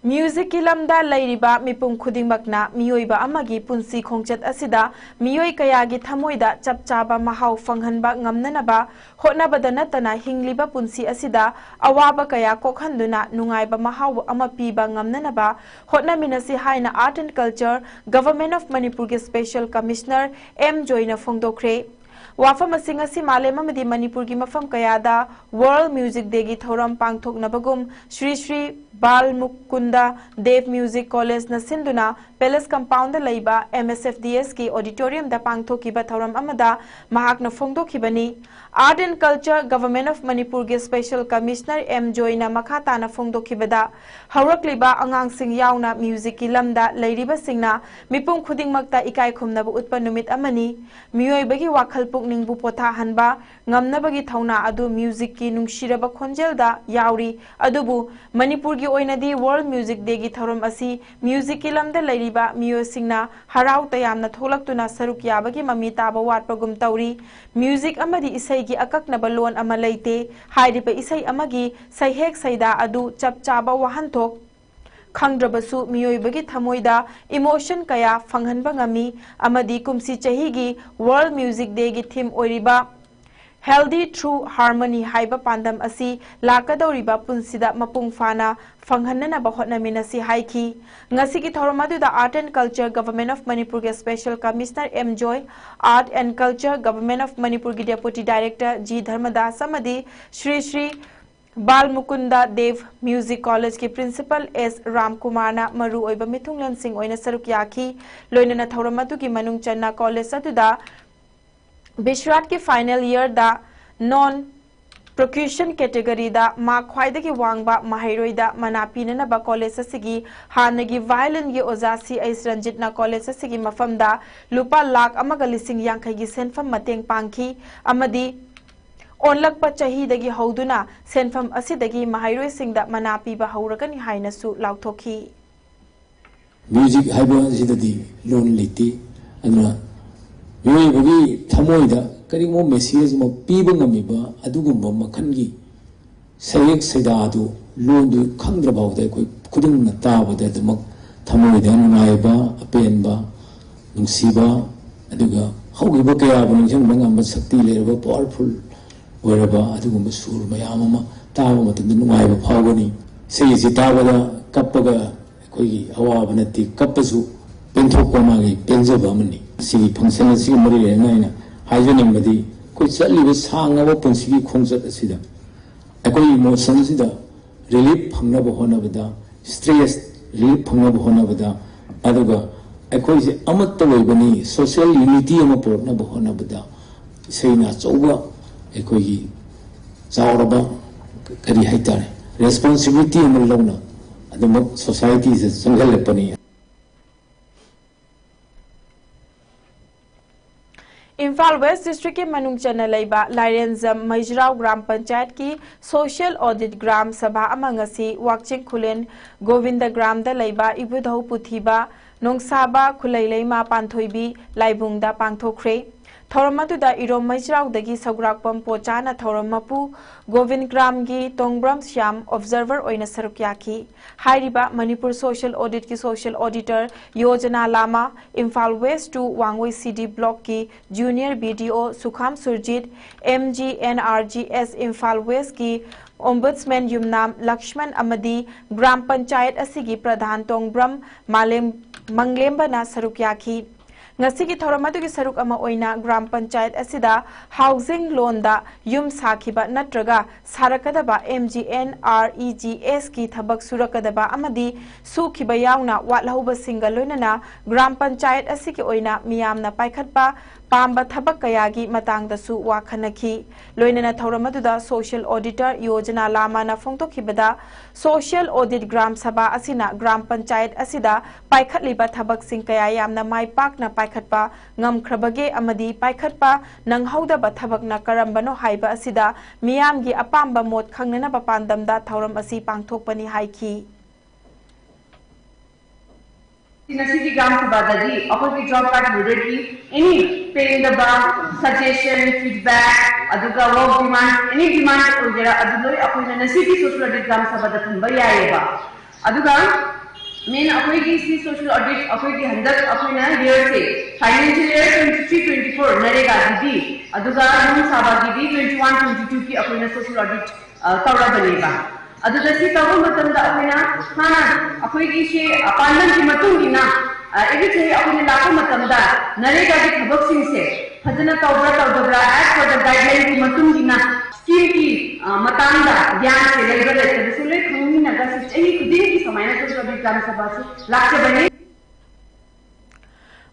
Musicꯀꯤ ꯂꯝꯗ ꯂꯩꯔꯤꯕ ꯃꯤꯄꯨꯝ ꯈꯨꯗꯤꯡꯃꯛꯅ ꯃꯤꯑꯣꯏꯕ ꯑꯃꯒꯤ ꯄꯨꯟꯁꯤ ꯈꯣꯡꯆꯠ ꯑꯁꯤꯗ ꯃꯤꯑꯣꯏ ꯀꯌꯥꯒꯤ ꯊꯃꯣꯏꯗ ꯆꯞ ꯆꯥꯕ ꯃꯍꯥꯎ ꯐꯪꯍꯟꯕ ꯉꯝꯅꯅꯕ ꯍꯣꯠꯅꯕꯗ ꯅꯠꯇꯅ ꯍꯤꯡꯂꯤꯕ ꯄꯨꯟꯁꯤ ꯑꯁꯤꯗ ꯑꯋꯥꯕ ꯀꯌꯥ ꯀꯣꯛꯍꯟꯗꯨꯅ ꯅꯨꯡꯉꯥꯏꯕ ꯃꯍꯥꯎ ꯑꯃ ꯄꯤꯕ ꯉꯝꯅꯅꯕ ꯍꯣꯠꯅꯃꯤꯟꯅꯁꯤ ꯍꯥꯏꯅ Art and Culture, Government of ꯃꯅꯤꯄꯨꯔꯒꯤ Special Commissioner M ꯖꯣꯏꯅ ꯐꯣꯡꯗꯣꯛꯈ꯭ꯔꯦ꯫ ꯋꯥꯐꯝ ꯑꯁꯤ ꯉꯁꯤ ꯃꯥꯂꯦꯝ ꯑꯃꯗꯤ ꯃꯅꯤꯄꯨꯔꯒꯤ ꯃꯐꯝ ꯀꯌꯥꯗ World Music Dayꯒꯤ ꯊꯧꯔꯝ ꯄꯥꯡꯊꯣꯛꯅꯕꯒꯨꯝ ꯁ꯭ꯔꯤ ꯁ꯭ꯔꯤ ꯕꯥꯜ ꯃꯨꯀꯨꯟꯗ ꯗꯦꯕ Music Collegeꯅ ꯁꯤꯟꯗꯨꯅ Palace Compoundꯗ ꯂꯩꯕ M S F D Sꯀꯤ auditoriumꯗ ꯄꯥꯡꯊꯣꯛꯈꯤꯕ ꯊꯧꯔꯝ ꯑꯃꯗ ꯃꯍꯥꯛꯅ ꯐꯣꯡꯗꯣꯛꯈꯤꯕꯅꯤ꯫ Art and Culture, Government of ꯃꯅꯤꯄꯨꯔꯒꯤ Special Commissioner M ꯖꯣꯏꯅ ꯃꯈꯥ ꯇꯥꯅ ꯐꯣꯡꯗꯣꯛꯈꯤꯕꯗ, ꯍꯧꯔꯛꯂꯤꯕ ꯑꯉꯥꯡꯁꯤꯡ ꯌꯥꯎꯅ musicꯀꯤ ꯂꯝꯗ ꯂꯩꯔꯤꯕꯁꯤꯡꯅ ꯃꯤꯄꯨꯝ ꯈꯨꯗꯤꯡꯃꯛꯇ ꯏꯀꯥꯏ ꯈꯨꯝꯅꯕ ꯎꯠꯄ ꯅꯨꯃꯤꯠ ꯑꯃꯅꯤ꯫ ꯃꯤꯑꯣꯏꯕꯒꯤ ꯋꯥꯈꯜ ꯄꯨꯛꯅꯤꯡꯕꯨ ꯄꯣꯊꯥꯍꯟꯕ ꯉꯝꯅꯕꯒꯤ ꯊꯧꯅꯥ ꯑꯗꯨ musicꯀꯤ ꯅꯨꯡꯁꯤꯔꯕ ꯈꯣꯟꯖꯦꯜꯗ ꯌꯥꯎꯔꯤ꯫ ꯑꯗꯨꯕꯨ ꯃꯅꯤꯄꯨꯔꯒꯤ ꯑꯣꯏꯅꯗꯤ World Music Dayꯒꯤ ꯊꯧꯔꯝ ꯑꯁꯤ musicꯀꯤ ꯂꯝꯗ ꯂꯩꯔꯤꯕ ꯃꯤꯑꯣꯏꯁꯤꯡꯅ ꯍꯔꯥꯎ ꯇꯌꯥꯝꯅ ꯊꯣꯛꯂꯛꯇꯨꯅ ꯁꯔꯨꯛ ꯌꯥꯕꯒꯤ ꯃꯃꯤ ꯇꯥꯕ ꯋꯥꯠꯄꯒꯨꯝ ꯇꯧꯔꯤ꯫ Music ꯑꯃꯗꯤ ꯏꯁꯩꯒꯤ ꯑꯀꯛꯅꯕ ꯂꯣꯟ ꯑꯃ ꯂꯩꯇꯦ꯫ ꯍꯥꯏꯔꯤꯕ ꯏꯁꯩ ꯑꯃꯒꯤ ꯁꯩꯍꯦꯛ ꯁꯩꯗꯥ ꯑꯗꯨ ꯆꯞ ꯆꯥꯕ ꯋꯥꯍꯟꯊꯣꯛ ꯈꯪꯗ꯭ꯔꯕꯁꯨ ꯃꯤꯑꯣꯏꯕꯒꯤ ꯊꯃꯣꯏꯗ emotion ꯀꯌꯥ ꯐꯪꯍꯟꯕ ꯉꯝꯃꯤ꯫ ꯑꯃꯗꯤ ꯀꯨꯝꯁꯤ ꯆꯍꯤꯒꯤ World Music Dayꯒꯤ theme ꯑꯣꯏꯔꯤꯕ Healthy Through Harmony ꯍꯥꯏꯕ ꯄꯥꯟꯗꯝ ꯑꯁꯤ ꯂꯥꯛꯀꯗꯧꯔꯤꯕ ꯄꯨꯟꯁꯤꯗ ꯃꯄꯨꯡ ꯐꯥꯅ ꯐꯪꯍꯟꯅꯅꯕ ꯍꯣꯠꯅꯃꯤꯟꯅꯁꯤ ꯍꯥꯏꯈꯤ꯫ ꯉꯁꯤꯒꯤ ꯊꯧꯔꯝ ꯑꯗꯨꯗ Art and Culture Government of ꯃꯅꯤꯄꯨꯔꯒꯤ Special Commissioner M joy, Art and Culture Government of ꯃꯅꯤꯄꯨꯔꯒꯤ Deputy Director ꯖꯤ ꯙꯔꯃꯗꯥꯁ ꯑꯃꯗꯤ ꯁ꯭ꯔꯤ ꯁ꯭ꯔꯤ ꯕꯥꯜ ꯃꯨꯀꯨꯟꯗ ꯗꯦꯕ Music Collegeꯀꯤ Principal ꯑꯦꯁ ꯔꯥꯝꯀꯨꯃꯥꯔꯅ ꯃꯔꯨꯑꯣꯏꯕ ꯃꯤꯊꯨꯡꯂꯦꯟꯁꯤꯡ ꯑꯣꯏꯅ ꯁꯔꯨꯛ ꯌꯥꯈꯤ꯫ ꯂꯣꯏꯅꯅ ꯊꯧꯔꯝ ꯑꯗꯨꯒꯤ ꯃꯅꯨꯡ ꯆꯟꯅ college ꯑꯗꯨꯗ ꯕꯤꯁ꯭ꯋꯥꯠꯀꯤ final yearꯗ non percussion categoryꯗ mark ꯈ꯭ꯋꯥꯏꯗꯒꯤ ꯋꯥꯡꯕ ꯃꯍꯩꯔꯣꯏꯗ ꯃꯅꯥ ꯄꯤꯅꯅꯕ college ꯑꯁꯤꯒꯤ ꯍꯥꯟꯅꯒꯤ violinꯒꯤ ꯑꯣꯖꯥ ꯁꯤ ꯑꯩꯆ ꯔꯟꯖꯤꯠꯅ college ꯑꯁꯤꯒꯤ ꯃꯐꯝꯗ ꯂꯨꯄꯥ ꯂꯥꯈ ꯑꯃꯒ ꯂꯤꯁꯤꯡ ꯌꯥꯡꯈꯩꯒꯤ ꯁꯦꯟꯐꯝ ꯃꯇꯦꯡ ꯄꯥꯡꯈꯤ ꯑꯃꯗꯤ ꯑꯣꯟꯂꯛꯄ ꯆꯍꯤꯗꯒꯤ ꯍꯧꯗꯨꯅ ꯁꯦꯟꯐꯝ ꯑꯁꯤꯗꯒꯤ ꯃꯍꯩꯔꯣꯏꯁꯤꯡꯗ ꯃꯅꯥ ꯄꯤꯕ ꯍꯧꯔꯒꯅꯤ ꯍꯥꯏꯅꯁꯨ ꯂꯥꯎꯊꯣꯛꯈꯤ꯫ Music ꯍꯥꯏꯕ ꯑꯁꯤꯗꯗꯤ ꯂꯣꯟ ꯂꯩꯇꯦ꯫ ꯑꯗꯨꯅ ꯃꯤꯑꯣꯏꯕꯒꯤ ꯊꯃꯣꯏꯗ ꯀꯔꯤꯒꯨꯝꯕ message ꯑꯃ ꯄꯤꯕ ꯉꯝꯃꯤꯕ ꯑꯗꯨꯒꯨꯝꯕ ꯃꯈꯜꯒꯤ ꯁꯩꯌꯦꯛ ꯁꯩꯗꯥꯗꯨ, ꯂꯣꯟꯗꯨ ꯈꯪꯗ꯭ꯔ ꯐꯥꯎꯗ ꯑꯩꯈꯣꯏ ꯈꯨꯗꯤꯡꯃꯛꯅ ꯇꯥꯕꯗ ꯑꯗꯨꯃꯛ ꯊꯃꯣꯏꯗ ꯅꯨꯡꯉꯥꯏꯕ, ꯑꯄꯦꯟꯕ, ꯅꯨꯡꯁꯤꯕ, ꯑꯗꯨꯒ ꯍꯧꯈꯤꯕ ꯀꯌꯥꯕꯨ ꯅꯤꯡꯁꯤꯡꯕ ꯉꯝꯕ ꯁꯛꯇꯤ ꯂꯩꯔꯕ, powerful ꯑꯣꯏꯔꯕ ꯑꯗꯨꯒꯨꯝꯕ ꯁꯨꯔ ꯃꯌꯥꯝ ꯑꯃ ꯇꯥꯕ ꯃꯇꯝꯗ ꯅꯨꯡꯉꯥꯏꯕ ꯐꯥꯎꯒꯅꯤ꯫ ꯏꯁꯩ ꯑꯁꯤ ꯇꯥꯕꯗ ꯀꯞꯄꯒ ꯑꯩꯈꯣꯏꯒꯤ ꯑꯋꯥꯕ ꯅꯠꯇꯦ, ꯀꯞꯄꯁꯨ ꯄꯦꯟꯊꯣꯛꯄ ꯃꯥꯒꯤ ꯄꯦꯟꯖꯕ ꯑꯃꯅꯤ꯫ ꯑꯁꯤꯒꯤ function ꯑꯁꯤꯒ ꯃꯔꯤ ꯂꯩꯅꯅ ꯑꯩꯅ ꯍꯥꯏꯖꯅꯤꯡꯕꯗꯤ, ꯑꯩꯈꯣꯏ ꯆꯠꯂꯤꯕ ꯁꯥꯡꯂꯕ ꯄꯨꯟꯁꯤꯒꯤ ꯈꯣꯡꯆꯠ ꯑꯁꯤꯗ ꯑꯩꯈꯣꯏ emotionꯁꯤꯗ relief ꯐꯪꯅꯕ ꯍꯣꯠꯅꯕꯗ, stress relief ꯐꯪꯅꯕ ꯍꯣꯠꯅꯕꯗ, ꯑꯗꯨꯒ ꯑꯩꯈꯣꯏꯁꯦ ꯑꯃꯠꯇ ꯑꯣꯏꯕꯅꯤ, social unity ꯑꯃ ꯄꯨꯔꯛꯅꯕ ꯍꯣꯠꯅꯕꯗ ꯏꯁꯩꯅ ꯑꯆꯧꯕ ꯑꯩꯈꯣꯏꯒꯤ ꯆꯥꯎꯔꯕ, ꯀꯔꯤ ꯍꯥꯏꯇꯥꯔꯦ, responsibility ꯑꯃ ꯂꯧꯅ ꯑꯗꯨꯃꯛ societyꯁꯤꯗ ꯆꯪꯁꯤꯜꯂꯛꯄꯅꯤ꯫ ꯏꯝꯐꯥꯜ ꯋꯦꯁ ꯗꯤꯁꯇ꯭ꯔꯤꯛꯀꯤ ꯃꯅꯨꯡ ꯆꯟꯅ ꯂꯩꯕ ꯂꯥꯏꯔꯦꯟꯖꯝ ꯃꯩꯖ꯭ꯔꯥꯎ ꯒ꯭ꯔꯥꯝ ꯄꯟꯆꯥꯌꯠꯀꯤ ꯁꯣꯁꯤꯌꯦꯜ ꯑꯣꯗꯤꯠ ꯒ꯭ꯔꯥꯝ ꯁꯚꯥ ꯑꯃ ꯉꯁꯤ ꯋꯥꯛꯆꯤꯡ ꯈꯨꯂꯦꯟ ꯒꯣꯕꯤꯟꯗ ꯒ꯭ꯔꯥꯝꯗ ꯂꯩꯕ ꯏꯕꯨꯙꯧ ꯄꯨꯊꯤꯕ ꯅꯣꯡꯁꯥꯕ ꯈꯨꯂꯩ ꯂꯩꯃ ꯄꯥꯟꯊꯣꯏꯕꯤ ꯂꯥꯏꯕꯨꯡꯗ ꯄꯥꯡꯊꯣꯛꯈ꯭ꯔꯦ꯫ ꯊꯧꯔꯝ ꯑꯗꯨꯗ ꯏꯔꯣꯝ ꯃꯩꯖ꯭ꯔꯥꯎꯗꯒꯤ ꯁꯧꯒ꯭ꯔꯥꯛꯄꯝ ꯄꯣꯆꯥꯅ ꯊꯧꯔꯝ ꯃꯄꯨ ꯒꯣꯕꯤꯟ ꯒ꯭ꯔꯥꯝꯒꯤ ꯇꯣꯡꯕ꯭ꯔꯝ ꯁ꯭ꯌꯥꯝ ꯑꯣꯕꯖꯔꯚꯔ ꯑꯣꯏꯅ ꯁꯔꯨꯛ ꯌꯥꯈꯤ꯫ ꯍꯥꯏꯔꯤꯕ ꯃꯅꯤꯄꯨꯔ ꯁꯣꯁꯤꯌꯦꯜ ꯑꯣꯗꯤꯠꯀꯤ ꯁꯣꯁꯤꯌꯦꯜ ꯑꯣꯗꯤꯇꯔ ꯌꯣꯖꯅꯥ ꯂꯥꯃꯥ, Imphal West two Wangoi C D ꯕ꯭ꯂꯣꯛꯀꯤ junior B D O Sukham Surjit, M G N R G S Imphal ꯋꯦꯁꯀꯤ ꯑꯣꯝꯕꯨꯗꯁꯃꯦꯟ ꯌꯨꯝꯅꯥꯝ ꯂꯛꯁꯃꯟ ꯑꯃꯗꯤ ꯒ꯭ꯔꯥꯝ ꯄꯟꯆꯥꯌꯠ ꯑꯁꯤꯒꯤ ꯄ꯭ꯔꯙꯥꯟ ꯇꯣꯡꯕ꯭ꯔꯝ ꯃꯥꯂꯦꯝ-, ꯃꯪꯂꯦꯝꯕꯅ ꯁꯔꯨꯛ ꯌꯥꯈꯤ꯫ ꯉꯁꯤꯒꯤ ꯊꯧꯔꯝ ꯑꯗꯨꯒꯤ ꯁꯔꯨꯛ ꯑꯃ ꯑꯣꯏꯅ ꯒ꯭ꯔꯥꯝ ꯄꯟꯆꯥꯌꯠ ꯑꯁꯤꯗ ꯍꯥꯎꯁꯤꯡ ꯂꯣꯟꯗ ꯌꯨꯝ ꯁꯥꯈꯤꯕ ꯅꯠꯇ꯭ꯔꯒ ꯁꯥꯔꯛꯀꯗꯕ M G N R E G ꯑꯦꯁꯀꯤ ꯊꯕꯛ ꯁꯨꯔꯛꯀꯗꯕ ꯑꯃꯗꯤ ꯁꯨꯈꯤꯕ ꯌꯥꯎꯅ ꯋꯥꯠꯍꯧꯕꯁꯤꯡꯒ ꯂꯣꯏꯅꯅ ꯒ꯭ꯔꯥꯝ ꯄꯟꯆꯥꯌꯠ ꯑꯁꯤꯒꯤ ꯑꯣꯏꯅ ꯃꯤꯌꯥꯝꯅ ꯄꯥꯏꯈꯠꯄ ꯄꯥꯝꯕ ꯊꯕꯛ ꯀꯌꯥꯒꯤ ꯃꯇꯥꯡꯗꯁꯨ ꯋꯥ ꯈꯟꯅꯈꯤ꯫ ꯂꯣꯏꯅꯅ ꯊꯧꯔꯝ ꯑꯗꯨꯗ ꯁꯣꯁꯤꯌꯦꯜ ꯑꯣꯗꯤꯇꯔ ꯌꯣꯖꯅꯥ ꯂꯥꯃꯥꯅ ꯐꯣꯡꯗꯣꯛꯈꯤꯕꯗ, ꯁꯣꯁꯤꯌꯦꯜ ꯑꯣꯗꯤꯠ ꯒ꯭ꯔꯥꯝ ꯁꯚꯥ ꯑꯁꯤꯅ ꯒ꯭ꯔꯥꯝ ꯄꯟꯆꯥꯌꯠ ꯑꯁꯤꯗ ꯄꯥꯏꯈꯠꯂꯤꯕ ꯊꯕꯛꯁꯤꯡ ꯀꯌꯥ ꯌꯥꯝꯅ ꯃꯥꯏ ꯄꯥꯛꯅ ꯄꯥꯏꯈꯠꯄ ꯉꯝꯈ꯭ꯔꯕꯒꯦ ꯑꯃꯗꯤ ꯄꯥꯏꯈꯠꯄ ꯅꯪꯍꯧꯗꯕ ꯊꯕꯛꯅ ꯀꯔꯝꯕꯅꯣ ꯍꯥꯏꯕ ꯑꯁꯤꯗ ꯃꯤꯌꯥꯝꯒꯤ ꯑꯄꯥꯝꯕ ꯃꯣꯠ ꯈꯪꯅꯅꯕ ꯄꯥꯟꯗꯝꯗ ꯊꯧꯔꯝ ꯑꯁꯤ ꯄꯥꯡꯊꯣꯛꯄꯅꯤ ꯍꯥꯏꯈꯤ꯫ ꯉꯁꯤꯒꯤ ꯒ꯭ꯔꯥꯝ ꯁꯚꯥꯗꯗꯤ ꯑꯩꯈꯣꯏꯒꯤ ꯖꯣꯕ ꯀꯥꯔꯗ ꯍꯣꯜꯗꯔꯒꯤ ꯑꯦꯅꯤ ꯄꯦꯟꯗꯕ ꯁꯖꯦꯁꯟ, ꯐꯤꯗꯕꯦꯛ, ꯑꯗꯨꯒ ꯋꯥꯔꯛ ꯗꯤꯃꯥꯟ, ꯑꯦꯅꯤ ꯗꯤꯃꯥꯟ ꯑꯣꯏꯒꯦꯔꯥ, ꯑꯗꯨ ꯂꯣꯏ ꯑꯩꯈꯣꯏꯅ ꯉꯁꯤꯒꯤ ꯁꯣꯁꯤꯌꯦꯜ ꯑꯣꯗꯤꯠ ꯒ꯭ꯔꯥꯝ ꯁꯚꯥꯗ ꯊꯝꯕ ꯌꯥꯏꯌꯦꯕ꯫ ꯑꯗꯨꯒ ꯃꯦꯟ ꯑꯩꯈꯣꯏꯒꯤ ꯁꯤ ꯁꯣꯁꯤꯌꯦꯜ ꯑꯣꯗꯤꯠ ꯑꯩꯈꯣꯏꯒꯤ ꯍꯟꯗꯛ ꯑꯩꯈꯣꯏꯅ ꯌꯔꯁꯦ, financial year twenty three twenty four ꯅꯔꯦꯒꯥꯒꯤꯗꯤ, ꯑꯗꯨꯒ ꯌꯨꯝ ꯁꯥꯕꯒꯤꯗꯤ twenty one twenty two ꯒꯤ ꯑꯩꯈꯣꯏꯅ ꯁꯣꯁꯤꯌꯦꯜ ꯑꯣꯗꯤꯠ ꯇꯧꯔꯕꯅꯦꯕ꯫ ꯑꯗꯨꯗ ꯁꯤ ꯇꯧꯕ ꯃꯇꯝꯗ ꯑꯩꯈꯣꯏꯅ ꯍꯥꯟꯅ ꯑꯩꯈꯣꯏꯒꯤ ꯁꯤ ꯄꯥꯟꯗꯝꯒꯤ ꯃꯇꯨꯡ ꯏꯟꯅ ꯑꯦꯚ꯭ꯔꯤ ꯆꯍꯤ ꯑꯩꯈꯣꯏꯅ ꯂꯥꯛꯄ ꯃꯇꯝꯗ ꯅꯔꯦꯒꯥꯒꯤ ꯊꯕꯛꯁꯤꯡꯁꯦ ꯐꯖꯅ ꯇꯧꯕ꯭ꯔꯥ ꯇꯧꯗꯕ꯭ꯔꯥ, as per the guideline ꯒꯤ ꯃꯇꯨꯡ ꯏꯟꯅ ꯁ꯭ꯀꯤꯝꯒꯤ ꯃꯇꯥꯡꯗ ꯒ꯭ꯌꯥꯟꯁꯦ ꯂꯩꯕ ꯂꯩꯇꯕꯁꯦ ꯂꯣꯏ ꯈꯪꯃꯤꯟꯅꯒ ꯁꯤ ꯆꯍꯤ ꯈꯨꯗꯤꯡꯒꯤ ꯁꯨꯃꯥꯏꯅ ꯁꯣꯁꯤꯌꯦꯜ ꯑꯣꯗꯤꯠ ꯒ꯭ꯔꯥꯝ ꯁꯚꯥꯁꯤ ꯂꯥꯛꯆꯕꯅꯤ꯫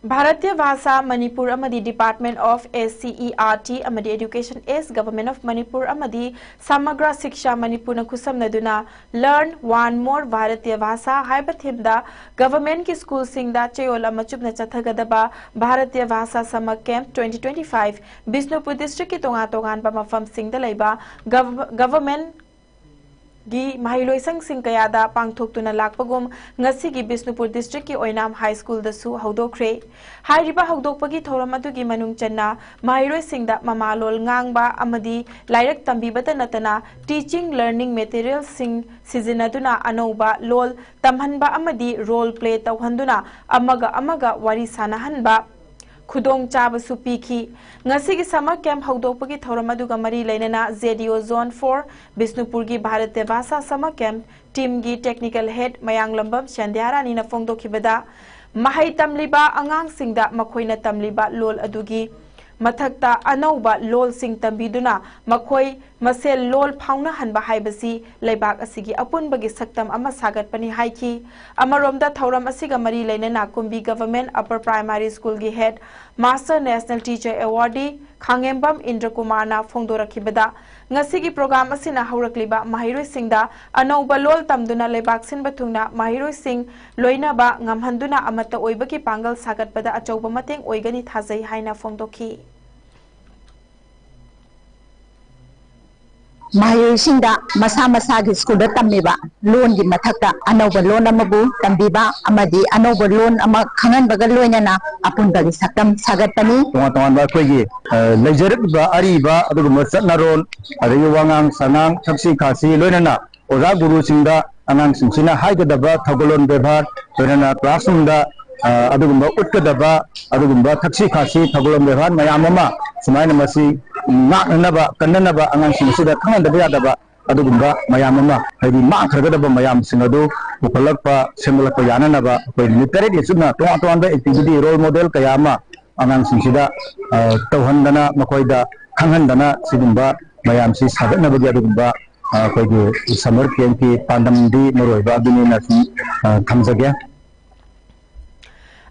ꯚꯥꯔꯇꯤꯌ ꯚꯥꯁꯥ ꯃꯅꯤꯄꯨꯔ ꯑꯃꯗꯤ Department of S C E R T ꯑꯃꯗꯤ Education S Government of Manipur ꯑꯃꯗꯤ ꯁꯃꯒ꯭ꯔ ꯁꯤꯛꯁꯥ ꯃꯅꯤꯄꯨꯔꯅ ꯈꯨꯠꯁꯝꯅꯗꯨꯅ Learn One More Bharatiya Bhasha ꯍꯥꯏꯕ ꯊꯤꯝꯗ ꯒꯚꯔꯟꯃꯦꯟꯠꯀꯤ ꯁ꯭ꯀꯨꯜꯁꯤꯡꯗ ꯆꯌꯣꯜ ꯑꯃ ꯆꯨꯞꯅ ꯆꯠꯊꯒꯗꯕ ꯚꯥꯔꯇꯤꯌ ꯚꯥꯁꯥ summer camp twenty twenty five Bishnupur ꯗꯤꯁꯇ꯭ꯔꯤꯛꯀꯤ ꯇꯣꯉꯥꯟ ꯇꯣꯉꯥꯟꯕ ꯃꯐꯝꯁꯤꯡꯗ ꯂꯩꯕ ꯒꯚ- ꯒꯚꯔꯟꯃꯦꯟꯠ ꯒꯤ ꯃꯍꯩꯂꯣꯏꯁꯪꯁꯤꯡ ꯀꯌꯥꯗ ꯄꯥꯡꯊꯣꯛꯇꯨꯅ ꯂꯥꯛꯄꯒꯨꯝ ꯉꯁꯤꯒꯤ ꯕꯤꯁꯅꯨꯄꯨꯔ ꯗꯤꯁꯇ꯭ꯔꯤꯛꯀꯤ ꯑꯣꯏꯅꯥꯝ ꯍꯥꯏ ꯁ꯭ꯀꯨꯜꯗꯁꯨ ꯍꯧꯗꯣꯛꯈ꯭ꯔꯦ꯫ ꯍꯥꯏꯔꯤꯕ ꯍꯧꯗꯣꯛꯄꯒꯤ ꯊꯧꯔꯝ ꯑꯗꯨꯒꯤ ꯃꯅꯨꯡ ꯆꯟꯅ ꯃꯍꯩꯔꯣꯏꯁꯤꯡꯗ ꯃꯃꯥꯂꯣꯟ ꯉꯥꯡꯕ ꯑꯃꯗꯤ ꯂꯥꯏꯔꯤꯛ ꯇꯝꯕꯤꯕꯇ ꯅꯠꯇꯅ ꯇꯤꯆꯤꯡ ꯂꯔꯅꯤꯡ ꯃꯦꯇꯤꯔꯤꯌꯦꯜꯁꯤꯡ ꯁꯤꯖꯤꯟꯅꯗꯨꯅ ꯑꯅꯧꯕ ꯂꯣꯜ ꯇꯝꯍꯟꯕ ꯑꯃꯗꯤ ꯔꯣꯜ ꯄ꯭ꯂꯦ ꯇꯧꯍꯟꯗꯨꯅ ꯑꯃꯒ ꯑꯃꯒ ꯋꯥꯔꯤ ꯁꯥꯅꯍꯟꯕ ꯈꯨꯗꯣꯡꯆꯥꯕꯁꯨ ꯄꯤꯈꯤ꯫ ꯉꯁꯤꯒꯤ ꯁꯝꯃꯔ ꯀꯦꯝꯞ ꯍꯧꯗꯣꯛꯄꯒꯤ ꯊꯧꯔꯝ ꯑꯗꯨꯒ ꯃꯔꯤ ꯂꯩꯅꯅ J D O Zone four ꯕꯤꯁꯅꯨꯄꯨꯔꯒꯤ ꯚꯥꯔꯇꯤꯌ ꯚꯥꯁꯥ ꯁꯝꯃꯔ ꯀꯦꯝꯞ ꯇꯤꯝꯒꯤ ꯇꯦꯛꯅꯤꯀꯦꯜ ꯍꯦꯗ ꯃꯌꯥꯡꯂꯝꯕꯝ ꯁꯟꯙ꯭ꯌꯥꯔꯥꯅꯤꯅ ꯐꯣꯡꯗꯣꯛꯈꯤꯕꯗ, ꯃꯍꯩ ꯇꯝꯂꯤꯕ ꯑꯉꯥꯡꯁꯤꯡꯗ ꯃꯈꯣꯏꯅ ꯇꯝꯂꯤꯕ ꯂꯣꯜ ꯑꯗꯨꯒꯤ ꯃꯊꯛꯇ ꯑꯅꯧꯕ ꯂꯣꯜꯁꯤꯡ ꯇꯝꯕꯤꯗꯨꯅ ꯃꯈꯣꯏ ꯃꯁꯦꯜ ꯂꯣꯜ ꯐꯥꯎꯅꯍꯟꯕ ꯍꯥꯏꯕꯁꯤ ꯂꯩꯕꯥꯛ ꯑꯁꯤꯒꯤ ꯑꯄꯨꯟꯕꯒꯤ ꯁꯛꯇꯝ ꯑꯃ ꯁꯥꯒꯠꯄꯅꯤ ꯍꯥꯏꯈꯤ꯫ ꯑꯃꯔꯣꯝꯗ ꯊꯧꯔꯝ ꯑꯁꯤꯒ ꯃꯔꯤ ꯂꯩꯅꯅ ꯀꯨꯝꯕꯤ ꯒꯚꯔꯟꯃꯦꯟꯠ ꯑꯄꯔ ꯄ꯭ꯔꯥꯏꯃꯥꯔꯤ ꯁ꯭ꯀꯨꯜꯒꯤ ꯍꯦꯗ ꯃꯥꯁꯇꯔ ꯅꯦꯁꯅꯦꯜ ꯇꯤꯆꯔ ꯑꯦꯋꯥꯔꯗꯤ ꯈꯥꯉꯦꯝꯕꯝ ꯏꯟꯗ꯭ꯔꯀꯨꯃꯥꯔꯅ ꯐꯣꯡꯗꯣꯔꯛꯈꯤꯕꯗ, ꯉꯁꯤꯒꯤ ꯄ꯭ꯔꯣꯒ꯭ꯔꯥꯝ ꯑꯁꯤꯅ ꯍꯧꯔꯛꯂꯤꯕ ꯃꯍꯩꯔꯣꯏꯁꯤꯡꯗ ꯑꯅꯧꯕ ꯂꯣꯜ ꯇꯝꯗꯨꯅ ꯂꯩꯕꯥꯛ ꯁꯤꯟꯕ ꯊꯨꯡꯅ ꯃꯍꯩꯔꯣꯏꯁꯤꯡ ꯂꯣꯏꯅꯕ ꯉꯝꯍꯟꯗꯨꯅ ꯑꯃꯠꯇ ꯑꯣꯏꯕꯒꯤ ꯄꯥꯡꯒꯜ ꯁꯥꯒꯠꯄꯗ ꯑꯆꯧꯕ ꯃꯇꯦꯡ ꯑꯣꯏꯒꯅꯤ ꯊꯥꯖꯩ ꯍꯥꯏꯅ ꯐꯣꯡꯗꯣꯛꯈꯤ꯫ ꯃꯍꯩꯔꯣꯏꯁꯤꯡꯗ ꯃꯁꯥ ꯃꯁꯥꯒꯤ ꯁ꯭ꯀꯨꯜꯗ ꯇꯝꯃꯤꯕ ꯂꯣꯟꯒꯤ ꯃꯊꯛꯇ ꯑꯅꯧꯕ ꯂꯣꯟ ꯑꯃꯕꯨ ꯇꯝꯕꯤꯕ ꯑꯃꯗꯤ ꯑꯅꯧꯕ ꯂꯣꯟ ꯑꯃ ꯈꯪꯍꯟꯕꯒ ꯂꯣꯏꯅꯅ ꯑꯄꯨꯟꯕꯒꯤ ꯁꯛꯇꯝ ꯁꯥꯒꯠꯄꯅꯤ꯫ ꯇꯣꯉꯥꯟ ꯇꯣꯉꯥꯟꯕ ꯑꯩꯈꯣꯏꯒꯤ ꯂꯩꯖꯔꯛꯂꯤꯕ ꯑꯔꯤꯕ ꯑꯗꯨꯒꯨꯝꯕ ꯆꯠꯅꯔꯣꯟ, ꯑꯗꯒꯤ ꯋꯥꯉꯥꯡ ꯁꯉꯥꯡ, ꯊꯛꯁꯤ ꯈꯥꯁꯤ, ꯂꯣꯏꯅꯅ ꯑꯣꯖꯥ ꯒꯨꯔꯨꯁꯤꯡꯗ ꯑꯉꯥꯡꯁꯤꯡꯁꯤꯅ ꯍꯥꯏꯒꯗꯕ ꯊꯧꯒꯜꯂꯣꯟ ꯕꯦꯕꯥꯔ, ꯂꯣꯏꯅꯅ ꯀ꯭ꯂꯥꯁꯔꯨꯝꯗ ꯑꯗꯨꯒꯨꯝꯕ ꯎꯠꯀꯗꯕ, ꯑꯗꯨꯒꯨꯝꯕ ꯊꯛꯁꯤ ꯈꯥꯁꯤ, ꯊꯧꯒꯜꯂꯣꯟ ꯕꯦꯕꯥꯔ ꯃꯌꯥꯝ ꯑꯃ ꯁꯨꯃꯥꯏꯅ ꯃꯁꯤ ꯉꯥꯛꯅꯅꯕ, ꯀꯟꯅꯅꯕ, ꯑꯉꯥꯡꯁꯤꯡ ꯑꯁꯤꯗ ꯈꯪꯍꯟꯗꯕ ꯌꯥꯗꯕ ꯑꯗꯨꯒꯨꯝꯕ ꯃꯌꯥꯝ ꯑꯃ, ꯍꯥꯏꯗꯤ ꯃꯥꯡꯈ꯭ꯔꯒꯗꯕ ꯃꯌꯥꯝꯁꯤꯡ ꯑꯗꯨ ꯄꯨꯈꯠꯂꯛꯄ, ꯁꯦꯝꯒꯠꯂꯛꯄ ꯌꯥꯅꯅꯕ ꯑꯩꯈꯣꯏ ꯅꯨꯃꯤꯠ ꯇꯔꯦꯠꯅꯤ ꯆꯨꯞꯅ ꯇꯣꯉꯥꯟ ꯇꯣꯉꯥꯟꯕ ꯑꯦꯛꯇꯤꯚꯤꯇꯤ, ꯔꯣꯜ ꯃꯣꯗꯦꯜ ꯀꯌꯥ ꯑꯃ ꯑꯉꯥꯡꯁꯤꯡꯁꯤꯗ ꯇꯧꯍꯟꯗꯅ, ꯃꯈꯣꯏꯗ ꯈꯪꯍꯟꯗꯅ ꯁꯤꯒꯨꯝꯕ ꯃꯌꯥꯝꯁꯤ ꯁꯥꯒꯠꯅꯕꯒꯤ ꯑꯗꯨꯒꯨꯝꯕ ꯑꯩꯈꯣꯏꯒꯤ ꯁꯝꯃꯔ ꯀꯦꯝꯞꯀꯤ ꯄꯥꯟꯗꯝꯗꯤ ꯃꯔꯨꯑꯣꯏꯕ ꯑꯗꯨꯅꯤꯅ ꯁꯨꯝ ꯊꯝꯖꯒꯦ꯫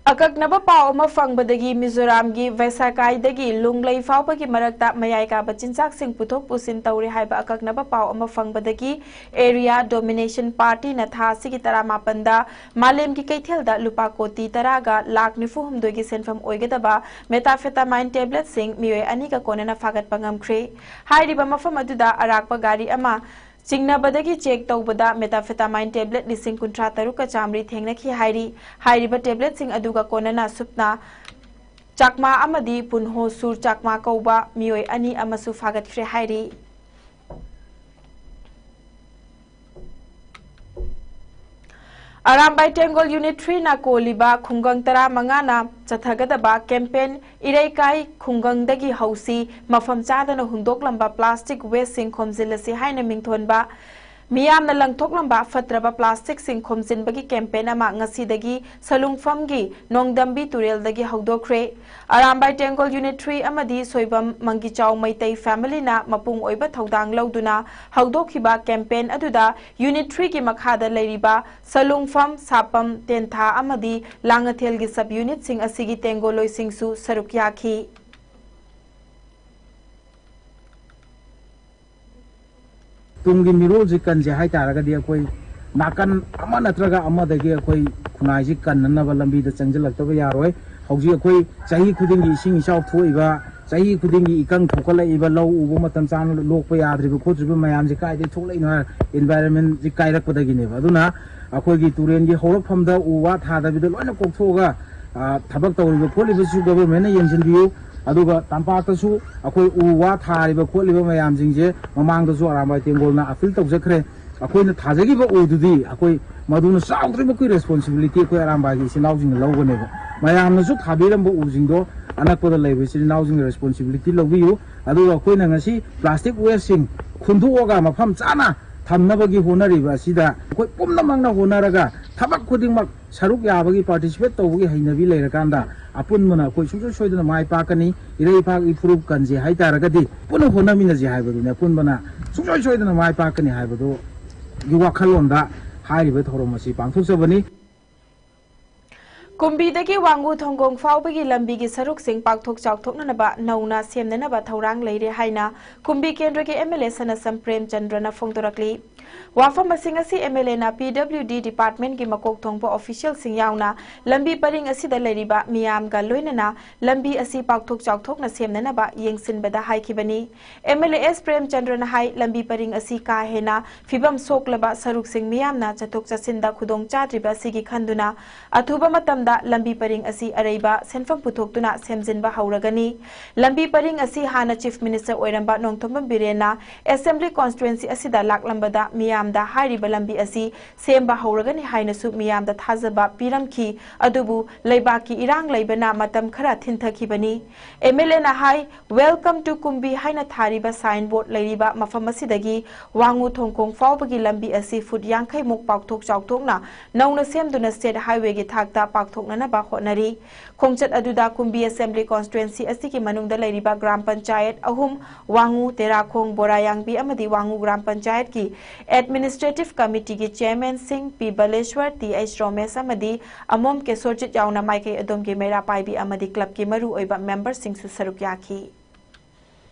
ꯑꯀꯛꯅꯕ ꯄꯥꯎ ꯑꯃ ꯐꯪꯕꯗꯒꯤ ꯃꯤꯖꯣꯔꯥꯝꯒꯤ ꯚꯦꯁꯥꯀꯥꯏꯗꯒꯤ ꯂꯨꯡꯂꯩ ꯐꯥꯎꯕꯒꯤ ꯃꯔꯛꯇ ꯃꯌꯥꯏ ꯀꯥꯕ ꯆꯤꯟꯖꯥꯛꯁꯤꯡ ꯄꯨꯊꯣꯛ ꯄꯨꯁꯤꯟ ꯇꯧꯔꯦ ꯍꯥꯏꯕ ꯑꯀꯛꯅꯕ ꯄꯥꯎ ꯑꯃ ꯐꯪꯕꯗꯒꯤ Area Domination Partyꯅ ꯊꯥ ꯑꯁꯤꯒꯤ ꯇꯔꯥꯃꯥꯄꯟꯗ ꯃꯥꯂꯦꯝꯒꯤ ꯀꯩꯊꯦꯜꯗ ꯂꯨꯄꯥ ꯀꯣꯇꯤ ꯇꯔꯥꯒ ꯂꯥꯈ ꯅꯤꯐꯨ ꯍꯨꯝꯗꯣꯏꯒꯤ ꯁꯦꯟꯐꯝ ꯑꯣꯏꯒꯗꯕ methamphetamine tabletꯁꯤꯡ ꯃꯤꯑꯣꯏ ꯑꯅꯤꯒ ꯀꯣꯟꯅꯅ ꯐꯥꯒꯠꯄ ꯉꯝꯈ꯭ꯔꯦ꯫ ꯍꯥꯏꯔꯤꯕ ꯃꯐꯝ ꯑꯗꯨꯗ ꯑꯔꯥꯛꯄ ꯒꯥꯔꯤ ꯑꯃ ꯆꯤꯡꯅꯕꯗꯒꯤ check ꯇꯧꯕꯗ methamphetamine tablet ꯂꯤꯁꯤꯡ ꯀꯨꯟꯊ꯭ꯔꯥ ꯇꯔꯨꯛꯀ ꯆꯥꯃꯔꯤ ꯊꯦꯡꯅꯈꯤ ꯍꯥꯏꯔꯤ꯫ ꯍꯥꯏꯔꯤꯕ tabletꯁꯤꯡ ꯑꯗꯨꯒ ꯀꯣꯟꯅꯅ ꯁꯨꯞꯅ ꯆꯥꯛꯃꯥ ꯑꯃꯗꯤ ꯄꯨꯟꯍꯣ ꯁꯨꯔ ꯆꯥꯛꯃꯥ ꯀꯧꯕ ꯃꯤꯑꯣꯏ ꯑꯅꯤ ꯑꯃꯁꯨ ꯐꯥꯒꯠꯈ꯭ꯔꯦ ꯍꯥꯏꯔꯤ꯫ ꯑꯔꯥꯝꯕꯥꯏ ꯇꯦꯡꯒꯣꯜ Unit threeꯅ ꯀꯣꯜꯂꯤꯕ ꯈꯨꯡꯒꯪ ꯇꯔꯥꯃꯉꯥꯅ ꯆꯠꯊꯒꯗꯕ campaign ꯏꯔꯩꯀꯥꯏ ꯈꯨꯡꯒꯪꯗꯒꯤ ꯍꯧꯁꯤ, ꯃꯐꯝ ꯆꯥꯗꯅ ꯍꯨꯟꯗꯣꯛꯂꯝꯕ plastic wasteꯁꯤꯡ ꯈꯣꯝꯖꯤꯜꯂꯁꯤ ꯍꯥꯏꯅ ꯃꯤꯡꯊꯣꯟꯕ ꯃꯤꯌꯥꯝꯅ ꯂꯪꯊꯣꯛꯂꯝꯕ ꯐꯠꯇ꯭ꯔꯕ plasticꯁꯤꯡ ꯈꯣꯝꯖꯤꯟꯕꯒꯤ campaign ꯑꯃ ꯉꯁꯤꯗꯒꯤ ꯁꯂꯨꯡꯐꯝꯒꯤ ꯅꯣꯡꯗꯝꯕꯤ ꯇꯨꯔꯦꯜꯗꯒꯤ ꯍꯧꯗꯣꯛꯈ꯭ꯔꯦ꯫ ꯑꯔꯥꯝꯕꯥꯏ ꯇꯦꯡꯒꯣꯜ Unit three ꯑꯃꯗꯤ ꯁꯣꯏꯕꯝ ꯃꯪꯒꯤꯆꯥꯎ ꯃꯩꯇꯩ familyꯅ ꯃꯄꯨꯡ ꯑꯣꯏꯕ ꯊꯧꯗꯥꯡ ꯂꯧꯗꯨꯅ ꯍꯧꯗꯣꯛꯈꯤꯕ campaign ꯑꯗꯨꯗ Unit threeꯒꯤ ꯃꯈꯥꯗ ꯂꯩꯔꯤꯕ ꯁꯂꯨꯡꯐꯝ, ꯁꯥꯄꯝ, ꯇꯦꯟꯊꯥ ꯑꯃꯗꯤ ꯂꯥꯡꯉꯊꯦꯜꯒꯤ sub unitꯁꯤꯡ ꯑꯁꯤꯒꯤ ꯇꯦꯡꯒꯣꯜꯂꯣꯏꯁꯤꯡꯁꯨ ꯁꯔꯨꯛ ꯌꯥꯈꯤ꯫ ꯇꯨꯡꯒꯤ ꯃꯤꯔꯣꯜꯁꯤ ꯀꯟꯁꯦ ꯍꯥꯏꯇꯥꯔꯒꯗꯤ ꯑꯩꯈꯣꯏ ꯅꯥꯀꯟ ꯑꯃ ꯅꯠꯇ꯭ꯔꯒ ꯑꯃꯗꯒꯤ ꯑꯩꯈꯣꯏ ꯈꯨꯟꯅꯥꯏꯁꯤ ꯀꯟꯅꯅꯕ ꯂꯝꯕꯤꯗ ꯆꯪꯁꯤꯜꯂꯛꯇꯕ ꯌꯥꯔꯣꯏ꯫ ꯍꯧꯖꯤꯛ ꯑꯩꯈꯣꯏ ꯆꯍꯤ ꯈꯨꯗꯤꯡꯒꯤ ꯏꯁꯤꯡ ꯏꯆꯥꯎ ꯊꯣꯛꯏꯕ, ꯆꯍꯤ ꯈꯨꯗꯤꯡꯒꯤ ꯏꯀꯪ ꯊꯣꯛꯀꯠꯂꯛꯏꯕ, ꯂꯧ ꯎꯕ ꯃꯇꯝ ꯆꯥꯅ ꯂꯣꯛꯄ ꯌꯥꯗ꯭ꯔꯤꯕ ꯈꯣꯠꯇ꯭ꯔꯤꯕ ꯃꯌꯥꯝꯁꯦ ꯀꯥꯏꯗꯒꯤ ꯊꯣꯛꯂꯛꯏꯅꯣ ꯍꯥꯏꯔ environmentꯁꯤ ꯀꯥꯏꯔꯛꯄꯗꯒꯤꯅꯦꯕ꯫ ꯑꯗꯨꯅ ꯑꯩꯈꯣꯏꯒꯤ ꯇꯨꯔꯦꯟꯒꯤ ꯍꯧꯔꯛꯐꯝꯗ ꯎ ꯋꯥ ꯊꯥꯗꯕꯤꯗ ꯂꯣꯏꯅ ꯀꯣꯛꯊꯣꯛꯑꯒ, ꯑ, ꯊꯕꯛ ꯇꯧꯔꯤꯕ ꯈꯣꯠꯂꯤꯕꯁꯨ governmentꯅ ꯌꯦꯡꯁꯤꯟꯕꯤꯌꯨ꯫ ꯑꯗꯨꯒ ꯇꯝꯄꯥꯛꯇꯁꯨ ꯑꯩꯈꯣꯏ ꯎ ꯋꯥ ꯊꯥꯔꯤꯕ ꯈꯣꯠꯂꯤꯕ ꯃꯌꯥꯝꯁꯤꯡꯁꯦ ꯃꯃꯥꯡꯗꯁꯨ ꯑꯔꯥꯝꯕꯥꯏ ꯇꯦꯡꯒꯣꯜꯅ appeal ꯇꯧꯖꯈ꯭ꯔꯦ꯫ ꯑꯩꯈꯣꯏꯅ ꯊꯥꯖꯈꯤꯕ ꯎꯗꯨꯗꯤ ꯑꯩꯈꯣꯏ ꯃꯗꯨꯅ ꯆꯥꯎꯗ꯭ꯔꯤꯕ ꯑꯩꯈꯣꯏ responsibility ꯑꯩꯈꯣꯏ ꯑꯔꯥꯝꯕꯥꯏꯒꯤ ꯏꯆꯤꯟ ꯏꯅꯥꯎꯁꯤꯡꯅ ꯂꯧꯒꯅꯦꯕ꯫ ꯃꯌꯥꯝꯅꯁꯨ ꯊꯥꯕꯤꯔꯝꯕ ꯎꯁꯤꯡꯗꯣ ꯑꯅꯛꯄꯗ ꯂꯩꯕ ꯏꯆꯤꯟ ꯏꯅꯥꯎꯁꯤꯡꯅ responsibility ꯂꯧꯕꯤꯌꯨ꯫ ꯑꯗꯨꯒ ꯑꯩꯈꯣꯏꯅ ꯉꯁꯤ plastic wasteꯁꯤꯡ ꯈꯨꯟꯗꯣꯛꯑꯒ ꯃꯐꯝ ꯆꯥꯅ ꯊꯝꯅꯕꯒꯤ ꯍꯣꯠꯅꯔꯤꯕ ꯑꯁꯤꯗ ꯑꯩꯈꯣꯏ ꯄꯨꯝꯅꯃꯛꯅ ꯍꯣꯠꯅꯔꯒ ꯊꯕꯛ ꯈꯨꯗꯤꯡꯃꯛ ꯁꯔꯨꯛ ꯌꯥꯕꯒꯤ, participate ꯇꯧꯕꯒꯤ ꯍꯩꯅꯕꯤ ꯂꯩꯔꯀꯥꯟꯗ ꯑꯄꯨꯟꯕꯅ ꯑꯩꯈꯣꯏ ꯁꯨꯡꯁꯣꯏ ꯁꯣꯏꯗꯅ ꯃꯥꯏ ꯄꯥꯛꯀꯅꯤ꯫ ꯏꯔꯩ ꯏꯄꯥꯛ ꯏꯐꯨꯔꯨꯞ ꯀꯟꯁꯦ ꯍꯥꯏꯇꯥꯔꯒꯗꯤ ꯄꯨꯟꯅ ꯍꯣꯠꯅꯃꯤꯟꯅꯁꯦ ꯍꯥꯏꯕꯗꯨꯅꯤ꯫ ꯑꯄꯨꯟꯕꯅ ꯁꯨꯡꯁꯣꯏ ꯁꯣꯏꯗꯅ ꯃꯥꯏ ꯄꯥꯛꯀꯅꯤ ꯍꯥꯏꯕꯗꯨꯒꯤ ꯋꯥꯈꯜꯂꯣꯟꯗ ꯍꯥꯏꯔꯤꯕ ꯊꯧꯔꯝ ꯑꯁꯤ ꯄꯥꯡꯊꯣꯛꯆꯕꯅꯤ꯫ ꯀꯨꯝꯕꯤꯗꯒꯤ ꯋꯥꯡꯉꯨ ꯊꯣꯡꯒꯣꯡ ꯐꯥꯎꯕꯒꯤ ꯂꯝꯕꯤꯒꯤ ꯁꯔꯨꯛꯁꯤꯡ ꯄꯥꯛꯊꯣꯛ ꯆꯥꯎꯊꯣꯛꯅꯅꯕ ꯅꯧꯅ ꯁꯦꯝꯅꯅꯕ ꯊꯧꯔꯥꯡ ꯂꯩꯔꯦ ꯍꯥꯏꯅ ꯀꯨꯝꯕꯤ ꯀꯦꯟꯗ꯭ꯔꯒꯤ ꯑꯦꯝ ꯑꯦꯜ ꯑꯦ ꯁꯅꯥꯁꯝ ꯄ꯭ꯔꯦꯝꯆꯟꯗ꯭ꯔꯅ ꯐꯣꯡꯗꯣꯔꯛꯂꯤ꯫ ꯋꯥꯐꯝꯁꯤꯡ ꯑꯁꯤ ꯑꯦꯝ ꯑꯦꯜ ꯑꯦꯅ ꯄꯤ ꯗꯕ꯭ꯂꯤꯎ ꯗꯤ ꯗꯤꯄꯥꯔꯠꯃꯦꯟꯒꯤ ꯃꯀꯣꯛ ꯊꯣꯡꯕ ꯑꯣꯐꯤꯁꯤꯌꯦꯜꯁꯤꯡ ꯌꯥꯎꯅ ꯂꯝꯕꯤ ꯄꯔꯤꯡ ꯑꯁꯤꯗ ꯂꯩꯔꯤꯕ ꯃꯤꯌꯥꯝꯒ ꯂꯣꯏꯅꯅ ꯂꯝꯕꯤ ꯑꯁꯤ ꯄꯥꯛꯊꯣꯛ ꯆꯥꯎꯊꯣꯛꯅ ꯁꯦꯝꯅꯅꯕ ꯌꯦꯡꯁꯤꯟꯕꯗ ꯍꯥꯏꯈꯤꯕꯅꯤ꯫ ꯑꯦꯝ ꯑꯦꯜ ꯑꯦ ꯑꯦꯁ ꯄ꯭ꯔꯦꯝꯆꯟꯗ꯭ꯔꯅ ꯍꯥꯏ, ꯂꯝꯕꯤ ꯄꯔꯤꯡ ꯑꯁꯤ ꯀꯥ ꯍꯦꯟꯅ ꯐꯤꯕꯝ ꯁꯣꯛꯂꯕ ꯁꯔꯨꯛꯁꯤꯡ ꯃꯤꯌꯥꯝꯅ ꯆꯠꯊꯣꯛ ꯆꯠꯁꯤꯟꯗ ꯈꯨꯗꯣꯡ ꯆꯥꯗ꯭ꯔꯤꯕ ꯑꯁꯤꯒꯤ ꯈꯟꯗꯨꯅ ꯑꯊꯨꯕ ꯃꯇꯝꯗ ꯂꯝꯕꯤ ꯄꯔꯤꯡ ꯑꯁꯤ ꯑꯔꯩꯕ ꯁꯦꯟꯐꯝ ꯄꯨꯊꯣꯛꯇꯨꯅ ꯁꯦꯝꯖꯤꯟꯕ ꯍꯧꯔꯒꯅꯤ꯫ ꯂꯝꯕꯤ ꯄꯔꯤꯡ ꯑꯁꯤ ꯍꯥꯟꯅ ꯆꯤꯐ ꯃꯤꯅꯤꯁꯇꯔ ꯑꯣꯏꯔꯝꯕ ꯅꯣꯡꯊꯣꯝꯕꯝ ꯕꯤꯔꯦꯟꯅ ꯑꯦꯁꯦꯝꯕ꯭ꯂꯤ ꯀꯣꯟꯁꯇꯤꯇ꯭ꯋꯦꯟꯁꯤ ꯑꯁꯤꯗ ꯂꯥꯛꯂꯝꯕꯗ ꯃꯤꯌꯥꯝꯗ ꯍꯥꯏꯔꯤꯕ ꯂꯝꯕꯤ ꯑꯁꯤ ꯁꯦꯝꯕ ꯍꯧꯔꯒꯅꯤ ꯍꯥꯏꯅꯁꯨ ꯃꯤꯌꯥꯝꯗ ꯊꯥꯖꯕ ꯄꯤꯔꯝꯈꯤ꯫ ꯑꯗꯨꯕꯨ ꯂꯩꯕꯥꯛꯀꯤ ꯏꯔꯥꯡ ꯂꯩꯕꯅ ꯃꯇꯝ ꯈꯔ ꯊꯤꯟꯊꯈꯤꯕꯅꯤ꯫ ꯑꯦꯝ ꯑꯦꯜ ꯑꯦꯅ ꯍꯥꯏ, "Welcome to ꯀꯨꯝꯕꯤ" ꯍꯥꯏꯅ ꯊꯥꯔꯤꯕ ꯁꯥꯏꯟ ꯕꯣꯔꯗ ꯂꯩꯔꯤꯕ ꯃꯐꯝ ꯑꯁꯤꯗꯒꯤ ꯋꯥꯉꯨ ꯊꯣꯡꯈꯣꯡ ꯐꯥꯎꯕꯒꯤ ꯂꯝꯕꯤ ꯑꯁꯤ ꯐꯨꯠ ꯌꯥꯡꯈꯩ ꯃꯨꯛ ꯄꯥꯛꯊꯣꯛ ꯆꯥꯎꯊꯣꯛꯅ ꯅꯧꯅ ꯁꯦꯝꯗꯨꯅ ꯁ꯭ꯇꯦꯠ ꯍꯥꯏꯋꯦꯒꯤ ꯊꯥꯛꯇ ꯄꯥꯛꯊꯣꯛꯅꯅꯕ ꯍꯣꯠꯅꯔꯤ꯫ ꯈꯣꯡꯆꯠ ꯑꯗꯨꯗ ꯀꯨꯝꯕꯤ ꯑꯦꯁꯦꯝꯕ꯭ꯂꯤ ꯀꯣꯟꯁꯇꯤꯇ꯭ꯋꯦꯟꯁꯤ ꯑꯁꯤꯒꯤ ꯃꯅꯨꯡꯗ ꯂꯩꯔꯤꯕ ꯒ꯭ꯔꯥꯝ ꯄꯟꯆꯥꯌꯠ ꯑꯍꯨꯝ, ꯋꯥꯉꯨ, ꯇꯦꯔꯥꯈꯣꯡ, ꯕꯣꯔꯥꯌꯥꯡꯕꯤ ꯑꯃꯗꯤ ꯋꯥꯉꯨ ꯒ꯭ꯔꯥꯝ ꯄꯟꯆꯥꯌꯠꯀꯤ ꯑꯦꯗꯃꯤꯅꯤꯁꯇ꯭ꯔꯦꯇꯤꯚ ꯀꯃꯤꯇꯤꯒꯤ ꯆꯦꯌꯔꯃꯦꯟꯁꯤꯡ ꯄꯤ ꯕꯂꯦꯁ꯭ꯋꯔ, ꯇꯤ ꯑꯩꯆ ꯔꯣꯃꯦꯁ ꯑꯃꯗꯤ ꯑꯃꯣꯝ ꯀꯦꯁꯣꯔꯖꯤꯠ ꯌꯥꯎꯅ ꯃꯥꯏꯀꯩ ꯑꯗꯣꯝꯒꯤ ꯃꯩꯔꯥ ꯄꯥꯏꯕꯤ ꯑꯃꯗꯤ ꯀ꯭ꯂꯕꯀꯤ ꯃꯔꯨꯑꯣꯏꯕ ꯃꯦꯝꯕꯔꯁꯤꯡꯁꯨ ꯁꯔꯨꯛ ꯌꯥꯈꯤ꯫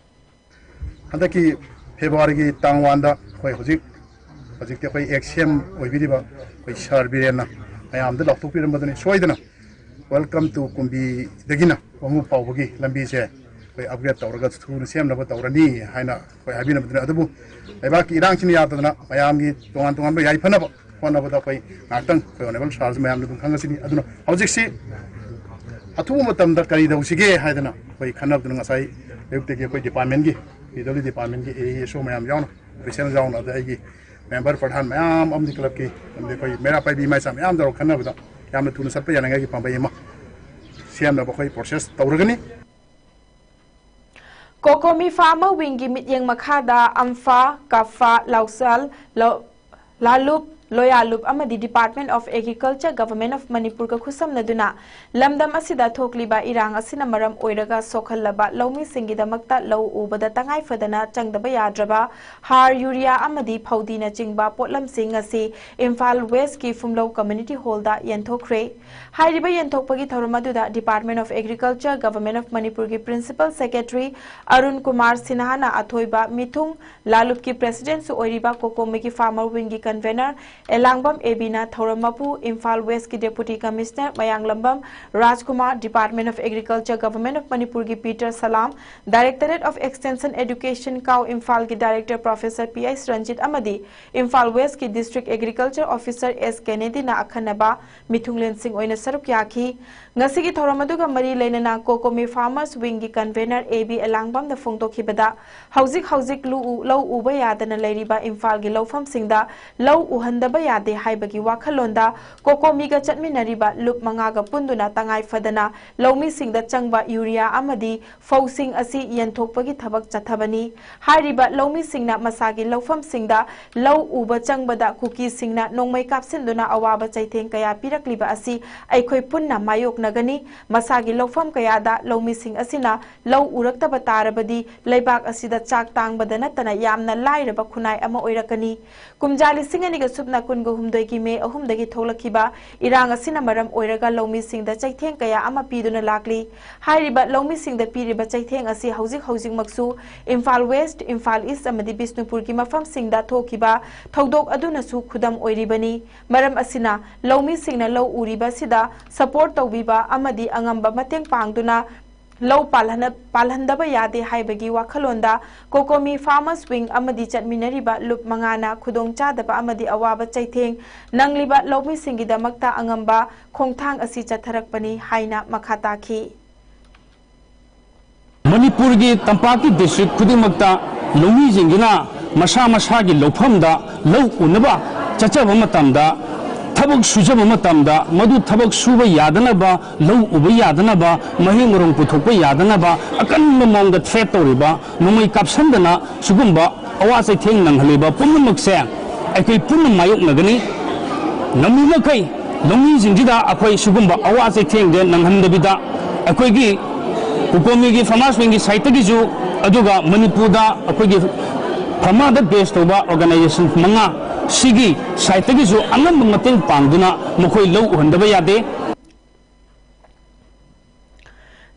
ꯍꯟꯗꯛꯀꯤ ꯐꯦꯕ꯭ꯔꯨꯋꯥꯔꯤꯒꯤ ꯇꯥꯡ ꯋꯥꯟꯗ ꯑꯩꯈꯣꯏ ꯍꯧꯖꯤꯛ, ꯍꯧꯖꯤꯛꯇꯤ ꯑꯩꯈꯣꯏ ꯑꯦꯛꯁ ꯁꯤ ꯑꯦꯝ ꯑꯣꯏꯕꯤꯔꯤꯕ ꯑꯩꯈꯣꯏ ꯁꯥꯔ ꯕꯤꯔꯦꯟꯅ ꯃꯌꯥꯝꯗ ꯂꯥꯎꯊꯣꯛꯄꯤꯔꯝꯕꯗꯨꯅꯤ꯫ ꯁꯣꯏꯗꯅ "Welcome to ꯀꯨꯝꯕꯤꯗꯒꯤꯅ ꯋꯥꯉꯨ ꯐꯥꯎꯕꯒꯤ ꯂꯝꯕꯤꯁꯦ ꯑꯩꯈꯣꯏ ꯑꯞꯒ꯭ꯔꯦꯗ ꯇꯧꯔꯒ ꯊꯨꯅ ꯁꯦꯝꯅꯕ ꯇꯧꯔꯅꯤ" ꯍꯥꯏꯅ ꯑꯩꯈꯣꯏ ꯍꯥꯏꯕꯤꯅꯕꯗꯨꯅꯤ꯫ ꯑꯗꯨꯕꯨ ꯂꯩꯕꯥꯛꯀꯤ ꯏꯔꯥꯡꯁꯤꯅ ꯌꯥꯗꯗꯅ ꯃꯌꯥꯝꯒꯤ ꯇꯣꯉꯥꯟ ꯇꯣꯉꯥꯟꯕ ꯌꯥꯏꯐꯅꯕ ꯍꯣꯠꯅꯕꯗ ꯑꯩꯈꯣꯏ ꯉꯥꯏꯍꯥꯛꯇꯪ ꯑꯩꯈꯣꯏ ꯑꯣꯅꯦꯕꯜ ꯁꯥꯔꯁꯨ ꯃꯌꯥꯝꯅ ꯑꯗꯨꯝ ꯈꯪꯉꯁꯤꯅꯤ꯫ ꯑꯗꯨꯅ ꯍꯧꯖꯤꯛꯁꯤ ꯑꯊꯨꯕ ꯃꯇꯝꯗ ꯀꯔꯤ ꯇꯧꯁꯤꯒꯦ ꯍꯥꯏꯗꯅ ꯑꯩꯈꯣꯏ ꯈꯟꯅꯕꯗꯨꯅ ꯉꯁꯥꯏ ꯑꯌꯨꯛꯇꯒꯤ ꯑꯩꯈꯣꯏ ꯗꯤꯄꯥꯔꯠꯃꯦꯟꯒꯤ, ꯄꯤ ꯗꯕ꯭ꯂꯤꯎ ꯗꯤꯄꯥꯔꯠꯃꯦꯟꯒꯤ ꯑꯦ ꯏ ꯑꯦꯁ ꯑꯣ ꯃꯌꯥꯝ ꯌꯥꯎꯅ, ꯑꯣꯐꯤꯁꯤꯌꯦꯜ ꯌꯥꯎꯅ, ꯑꯗ ꯑꯩꯒꯤ ꯃꯦꯝꯕꯔ ꯄ꯭ꯔꯙꯥꯟ ꯃꯌꯥꯝ ꯑꯃꯗꯤ ꯀ꯭ꯂꯕꯀꯤ, ꯑꯃꯗꯤ ꯑꯩꯈꯣꯏ ꯃꯩꯔꯥ ꯄꯥꯏꯕꯤ ꯏꯃꯥ ꯏꯆꯥ ꯃꯌꯥꯝ ꯇꯧꯔꯒ ꯈꯟꯅꯕꯗ ꯌꯥꯝꯅ ꯊꯨꯅ ꯆꯠꯄ ꯌꯥꯅꯉꯥꯏꯒꯤ ꯄꯥꯝꯕꯩ ꯑꯃ ꯁꯦꯝꯅꯕ ꯑꯩꯈꯣꯏ ꯄ꯭ꯔꯣꯁꯦꯁ ꯇꯧꯔꯒꯅꯤ꯫ ꯀꯣꯀꯣꯃꯤ ꯐꯥꯔꯃꯔ ꯋꯤꯡꯒꯤ ꯃꯤꯠꯌꯦꯡ ꯃꯈꯥꯗ ꯑꯝꯐꯥ, ꯀꯥꯐꯥ, ꯂꯥꯎꯁꯥꯜ, ꯂꯧ-, ꯂꯥꯂꯨꯞ, ꯂꯣꯌꯥꯂꯨꯞ ꯑꯃꯗꯤ Department of Agriculture, Government of ꯃꯅꯤꯄꯨꯔꯒ ꯈꯨꯠꯁꯝꯅꯗꯨꯅ ꯂꯝꯗꯝ ꯑꯁꯤꯗ ꯊꯣꯛꯂꯤꯕ ꯏꯔꯥꯡ ꯑꯁꯤꯅ ꯃꯔꯝ ꯑꯣꯏꯔꯒ ꯁꯣꯛꯍꯜꯂꯕ ꯂꯧꯃꯤꯁꯤꯡꯒꯤꯗꯃꯛꯇ ꯂꯧ ꯎꯕꯗ ꯇꯉꯥꯏ ꯐꯗꯅ ꯆꯪꯗꯕ ꯌꯥꯗ꯭ꯔꯕ ꯍꯥꯔ, ꯌꯨꯔꯤꯌꯥ ꯑꯃꯗꯤ ꯐꯧꯗꯤꯅꯆꯤꯡꯕ ꯄꯣꯠꯂꯝꯁꯤꯡ ꯑꯁꯤ ꯏꯝꯐꯥꯜ ꯋꯦꯁꯀꯤ ꯐꯨꯝꯂꯧ ꯀꯝꯃ꯭ꯌꯨꯅꯤꯇꯤ ꯍꯣꯜꯗ ꯌꯦꯟꯊꯣꯛꯈ꯭ꯔꯦ꯫ ꯍꯥꯏꯔꯤꯕ ꯌꯦꯟꯊꯣꯛꯄꯒꯤ ꯊꯧꯔꯝ ꯑꯗꯨꯗ Department of Agriculture, Government of ꯃꯅꯤꯄꯨꯔꯒꯤ Principal Secretary ꯑꯔꯨꯟ ꯀꯨꯃꯥꯔ ꯁꯤꯟꯍꯥꯅ ꯑꯊꯣꯏꯕ ꯃꯤꯊꯨꯡ, ꯂꯥꯂꯨꯞꯀꯤ ꯄ꯭ꯔꯦꯁꯤꯗꯦꯟꯠꯁꯨ ꯑꯣꯏꯔꯤꯕ ꯀꯣꯀꯣꯃꯤꯒꯤ ꯐꯥꯔꯃꯔ ꯋꯤꯡꯒꯤ ꯀꯟꯚꯦꯅꯔ ꯑꯦꯂꯥꯡꯕꯝ ꯑꯦꯕꯤꯅ ꯊꯧꯔꯝ ꯃꯄꯨ, ꯏꯝꯐꯥꯜ ꯋꯦꯁꯀꯤ deputy commissioner Mayanglambam Rajkumar, Department of Agriculture, Government of ꯃꯅꯤꯄꯨꯔꯒꯤ Peter Salam, Directorate of Extension Education ꯀꯥꯎ ꯏꯝꯐꯥꯜꯒꯤ director professor P H Ranjit ꯑꯃꯗꯤ ꯏꯝꯐꯥꯜ ꯋꯦꯁꯀꯤ ꯗꯤꯁꯇ꯭ꯔꯤꯛ ꯑꯦꯒ꯭ꯔꯤꯀꯜꯆꯔ ꯑꯣꯐꯤꯁꯔ ꯑꯦꯁ ꯀꯦꯅꯦꯗꯤꯅ ꯑꯈꯟꯅꯕ ꯃꯤꯊꯨꯡꯂꯦꯟꯁꯤꯡ ꯑꯣꯏꯅ ꯁꯔꯨꯛ ꯌꯥꯈꯤ꯫ ꯉꯁꯤꯒꯤ ꯊꯧꯔꯝ ꯑꯗꯨꯒ ꯃꯔꯤ ꯂꯩꯅꯅ ꯀꯣꯀꯣꯃꯤ ꯐꯥꯔꯃꯔꯁ ꯋꯤꯡꯒꯤ ꯀꯟꯚꯦꯅꯔ ꯑꯦ ꯕꯤ ꯑꯦꯂꯥꯡꯕꯝꯅ ꯐꯣꯡꯗꯣꯛꯈꯤꯕꯗ, ꯍꯧꯖꯤꯛ ꯍꯧꯖꯤꯛ ꯂꯨ-, ꯂꯧ ꯎꯕ ꯌꯥꯗꯅ ꯂꯩꯔꯤꯕ ꯏꯝꯐꯥꯜꯒꯤ ꯂꯧꯐꯝꯁꯤꯡꯗ ꯂꯧ ꯎꯍꯟꯗꯕ ꯌꯥꯗꯦ ꯍꯥꯏꯕꯒꯤ ꯋꯥꯈꯜꯂꯣꯟꯗ ꯀꯣꯀꯣꯃꯤꯒ ꯆꯠꯃꯤꯟꯅꯔꯤꯕ ꯂꯨꯞ ꯃꯉꯥꯒ ꯄꯨꯟꯗꯨꯅ ꯇꯉꯥꯏ ꯐꯗꯅ ꯂꯧꯃꯤꯁꯤꯡꯗ ꯆꯪꯕ ꯌꯨꯔꯤꯌꯥ ꯑꯃꯗꯤ ꯐꯧꯁꯤꯡ ꯑꯁꯤ ꯌꯦꯟꯊꯣꯛꯄꯒꯤ ꯊꯕꯛ ꯆꯠꯊꯕꯅꯤ꯫ ꯍꯥꯏꯔꯤꯕ ꯂꯧꯃꯤꯁꯤꯡꯅ ꯃꯁꯥꯒꯤ ꯂꯧꯐꯝꯁꯤꯡꯗ ꯂꯧ ꯎꯕ ꯆꯪꯕꯗ ꯀꯨꯀꯤꯁꯤꯡꯅ ꯅꯣꯡꯃꯩ ꯀꯥꯞꯁꯤꯟꯗꯨꯅ ꯑꯋꯥꯕ ꯆꯩꯊꯦꯡ ꯀꯌꯥ ꯄꯤꯔꯛꯂꯤꯕ ꯑꯁꯤ ꯑꯩꯈꯣꯏ ꯄꯨꯟꯅ ꯃꯥꯌꯣꯛꯅꯒꯅꯤ꯫ ꯃꯁꯥꯒꯤ ꯂꯧꯐꯝ ꯀꯌꯥꯗ ꯂꯧꯃꯤꯁꯤꯡ ꯑꯁꯤꯅ ꯂꯧ ꯎꯔꯛꯇꯕ ꯇꯥꯔꯕꯗꯤ ꯂꯩꯕꯥꯛ ꯑꯁꯤꯗ ꯆꯥꯛ ꯇꯥꯡꯕꯗ ꯅꯠꯇꯅ ꯌꯥꯝꯅ ꯂꯥꯏꯔꯕ ꯈꯨꯟꯅꯥꯏ ꯑꯃ ꯑꯣꯏꯔꯛꯀꯅꯤ꯫ ꯀꯨꯝꯖꯥ ꯂꯤꯁꯤꯡ ꯑꯅꯤꯒ ꯁꯨꯞꯅ ꯀꯨꯟꯒ ꯍꯨꯝꯗꯣꯏꯒꯤ ꯃꯦ ꯑꯍꯨꯝꯗꯒꯤ ꯊꯣꯛꯂꯛꯈꯤꯕ ꯏꯔꯥꯡ ꯑꯁꯤꯅ ꯃꯔꯝ ꯑꯣꯏꯔꯒ ꯂꯧꯃꯤꯁꯤꯡꯗ ꯆꯩꯊꯦꯡ ꯀꯌꯥ ꯑꯃ ꯄꯤꯗꯨꯅ ꯂꯥꯛꯂꯤ꯫ ꯍꯥꯏꯔꯤꯕ ꯂꯧꯃꯤꯁꯤꯡꯗ ꯄꯤꯔꯤꯕ ꯆꯩꯊꯦꯡ ꯑꯁꯤ ꯍꯧꯖꯤꯛ ꯍꯧꯖꯤꯛꯃꯛꯁꯨ ꯏꯝꯐꯥꯜ ꯋꯦꯁ꯭ꯠ, ꯏꯝꯐꯥꯜ ꯏꯁ꯭ꯠ ꯑꯃꯗꯤ ꯕꯤꯁꯅꯨꯄꯨꯔꯒꯤ ꯃꯐꯝꯁꯤꯡꯗ ꯊꯣꯛꯈꯤꯕ ꯊꯧꯗꯣꯛ ꯑꯗꯨꯅꯁꯨ ꯈꯨꯗꯝ ꯑꯣꯏꯔꯤꯕꯅꯤ꯫ ꯃꯔꯝ ꯑꯁꯤꯅ ꯂꯧꯃꯤꯁꯤꯡꯅ ꯂꯧ ꯎꯔꯤꯕ ꯑꯁꯤꯗ ꯁꯄꯣꯔꯠ ꯇꯧꯕꯤꯕ ꯑꯃꯗꯤ ꯑꯉꯝꯕ ꯃꯇꯦꯡ ꯄꯥꯡꯗꯨꯅ ꯂꯧ ꯄꯥꯜꯍꯟ-, ꯄꯥꯜꯍꯟꯗꯕ ꯌꯥꯗꯦ ꯍꯥꯏꯕꯒꯤ ꯋꯥꯈꯜꯂꯣꯟꯗ ꯀꯣꯀꯣꯃꯤ ꯐꯥꯔꯃꯔꯁ ꯋꯤꯡ ꯑꯃꯗꯤ ꯆꯠꯃꯤꯟꯅꯔꯤꯕ ꯂꯨꯞ ꯃꯉꯥꯅ ꯈꯨꯗꯣꯡꯆꯥꯗꯕ ꯑꯃꯗꯤ ꯑꯋꯥꯕ ꯆꯩꯊꯦꯡ ꯅꯪꯂꯤꯕ ꯂꯧꯃꯤꯁꯤꯡꯒꯤꯗꯃꯛꯇ ꯑꯉꯝꯕ ꯈꯣꯡꯊꯥꯡ ꯑꯁꯤ ꯆꯠꯊꯔꯛꯄꯅꯤ ꯍꯥꯏꯅ ꯃꯈꯥ ꯇꯥꯈꯤ꯫ ꯃꯅꯤꯄꯨꯔꯒꯤ ꯇꯝꯄꯥꯛꯀꯤ ꯗꯤꯁꯇ꯭ꯔꯤꯛ ꯈꯨꯗꯤꯡꯃꯛꯇ ꯂꯧꯃꯤꯁꯤꯡꯁꯤꯅ ꯃꯁꯥ ꯃꯁꯥꯒꯤ ꯂꯧꯐꯝꯗ ꯂꯧ ꯎꯅꯕ ꯆꯠꯆꯕ ꯃꯇꯝꯗ, ꯊꯕꯛ ꯁꯨꯖꯕ ꯃꯇꯝꯗ, ꯃꯗꯨ ꯊꯕꯛ ꯁꯨꯕ ꯌꯥꯗꯅꯕ, ꯂꯧ ꯎꯕ ꯌꯥꯗꯅꯕ, ꯃꯍꯩ ꯃꯔꯣꯡ ꯄꯨꯊꯣꯛꯄ ꯌꯥꯗꯅꯕ ꯑꯀꯟꯕ ꯃꯑꯣꯡꯗ ꯊ꯭ꯔꯦꯠ ꯇꯧꯔꯤꯕ, ꯅꯣꯡꯃꯩ ꯀꯥꯞꯁꯤꯟꯗꯅ ꯁꯤꯒꯨꯝꯕ ꯑꯋꯥ ꯆꯩꯊꯦꯡ ꯅꯪꯍꯜꯂꯤꯕ ꯄꯨꯝꯅꯃꯛꯁꯦ ꯑꯩꯈꯣꯏ ꯄꯨꯟꯅ ꯃꯥꯌꯣꯛꯅꯒꯅꯤ꯫ ꯉꯝꯃꯤꯃꯈꯩ ꯂꯧꯃꯤꯁꯤꯡꯁꯤꯗ ꯑꯩꯈꯣꯏ ꯁꯤꯒꯨꯝꯕ ꯑꯋꯥ ꯆꯩꯊꯦꯡꯁꯦ ꯅꯪꯍꯟꯗꯕꯤꯗ, ꯑꯩꯈꯣꯏꯒꯤ ꯀꯣꯀꯣꯃꯤꯒꯤ farmers wingꯒꯤ sideꯇꯒꯤꯁꯨ, ꯑꯗꯨꯒ ꯃꯅꯤꯄꯨꯔꯗ ꯑꯩꯈꯣꯏꯒꯤ farmerꯗ base ꯇꯧꯕ organization ꯃꯉꯥ ꯁꯤꯒꯤ sideꯇꯒꯤꯁꯨ ꯑꯉꯝꯕ ꯃꯇꯦꯡ ꯄꯥꯡꯗꯨꯅ ꯃꯈꯣꯏ ꯂꯧ ꯎꯍꯟꯗꯕ ꯌꯥꯗꯦ꯫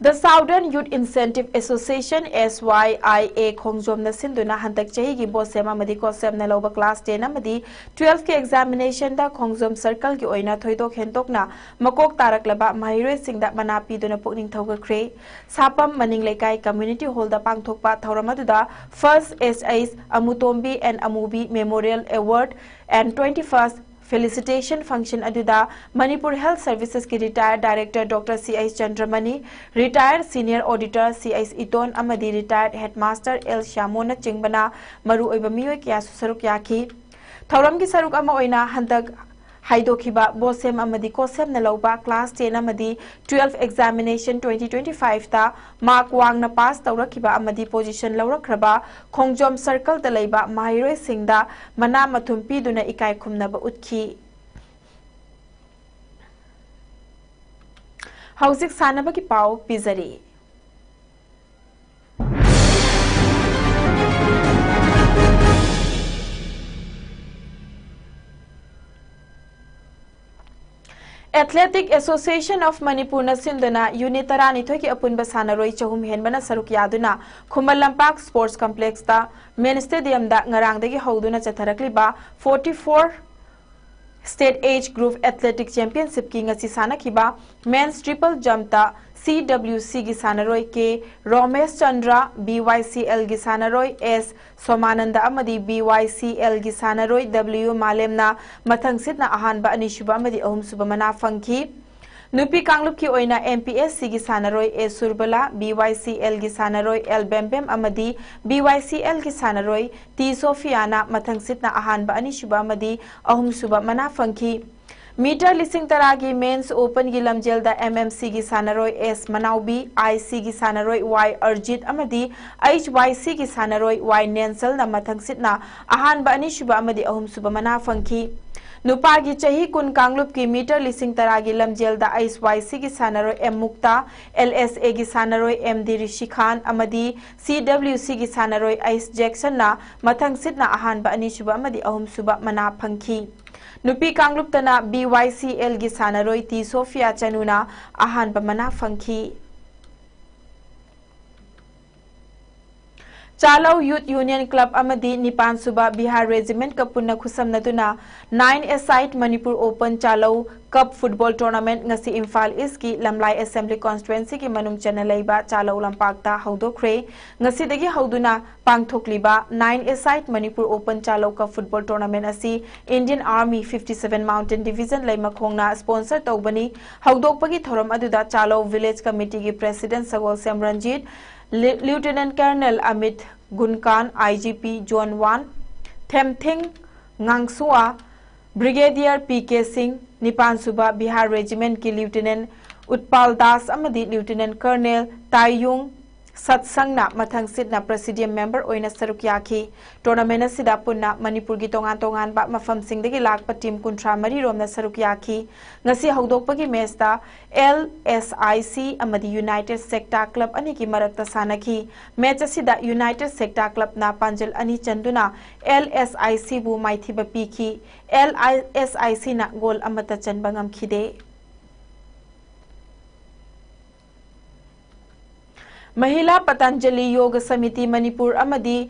The Southern Youth Incentive Association, S Y I A, ꯈꯣꯡꯖꯣꯝꯅ ꯁꯤꯟꯗꯨꯅ ꯍꯟꯗꯛ ꯆꯍꯤꯒꯤ ꯕꯣꯁꯦꯝ ꯑꯃꯗꯤ ꯀꯣꯁꯦꯝꯅ ꯂꯧꯕ class ten ꯑꯃꯗꯤ twelfthꯀꯤ examinationꯗ ꯈꯣꯡꯖꯣꯝ circleꯒꯤ ꯑꯣꯏꯅ ꯊꯣꯏꯗꯣꯛ ꯍꯦꯟꯗꯣꯛꯅ ꯃꯀꯣꯛ ꯇꯥꯔꯛꯂꯕ ꯃꯍꯩꯔꯣꯏꯁꯤꯡꯗ ꯃꯅꯥ ꯄꯤꯗꯨꯅ ꯄꯨꯛꯅꯤꯡ ꯊꯧꯒꯠꯈ꯭ꯔꯦ꯫ ꯁꯥꯄꯝ ꯃꯅꯤꯡ ꯂꯩꯀꯥꯏ community hallꯗ ꯄꯥꯡꯊꯣꯛꯄ ꯊꯧꯔꯝ ꯑꯗꯨꯗ first S H ꯑꯃꯨꯇꯣꯝꯕꯤ and Amubi Memorial Award and twenty-first Felicitation Function ꯑꯗꯨꯗ Manipur Health Servicesꯀꯤ retired director Doctor C H ꯆꯟꯗ꯭ꯔꯃꯅꯤ, retired senior auditor C H ꯏꯇꯣꯟ ꯑꯃꯗꯤ retired headmaster L ꯁ꯭ꯌꯥꯃꯣꯅꯆꯤꯡꯕꯅ ꯃꯔꯨꯑꯣꯏꯕ ꯃꯤꯑꯣꯏ ꯀꯌꯥꯁꯨ ꯁꯔꯨꯛ ꯌꯥꯈꯤ꯫ ꯊꯧꯔꯝꯒꯤ ꯁꯔꯨꯛ ꯑꯃ ꯑꯣꯏꯅ ꯍꯟꯗꯛ ꯍꯥꯏꯗꯣꯛꯈꯤꯕ ꯕꯣꯁꯦꯝ ꯑꯃꯗꯤ ꯀꯣꯁꯦꯝꯅ ꯂꯧꯕ class ten ꯑꯃꯗꯤ twelve examination twenty twenty-fiveꯇ mark ꯋꯥꯡꯅ pass ꯇꯧꯔꯛꯈꯤꯕ ꯑꯃꯗꯤ position ꯂꯧꯔꯛꯈ꯭ꯔꯕ ꯈꯣꯡꯖꯣꯝ circleꯗ ꯂꯩꯕ ꯃꯍꯩꯔꯣꯏꯁꯤꯡꯗ ꯃꯅꯥ ꯃꯊꯨꯝ ꯄꯤꯗꯨꯅ ꯏꯀꯥꯏ ꯈꯨꯝꯅꯕ ꯎꯠꯈꯤ꯫ ꯍꯧꯖꯤꯛ ꯁꯥꯟꯅꯕꯒꯤ ꯄꯥꯎ ꯄꯤꯖꯔꯤ꯫ Athletic Association of Manipurꯅ ꯁꯤꯟꯗꯨꯅ unit ꯇꯔꯥꯅꯤꯊꯣꯏꯒꯤ ꯑꯄꯨꯟꯕ ꯁꯥꯟꯅꯔꯣꯏ ꯆꯍꯨꯝ ꯍꯦꯟꯕꯅ ꯁꯔꯨꯛ ꯌꯥꯗꯨꯅ ꯈꯨꯃꯟ ꯂꯝꯄꯥꯛ Sports Complexꯇ main stadiumꯗ ꯉꯔꯥꯡꯗꯒꯤ ꯍꯧꯗꯨꯅ ꯆꯠꯊꯔꯛꯂꯤꯕ forty-four State Age Group Athletic Championshipꯀꯤ ꯉꯁꯤ ꯁꯥꯟꯅꯈꯤꯕ men's triple jumpꯇ C W Cꯒꯤ ꯁꯥꯟꯅꯔꯣꯏ K ꯔꯣꯃꯦꯁ Chandra, B Y C Lꯒꯤ ꯁꯥꯟꯅꯔꯣꯏ S ꯁꯣꯃꯥꯅꯟꯗ ꯑꯃꯗꯤ B Y C Lꯒꯤ ꯁꯥꯟꯅꯔꯣꯏ W ꯃꯥꯂꯦꯝꯅ ꯃꯊꯪꯁꯤꯠꯅ ꯑꯍꯥꯟꯕ, ꯑꯅꯤꯁꯨꯕ ꯑꯃꯗꯤ ꯑꯍꯨꯝꯁꯨꯕ ꯃꯅꯥ ꯐꯪꯈꯤ꯫ ꯅꯨꯄꯤ ꯀꯥꯡꯂꯨꯞꯀꯤ ꯑꯣꯏꯅ M P S Cꯒꯤ ꯁꯥꯟꯅꯔꯣꯏ A Surbala, B Y C Lꯒꯤ ꯁꯥꯟꯅꯔꯣꯏ L ꯕꯦꯝꯕꯦꯝ ꯑꯃꯗꯤ B Y C Lꯒꯤ ꯁꯥꯟꯅꯔꯣꯏ T ꯁꯣꯐꯤꯌꯥꯅ ꯃꯊꯪꯁꯤꯠꯅ ꯑꯍꯥꯟꯕ, ꯑꯅꯤꯁꯨꯕ ꯑꯃꯗꯤ ꯑꯍꯨꯝꯁꯨꯕ ꯃꯅꯥ ꯐꯪꯈꯤ꯫ ꯃꯤꯇꯔ ꯂꯤꯁꯤꯡ ꯇꯔꯥꯒꯤ ꯃꯦꯟꯁ ꯑꯣꯄꯟꯒꯤ ꯂꯝꯖꯦꯜꯗ ꯑꯦꯝ ꯑꯦꯝ ꯁꯤꯒꯤ ꯁꯥꯟꯅꯔꯣꯏ ꯑꯦꯁ ꯃꯅꯥꯎꯕꯤ, ꯑꯥꯏ ꯁꯤꯒꯤ ꯁꯥꯟꯅꯔꯣꯏ ꯋꯥꯏ ꯑꯔꯖꯤꯠ ꯑꯃꯗꯤ ꯑꯩꯆ ꯋꯥꯏ ꯁꯤꯒꯤ ꯁꯥꯟꯅꯔꯣꯏ ꯋꯥꯏ ꯅꯦꯟꯁꯜꯅ ꯃꯊꯪꯁꯤꯠꯅ ꯑꯍꯥꯟꯕ, ꯑꯅꯤꯁꯨꯕ ꯑꯃꯗꯤ ꯑꯍꯨꯝꯁꯨꯕ ꯃꯅꯥ ꯐꯪꯈꯤ꯫ ꯅꯨꯄꯥꯒꯤ ꯆꯍꯤ ꯀꯨꯟ ꯀꯥꯡꯂꯨꯞꯀꯤ ꯃꯤꯇꯔ ꯂꯤꯁꯤꯡ ꯇꯔꯥꯒꯤ ꯂꯝꯖꯦꯜꯗ ꯑꯩꯆ ꯋꯥꯏ ꯁꯤꯒꯤ ꯁꯥꯟꯅꯔꯣꯏ ꯑꯦꯝ ꯃꯨꯛꯇꯥ, ꯑꯦꯜ ꯑꯦꯁ ꯑꯦꯒꯤ ꯁꯥꯟꯅꯔꯣꯏ ꯑꯦꯝ ꯗꯤ ꯔꯤꯁꯤꯈꯥꯟ ꯑꯃꯗꯤ ꯁꯤ ꯗꯕ꯭ꯂꯤꯎ ꯁꯤꯒꯤ ꯁꯥꯟꯅꯔꯣꯏ ꯑꯩꯆ ꯖꯦꯛꯁꯟꯅ ꯃꯊꯪꯁꯤꯠꯅ ꯑꯍꯥꯟꯕ, ꯑꯅꯤꯁꯨꯕ ꯑꯃꯗꯤ ꯑꯍꯨꯝꯁꯨꯕ ꯃꯅꯥ ꯐꯪꯈꯤ꯫ ꯅꯨꯄꯤ ꯀꯥꯡꯂꯨꯞꯇꯅ ꯕꯤ ꯋꯥꯏ ꯁꯤ ꯑꯦꯜꯒꯤ ꯁꯥꯟꯅꯔꯣꯏ ꯇꯤ ꯁꯣꯐꯤꯌꯥ ꯆꯅꯨꯅ ꯑꯍꯥꯟꯕ ꯃꯅꯥ ꯐꯪꯈꯤ꯫ ꯆꯥꯂꯧ ꯌꯨꯠ ꯌꯨꯅꯤꯌꯟ ꯀ꯭ꯂꯕ ꯑꯃꯗꯤ ꯅꯤꯄꯥꯟ ꯁꯨꯕ ꯕꯤꯍꯥꯔ ꯔꯦꯖꯤꯃꯦꯟꯠꯀ ꯄꯨꯟꯅ ꯈꯨꯠꯁꯝꯅꯗꯨꯅ nine a side Manipur open Chalou cup football tournament ꯉꯁꯤ ꯏꯝꯐꯥꯜ ꯏꯁ꯭ꯠꯀꯤ ꯂꯝꯂꯥꯏ ꯑꯦꯁꯦꯝꯕ꯭ꯂꯤ ꯀꯣꯟꯁꯇꯤꯇ꯭ꯋꯦꯟꯁꯤꯒꯤ ꯃꯅꯨꯡ ꯆꯟꯅ ꯂꯩꯕ ꯆꯥꯂꯧ ꯂꯝꯄꯥꯛꯇ ꯍꯧꯗꯣꯛꯈ꯭ꯔꯦ꯫ ꯉꯁꯤꯗꯒꯤ ꯍꯧꯗꯨꯅ ꯄꯥꯡꯊꯣꯛꯂꯤꯕ nine a side Manipur open Chalou cup football tournament ꯑꯁꯤ Indian army fifty seven mountain division ꯂꯩꯃꯈꯣꯡꯅ ꯁ꯭ꯄꯣꯟꯁꯔ ꯇꯧꯕꯅꯤ꯫ ꯍꯧꯗꯣꯛꯄꯒꯤ ꯊꯧꯔꯝ ꯑꯗꯨꯗ ꯆꯥꯂꯧ ꯚꯤꯂꯦꯖ ꯀꯃꯤꯇꯤꯒꯤ ꯄ꯭ꯔꯦꯁꯤꯗꯦꯟꯠ ꯁꯒꯣꯜꯁꯦꯝ ꯔꯟꯖꯤꯠ, ꯂꯤ-, ꯂꯤꯎꯇꯤꯅꯦꯟꯠ ꯀꯔꯅꯦꯜ ꯑꯃꯤꯠ ꯒꯨꯟꯀꯥꯟ, I G P zone one, ꯊꯦꯝꯊꯤꯡ ꯉꯥꯡꯁꯨꯋꯥ, ꯕ꯭ꯔꯤꯒꯦꯗꯤꯌꯔ ꯄꯤ ꯀꯦ ꯁꯤꯡ, ꯅꯤꯄꯥꯟ ꯁꯨꯕ ꯕꯤꯍꯥꯔ ꯔꯦꯖꯤꯃꯦꯟꯠꯀꯤ ꯂꯤꯎꯇꯤꯅꯦꯟꯠ ꯎꯠꯄꯥꯜ ꯗꯥꯁ ꯑꯃꯗꯤ ꯂꯤꯎꯇꯤꯅꯦꯟꯠ ꯀꯔꯅꯦꯜ ꯇꯥꯏꯌꯨꯡ ꯁꯠꯁꯪꯅ ꯃꯊꯪꯁꯤꯠꯅ ꯄ꯭ꯔꯦꯁꯤꯗꯤꯌꯝ ꯃꯦꯝꯕꯔ ꯑꯣꯏꯅ ꯁꯔꯨꯛ ꯌꯥꯈꯤ꯫ ꯇꯣꯔꯅꯥꯃꯦꯟꯠ ꯑꯁꯤꯗ ꯄꯨꯟꯅ ꯃꯅꯤꯄꯨꯔꯒꯤ ꯇꯣꯉꯥꯟ ꯇꯣꯉꯥꯟꯕ ꯃꯐꯝꯁꯤꯡꯗꯒꯤ ꯂꯥꯛꯄ ꯇꯤꯝ ꯀꯨꯟꯊ꯭ꯔꯥ ꯃꯔꯤ ꯔꯣꯝꯅ ꯁꯔꯨꯛ ꯌꯥꯈꯤ꯫ ꯉꯁꯤ ꯍꯧꯗꯣꯛꯄꯒꯤ ꯃꯦꯆꯇ ꯑꯦꯜ ꯑꯦꯁ ꯑꯥꯏ ꯁꯤ ꯑꯃꯗꯤ ꯌꯨꯅꯥꯏꯇꯦꯗ ꯁꯦꯛꯇꯥ ꯀ꯭ꯂꯕ ꯑꯅꯤꯒꯤ ꯃꯔꯛꯇ ꯁꯥꯟꯅꯈꯤ꯫ ꯃꯦꯆ ꯑꯁꯤꯗ ꯌꯨꯅꯥꯏꯇꯦꯗ ꯁꯦꯛꯇꯥ ꯀ꯭ꯂꯕꯅ ꯄꯥꯟꯖꯜ ꯑꯅꯤ ꯆꯟꯗꯨꯅ ꯑꯦꯜ ꯑꯦꯁ ꯑꯥꯏ ꯁꯤꯕꯨ ꯃꯥꯏꯊꯤꯕ ꯄꯤꯈꯤ꯫ ꯑꯦꯜ ꯑꯦꯁ ꯑꯥꯏ ꯁꯤꯅ ꯒꯣꯜ ꯑꯃꯠꯇ ꯆꯟꯕ ꯉꯝꯈꯤꯗꯦ꯫ ꯃꯍꯤꯂꯥ ꯄꯇꯥꯟꯖꯂꯤ ꯌꯣꯒ ꯁꯃꯤꯇꯤ ꯃꯅꯤꯄꯨꯔ ꯑꯃꯗꯤ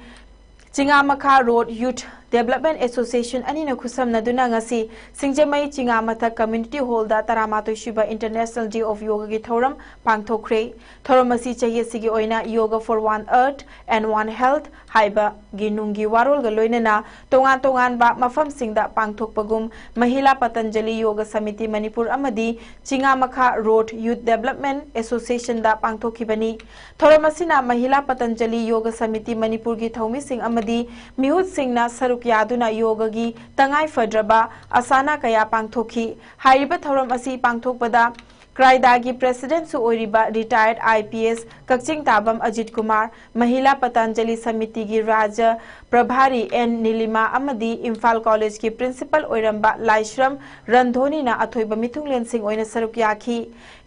ꯆꯤꯉꯥꯃꯈꯥ ꯔꯣꯗ ꯌꯨꯊ ꯗꯦꯕꯂꯞꯃꯦꯟꯠ ꯑꯦꯁꯣꯁꯤꯌꯦꯁꯟ ꯑꯅꯤꯅ ꯈꯨꯠꯁꯝꯅꯗꯨꯅ ꯉꯁꯤ ꯁꯤꯡꯖꯃꯩ ꯆꯤꯉꯥꯃꯊꯛ ꯀꯝꯃ꯭ꯌꯨꯅꯤꯇꯤ ꯍꯣꯜꯗ ꯇꯔꯥꯃꯥꯊꯣꯏ ꯁꯨꯕ ꯏꯟꯇꯔꯅꯦꯁꯅꯦꯜ ꯗꯦ ꯑꯣꯐ ꯌꯣꯒꯒꯤ ꯊꯧꯔꯝ ꯄꯥꯡꯊꯣꯛꯈ꯭ꯔꯦ꯫ ꯊꯧꯔꯝ ꯑꯁꯤ ꯆꯍꯤ ꯑꯁꯤꯒꯤ ꯑꯣꯏꯅ ꯌꯣꯒ ꯐꯣꯔ ꯋꯥꯟ ꯑꯔꯊ ꯑꯦꯟ ꯋꯥꯟ ꯍꯦꯜꯊ ꯍꯥꯏꯕꯒꯤ ꯅꯨꯡꯒꯤ ꯋꯥꯔꯣꯜꯒ ꯂꯣꯏꯅꯅ ꯇꯣꯉꯥꯟ ꯇꯣꯉꯥꯟꯕ ꯃꯐꯝꯁꯤꯡꯗ ꯄꯥꯡꯊꯣꯛꯄꯒꯨꯝ ꯃꯍꯤꯂꯥ ꯄꯇꯟꯖꯂꯤ ꯌꯣꯒ ꯁꯃꯤꯇꯤ ꯃꯅꯤꯄꯨꯔ ꯑꯃꯗꯤ ꯆꯤꯉꯥꯃꯈꯥ ꯔꯣꯗ ꯌꯨꯊ ꯗꯦꯕꯂꯞꯃꯦꯟꯠ ꯑꯦꯁꯣꯁꯤꯌꯦꯁꯟꯗ ꯄꯥꯡꯊꯣꯛꯈꯤꯕꯅꯤ꯫ ꯊꯧꯔꯝ ꯑꯁꯤꯅ ꯃꯍꯤꯂꯥ ꯄꯇꯟꯖꯂꯤ ꯌꯣꯒ ꯁꯃꯤꯇꯤ ꯃꯅꯤꯄꯨꯔꯒꯤ ꯊꯧꯃꯤꯁꯤꯡ ꯑꯃꯗꯤ ꯃꯤꯍꯨꯠꯁꯤꯡꯅ ꯁꯔꯨꯛ ꯌꯥꯗꯨꯅ ꯌꯣꯒꯒꯤ ꯇꯉꯥꯏ ꯐꯗ꯭ꯔꯕ ꯑꯁꯥꯅꯥ ꯀꯌꯥ ꯄꯥꯡꯊꯣꯛꯈꯤ꯫ ꯍꯥꯏꯔꯤꯕ ꯊꯧꯔꯝ ꯑꯁꯤ ꯄꯥꯡꯊꯣꯛꯄꯗ ꯀ꯭ꯔꯥꯏꯗꯥꯒꯤ ꯄ꯭ꯔꯦꯁꯤꯗꯦꯟꯠꯁꯨ ꯑꯣꯏꯔꯤꯕ ꯔꯤꯇꯥꯌꯔꯗ ꯑꯥꯏ ꯄꯤ ꯑꯦꯁ ꯀꯛꯆꯤꯡ ꯇꯥꯕꯝ ꯑꯖꯤꯠ ꯀꯨꯃꯥꯔ, ꯃꯍꯤꯂꯥ ꯄꯇꯥꯟꯖꯂꯤ ꯁꯃꯤꯇꯤꯒꯤ ꯔꯥꯖ꯭ꯌ ꯄ꯭ꯔꯚꯥꯔꯤ ꯑꯦꯟ ꯅꯤꯂꯤꯃꯥ ꯑꯃꯗꯤ ꯏꯝꯐꯥꯜ ꯀꯣꯂꯦꯖꯀꯤ ꯄ꯭ꯔꯤꯟꯁꯤꯄꯜ ꯑꯣꯏꯔꯝꯕ ꯂꯥꯏꯁ꯭ꯔꯝ ꯔꯟꯙꯣꯅꯤꯅ ꯑꯊꯣꯏꯕ ꯃꯤꯊꯨꯡꯂꯦꯟꯁꯤꯡ ꯑꯣꯏꯅ ꯁꯔꯨꯛ ꯌꯥꯈꯤ꯫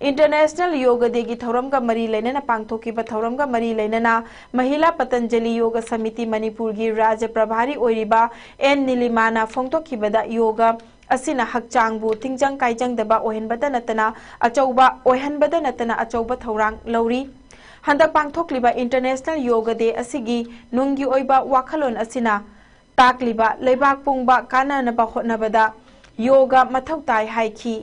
ꯏꯟꯇꯔꯅꯦꯁꯅꯦꯜ ꯌꯣꯒ ꯗꯦꯒꯤ ꯊꯧꯔꯝꯒ ꯃꯔꯤ ꯂꯩꯅꯅ ꯄꯥꯡꯊꯣꯛꯈꯤꯕ ꯊꯧꯔꯝꯒ ꯃꯔꯤ ꯂꯩꯅꯅ ꯃꯍꯤꯂꯥ ꯄꯇꯟꯖꯂꯤ ꯌꯣꯒ ꯁꯃꯤꯇꯤ ꯃꯅꯤꯄꯨꯔꯒꯤ ꯔꯥꯖ꯭ꯌ ꯄ꯭ꯔꯚꯥꯔꯤ ꯑꯣꯏꯔꯤꯕ ꯑꯦꯟ ꯅꯤꯂꯤꯃꯥꯅ ꯐꯣꯡꯗꯣꯛꯈꯤꯕꯗ, ꯌꯣꯒ ꯑꯁꯤꯅ ꯍꯛꯆꯥꯡꯕꯨ ꯇꯤꯡꯖꯪ ꯀꯥꯏꯖꯪꯗꯕ ꯑꯣꯏꯍꯟꯕꯗ ꯅꯠꯇꯅ ꯑꯆꯧꯕ, ꯑꯣꯏꯍꯟꯕꯗ ꯅꯠꯇꯅ ꯑꯆꯧꯕ ꯊꯧꯔꯥꯡ ꯂꯧꯔꯤ꯫ ꯍꯟꯗꯛ ꯄꯥꯡꯊꯣꯛꯂꯤꯕ ꯏꯟꯇꯔꯅꯦꯁꯅꯦꯜ ꯌꯣꯒ ꯗꯦ ꯑꯁꯤꯒꯤ ꯅꯨꯡꯒꯤ ꯑꯣꯏꯕ ꯋꯥꯈꯜꯂꯣꯟ ꯑꯁꯤꯅ ꯇꯥꯛꯂꯤꯕ ꯂꯩꯕꯥꯛ ꯄꯨꯝꯕ ꯀꯥꯟꯅꯅꯕ ꯍꯣꯠꯅꯕꯗ ꯌꯣꯒ ꯃꯊꯧ ꯇꯥꯏ ꯍꯥꯏꯈꯤ꯫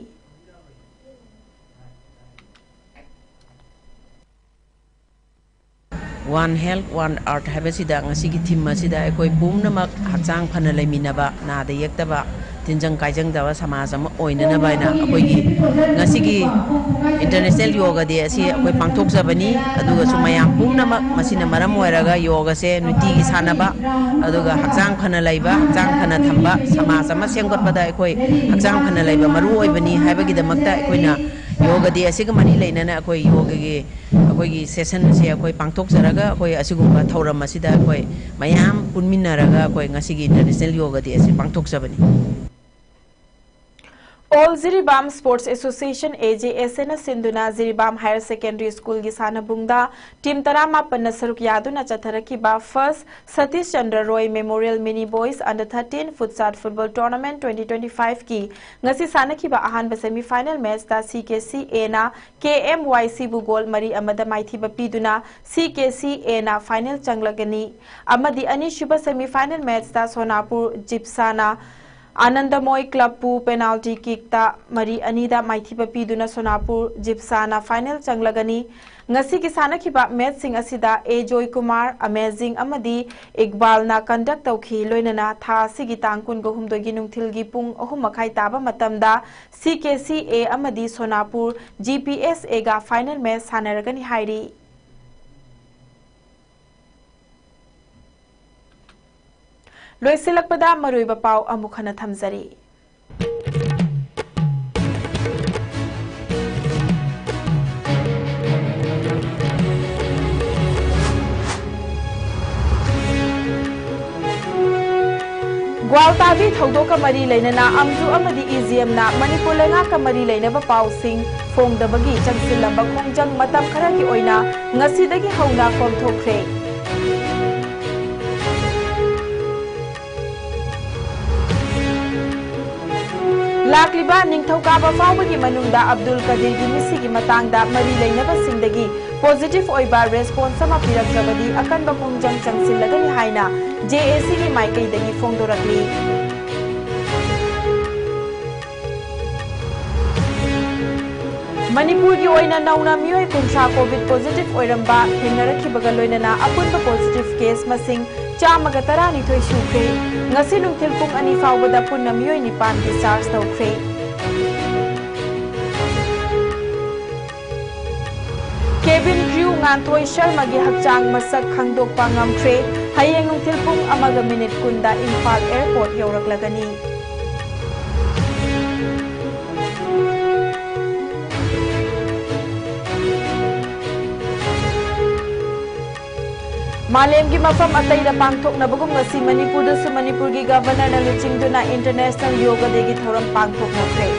One Health, One Earth ꯍꯥꯏꯕꯁꯤꯗ ꯉꯁꯤꯒꯤ theme ꯑꯁꯤꯗ ꯑꯩꯈꯣꯏ ꯄꯨꯝꯅꯃꯛ ꯍꯛꯆꯥꯡ ꯐꯅ ꯂꯩꯃꯤꯟꯅꯕ, ꯅꯥꯗ ꯌꯦꯛꯇꯕ, ꯇꯤꯟꯖꯪ ꯀꯥꯏꯖꯪꯗꯕ ꯁꯃꯥꯖ ꯑꯃ ꯑꯣꯏꯅꯅꯕ ꯍꯥꯏꯅ ꯑꯩꯈꯣꯏꯒꯤ ꯉꯁꯤꯒꯤ International Yoga Day ꯑꯁꯤ ꯑꯩꯈꯣꯏ ꯄꯥꯡꯊꯣꯛꯆꯕꯅꯤ꯫ ꯑꯗꯨꯒꯁꯨ ꯃꯌꯥꯝ ꯄꯨꯝꯅꯃꯛ ꯃꯁꯤꯅ ꯃꯔꯝ ꯑꯣꯏꯔꯒ ꯌꯣꯒꯁꯦ ꯅꯨꯡꯇꯤꯒꯤ ꯁꯥꯟꯅꯕ, ꯑꯗꯨꯒ ꯍꯛꯆꯥꯡ ꯐꯅ ꯂꯩꯕ, ꯍꯛꯆꯥꯡ ꯐꯅ ꯊꯝꯕ, ꯁꯃꯥꯖ ꯑꯃ ꯁꯦꯝꯒꯠꯄꯗ ꯑꯩꯈꯣꯏ ꯍꯛꯆꯥꯡ ꯐꯅ ꯂꯩꯕ ꯃꯔꯨ ꯑꯣꯏꯕꯅꯤ ꯍꯥꯏꯕꯒꯤꯗꯃꯛꯇ ꯑꯩꯈꯣꯏꯅ Yoga Day ꯑꯁꯤꯒ ꯃꯔꯤ ꯂꯩꯅꯅ ꯑꯩꯈꯣꯏ ꯌꯣꯒꯒꯤ ꯑꯩꯈꯣꯏꯒꯤ session ꯑꯁꯦ ꯑꯩꯈꯣꯏ ꯄꯥꯡꯊꯣꯛꯆꯔꯒ, ꯑꯩꯈꯣꯏ ꯑꯁꯤꯒꯨꯝꯕ ꯊꯧꯔꯝ ꯑꯁꯤꯗ ꯑꯩꯈꯣꯏ ꯃꯌꯥꯝ ꯄꯨꯟꯃꯤꯟꯅꯔꯒ ꯑꯩꯈꯣꯏ ꯉꯁꯤꯒꯤ International Yoga Day ꯑꯁꯤ ꯄꯥꯡꯊꯣꯛꯆꯕꯅꯤ꯫ All Jiribam Sports Association, A J S A ꯅ ꯁꯤꯟꯗꯨꯅ ꯖꯤꯔꯤꯕꯥꯝ Higher Secondary School ꯒꯤ ꯁꯥꯟꯅꯕꯨꯡꯗ team ꯇꯔꯥꯃꯥꯄꯟꯅ ꯁꯔꯨꯛ ꯌꯥꯗꯨꯅ ꯆꯠꯊꯔꯛꯈꯤꯕ First Satish Chandra Roy Memorial Mini Boys Under thirteen Futsal Football Tournament twenty twenty-five ꯀꯤ ꯉꯁꯤ ꯁꯥꯟꯅꯈꯤꯕ ꯑꯍꯥꯟꯕ semi final match ꯇ C K C A ꯅ K M Y C ꯕꯨ goal ꯃꯔꯤ ꯑꯃꯗ ꯃꯥꯏꯊꯤꯕ ꯄꯤꯗꯨꯅ C K C A ꯅ final ꯆꯪꯂꯒꯅꯤ꯫ ꯑꯃꯗꯤ ꯑꯅꯤꯁꯨꯕ semi final match ꯇ ꯁꯣꯅꯥꯄꯨꯔ ꯖꯤꯞꯁꯥꯅ ꯑꯥꯅꯟꯗꯃꯣꯏ Club ꯄꯨ penalty kick ꯇ ꯃꯔꯤ ꯑꯅꯤꯗ ꯃꯥꯏꯊꯤꯕ ꯄꯤꯗꯨꯅ ꯁꯣꯅꯥꯄꯨꯔ ꯖꯤꯞꯁꯥꯅ final ꯆꯪꯂꯒꯅꯤ꯫ ꯉꯁꯤꯒꯤ ꯁꯥꯟꯅꯈꯤꯕ match ꯁꯤꯡ ꯑꯁꯤꯗ A ꯖꯣꯏꯀꯨꯃꯥꯔ, ꯑꯃꯦꯖꯤꯡ ꯑꯃꯗꯤ ꯏꯛꯕꯥꯜꯅ conduct ꯇꯧꯈꯤ꯫ ꯂꯣꯏꯅꯅ ꯊꯥ ꯑꯁꯤꯒꯤ ꯇꯥꯡ ꯀꯨꯟꯒ ꯍꯨꯝꯗꯣꯏꯒꯤ ꯅꯨꯡꯊꯤꯜꯒꯤ ꯄꯨꯡ ꯑꯍꯨꯝ ꯃꯈꯥꯏ ꯇꯥꯕ ꯃꯇꯝꯗ C K C A ꯑꯃꯗꯤ ꯁꯣꯅꯥꯄꯨꯔ G P S A ꯒ final match ꯁꯥꯟꯅꯔꯒꯅꯤ ꯍꯥꯏꯔꯤ꯫ ꯂꯣꯏꯁꯤꯜꯂꯛꯄꯗ ꯃꯔꯨꯑꯣꯏꯕ ꯄꯥꯎ ꯑꯃꯨꯛ ꯍꯟꯅ ꯊꯝꯖꯔꯤ꯫ ꯒ꯭ꯋꯥꯜꯇꯥꯕꯤ ꯊꯧꯗꯣꯛꯀ ꯃꯔꯤ ꯂꯩꯅꯅ ꯑꯝꯖꯨ ꯑꯃꯗꯤ ꯏ ꯖꯤ ꯑꯦꯝꯅ ꯃꯅꯤꯄꯨꯔ ꯂꯩꯉꯥꯛꯀ ꯃꯔꯤ ꯂꯩꯅꯕ ꯄꯥꯎꯁꯤꯡ ꯐꯣꯡꯗꯕꯒꯤ ꯆꯪꯁꯤꯜꯂꯝꯕ ꯈꯣꯡꯖꯪ ꯃꯇꯝ ꯈꯔꯒꯤ ꯑꯣꯏꯅ ꯉꯁꯤꯗꯒꯤ ꯍꯧꯅ ꯀꯣꯝꯊꯣꯛꯈ꯭ꯔꯦ꯫ ꯂꯥꯛꯂꯤꯕ ꯅꯤꯡꯊꯧꯀꯥꯕ ꯐꯥꯎꯕꯒꯤ ꯃꯅꯨꯡꯗ ꯑꯕꯗꯨꯜ ꯀꯗꯤꯔꯒꯤ ꯃꯤꯁꯤꯒꯤ ꯃꯇꯥꯡꯗ ꯃꯔꯤ ꯂꯩꯅꯕꯁꯤꯡꯗꯒꯤ positive ꯑꯣꯏꯕ response ꯑꯃ ꯄꯤꯔꯛꯇ꯭ꯔꯕꯗꯤ ꯑꯀꯟꯕ ꯈꯣꯡꯖꯪ ꯆꯪꯁꯤꯜꯂꯒꯅꯤ ꯍꯥꯏꯅ J A Cꯒꯤ ꯃꯥꯏꯀꯩꯗꯒꯤ ꯐꯣꯡꯗꯣꯔꯛꯂꯤ꯫ ꯃꯅꯤꯄꯨꯔꯒꯤ ꯑꯣꯏꯅ ꯅꯧꯅ ꯃꯤꯑꯣꯏ ꯀꯨꯟꯊ꯭ꯔꯥ COVID positive ꯑꯣꯏꯔꯝꯕ ꯊꯦꯡꯅꯔꯛꯈꯤꯕꯒ ꯂꯣꯏꯅꯅ ꯑꯄꯨꯟꯕ positive case ꯃꯁꯤꯡ ꯆꯥꯝꯃꯒ ꯇꯔꯥꯅꯤꯊꯣꯏ ꯁꯨꯈ꯭ꯔꯦ꯫ ꯉꯁꯤ ꯅꯨꯡꯊꯤꯜ ꯄꯨꯡ ꯑꯅꯤ ꯐꯥꯎꯕꯗ ꯄꯨꯟꯅ ꯃꯤꯑꯣꯏ ꯅꯤꯄꯥꯟ discharge ꯇꯧꯈ꯭ꯔꯦ꯫ Cabin crew ꯉꯥꯟꯊꯣꯏ ꯁꯔꯃꯒꯤ ꯍꯛꯆꯥꯡ ꯃꯁꯛ ꯈꯪꯗꯣꯛꯄ ꯉꯝꯈ꯭ꯔꯦ꯫ ꯍꯌꯦꯡ ꯅꯨꯡꯊꯤꯜ ꯄꯨꯡ ꯑꯃꯒ minute ꯀꯨꯟꯗ ꯏꯝꯐꯥꯜ airport ꯌꯧꯔꯛꯂꯒꯅꯤ꯫ ꯃꯥꯂꯦꯝꯒꯤ ꯃꯐꯝ ꯑꯇꯩꯗ ꯄꯥꯡꯊꯣꯛꯅꯕꯒꯨꯝ ꯉꯁꯤ ꯃꯅꯤꯄꯨꯔꯗꯁꯨ ꯃꯅꯤꯄꯨꯔꯒꯤ Governorꯅ ꯂꯨꯆꯤꯡꯗꯨꯅ International Yoga Dayꯒꯤ ꯊꯧꯔꯝ ꯄꯥꯡꯊꯣꯛꯅꯈ꯭ꯔꯦ꯫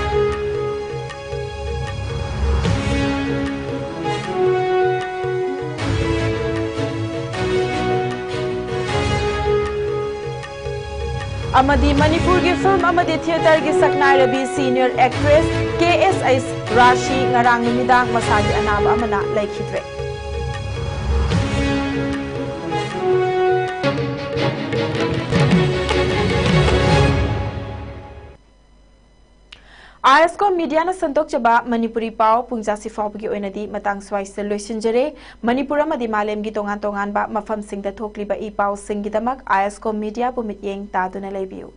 ꯑꯃꯗꯤ ꯃꯅꯤꯄꯨꯔꯒꯤ film ꯑꯃꯗꯤ theatreꯒꯤ ꯁꯛꯅꯥꯏꯔꯕꯤ senior actress K S H ꯔꯥꯁꯤ ꯉꯔꯥꯡ ꯅꯨꯃꯤꯗꯥꯡ ꯃꯁꯥꯒꯤ ꯑꯅꯥꯕ ꯑꯃꯅ ꯂꯩꯈꯤꯗ꯭ꯔꯦ꯫ ꯑꯥꯏ ꯑꯦꯁ ꯀꯣꯝ ꯃꯤꯗꯤꯌꯥꯅ ꯁꯟꯗꯣꯛꯆꯕ ꯃꯅꯤꯄꯨꯔꯤ ꯄꯥꯎ ꯄꯨꯡꯖꯥꯁꯤ ꯐꯥꯎꯕꯒꯤ ꯑꯣꯏꯅꯗꯤ ꯃꯇꯥꯡ ꯁ꯭ꯋꯥꯏꯁꯤꯗ ꯂꯣꯏꯁꯤꯟꯖꯔꯦ꯫ ꯃꯅꯤꯄꯨꯔ ꯑꯃꯗꯤ ꯃꯥꯂꯦꯝꯒꯤ ꯇꯣꯉꯥꯟ ꯇꯣꯉꯥꯟꯕ ꯃꯐꯝꯁꯤꯡꯗ ꯊꯣꯛꯂꯤꯕ ꯏ ꯄꯥꯎꯁꯤꯡꯒꯤꯗꯃꯛ ꯑꯥꯏ ꯑꯦꯁ ꯀꯣꯝ ꯃꯤꯗꯤꯌꯥꯕꯨ ꯃꯤꯠꯌꯦꯡ ꯇꯥꯗꯨꯅ ꯂꯩꯕꯤꯌꯨ꯫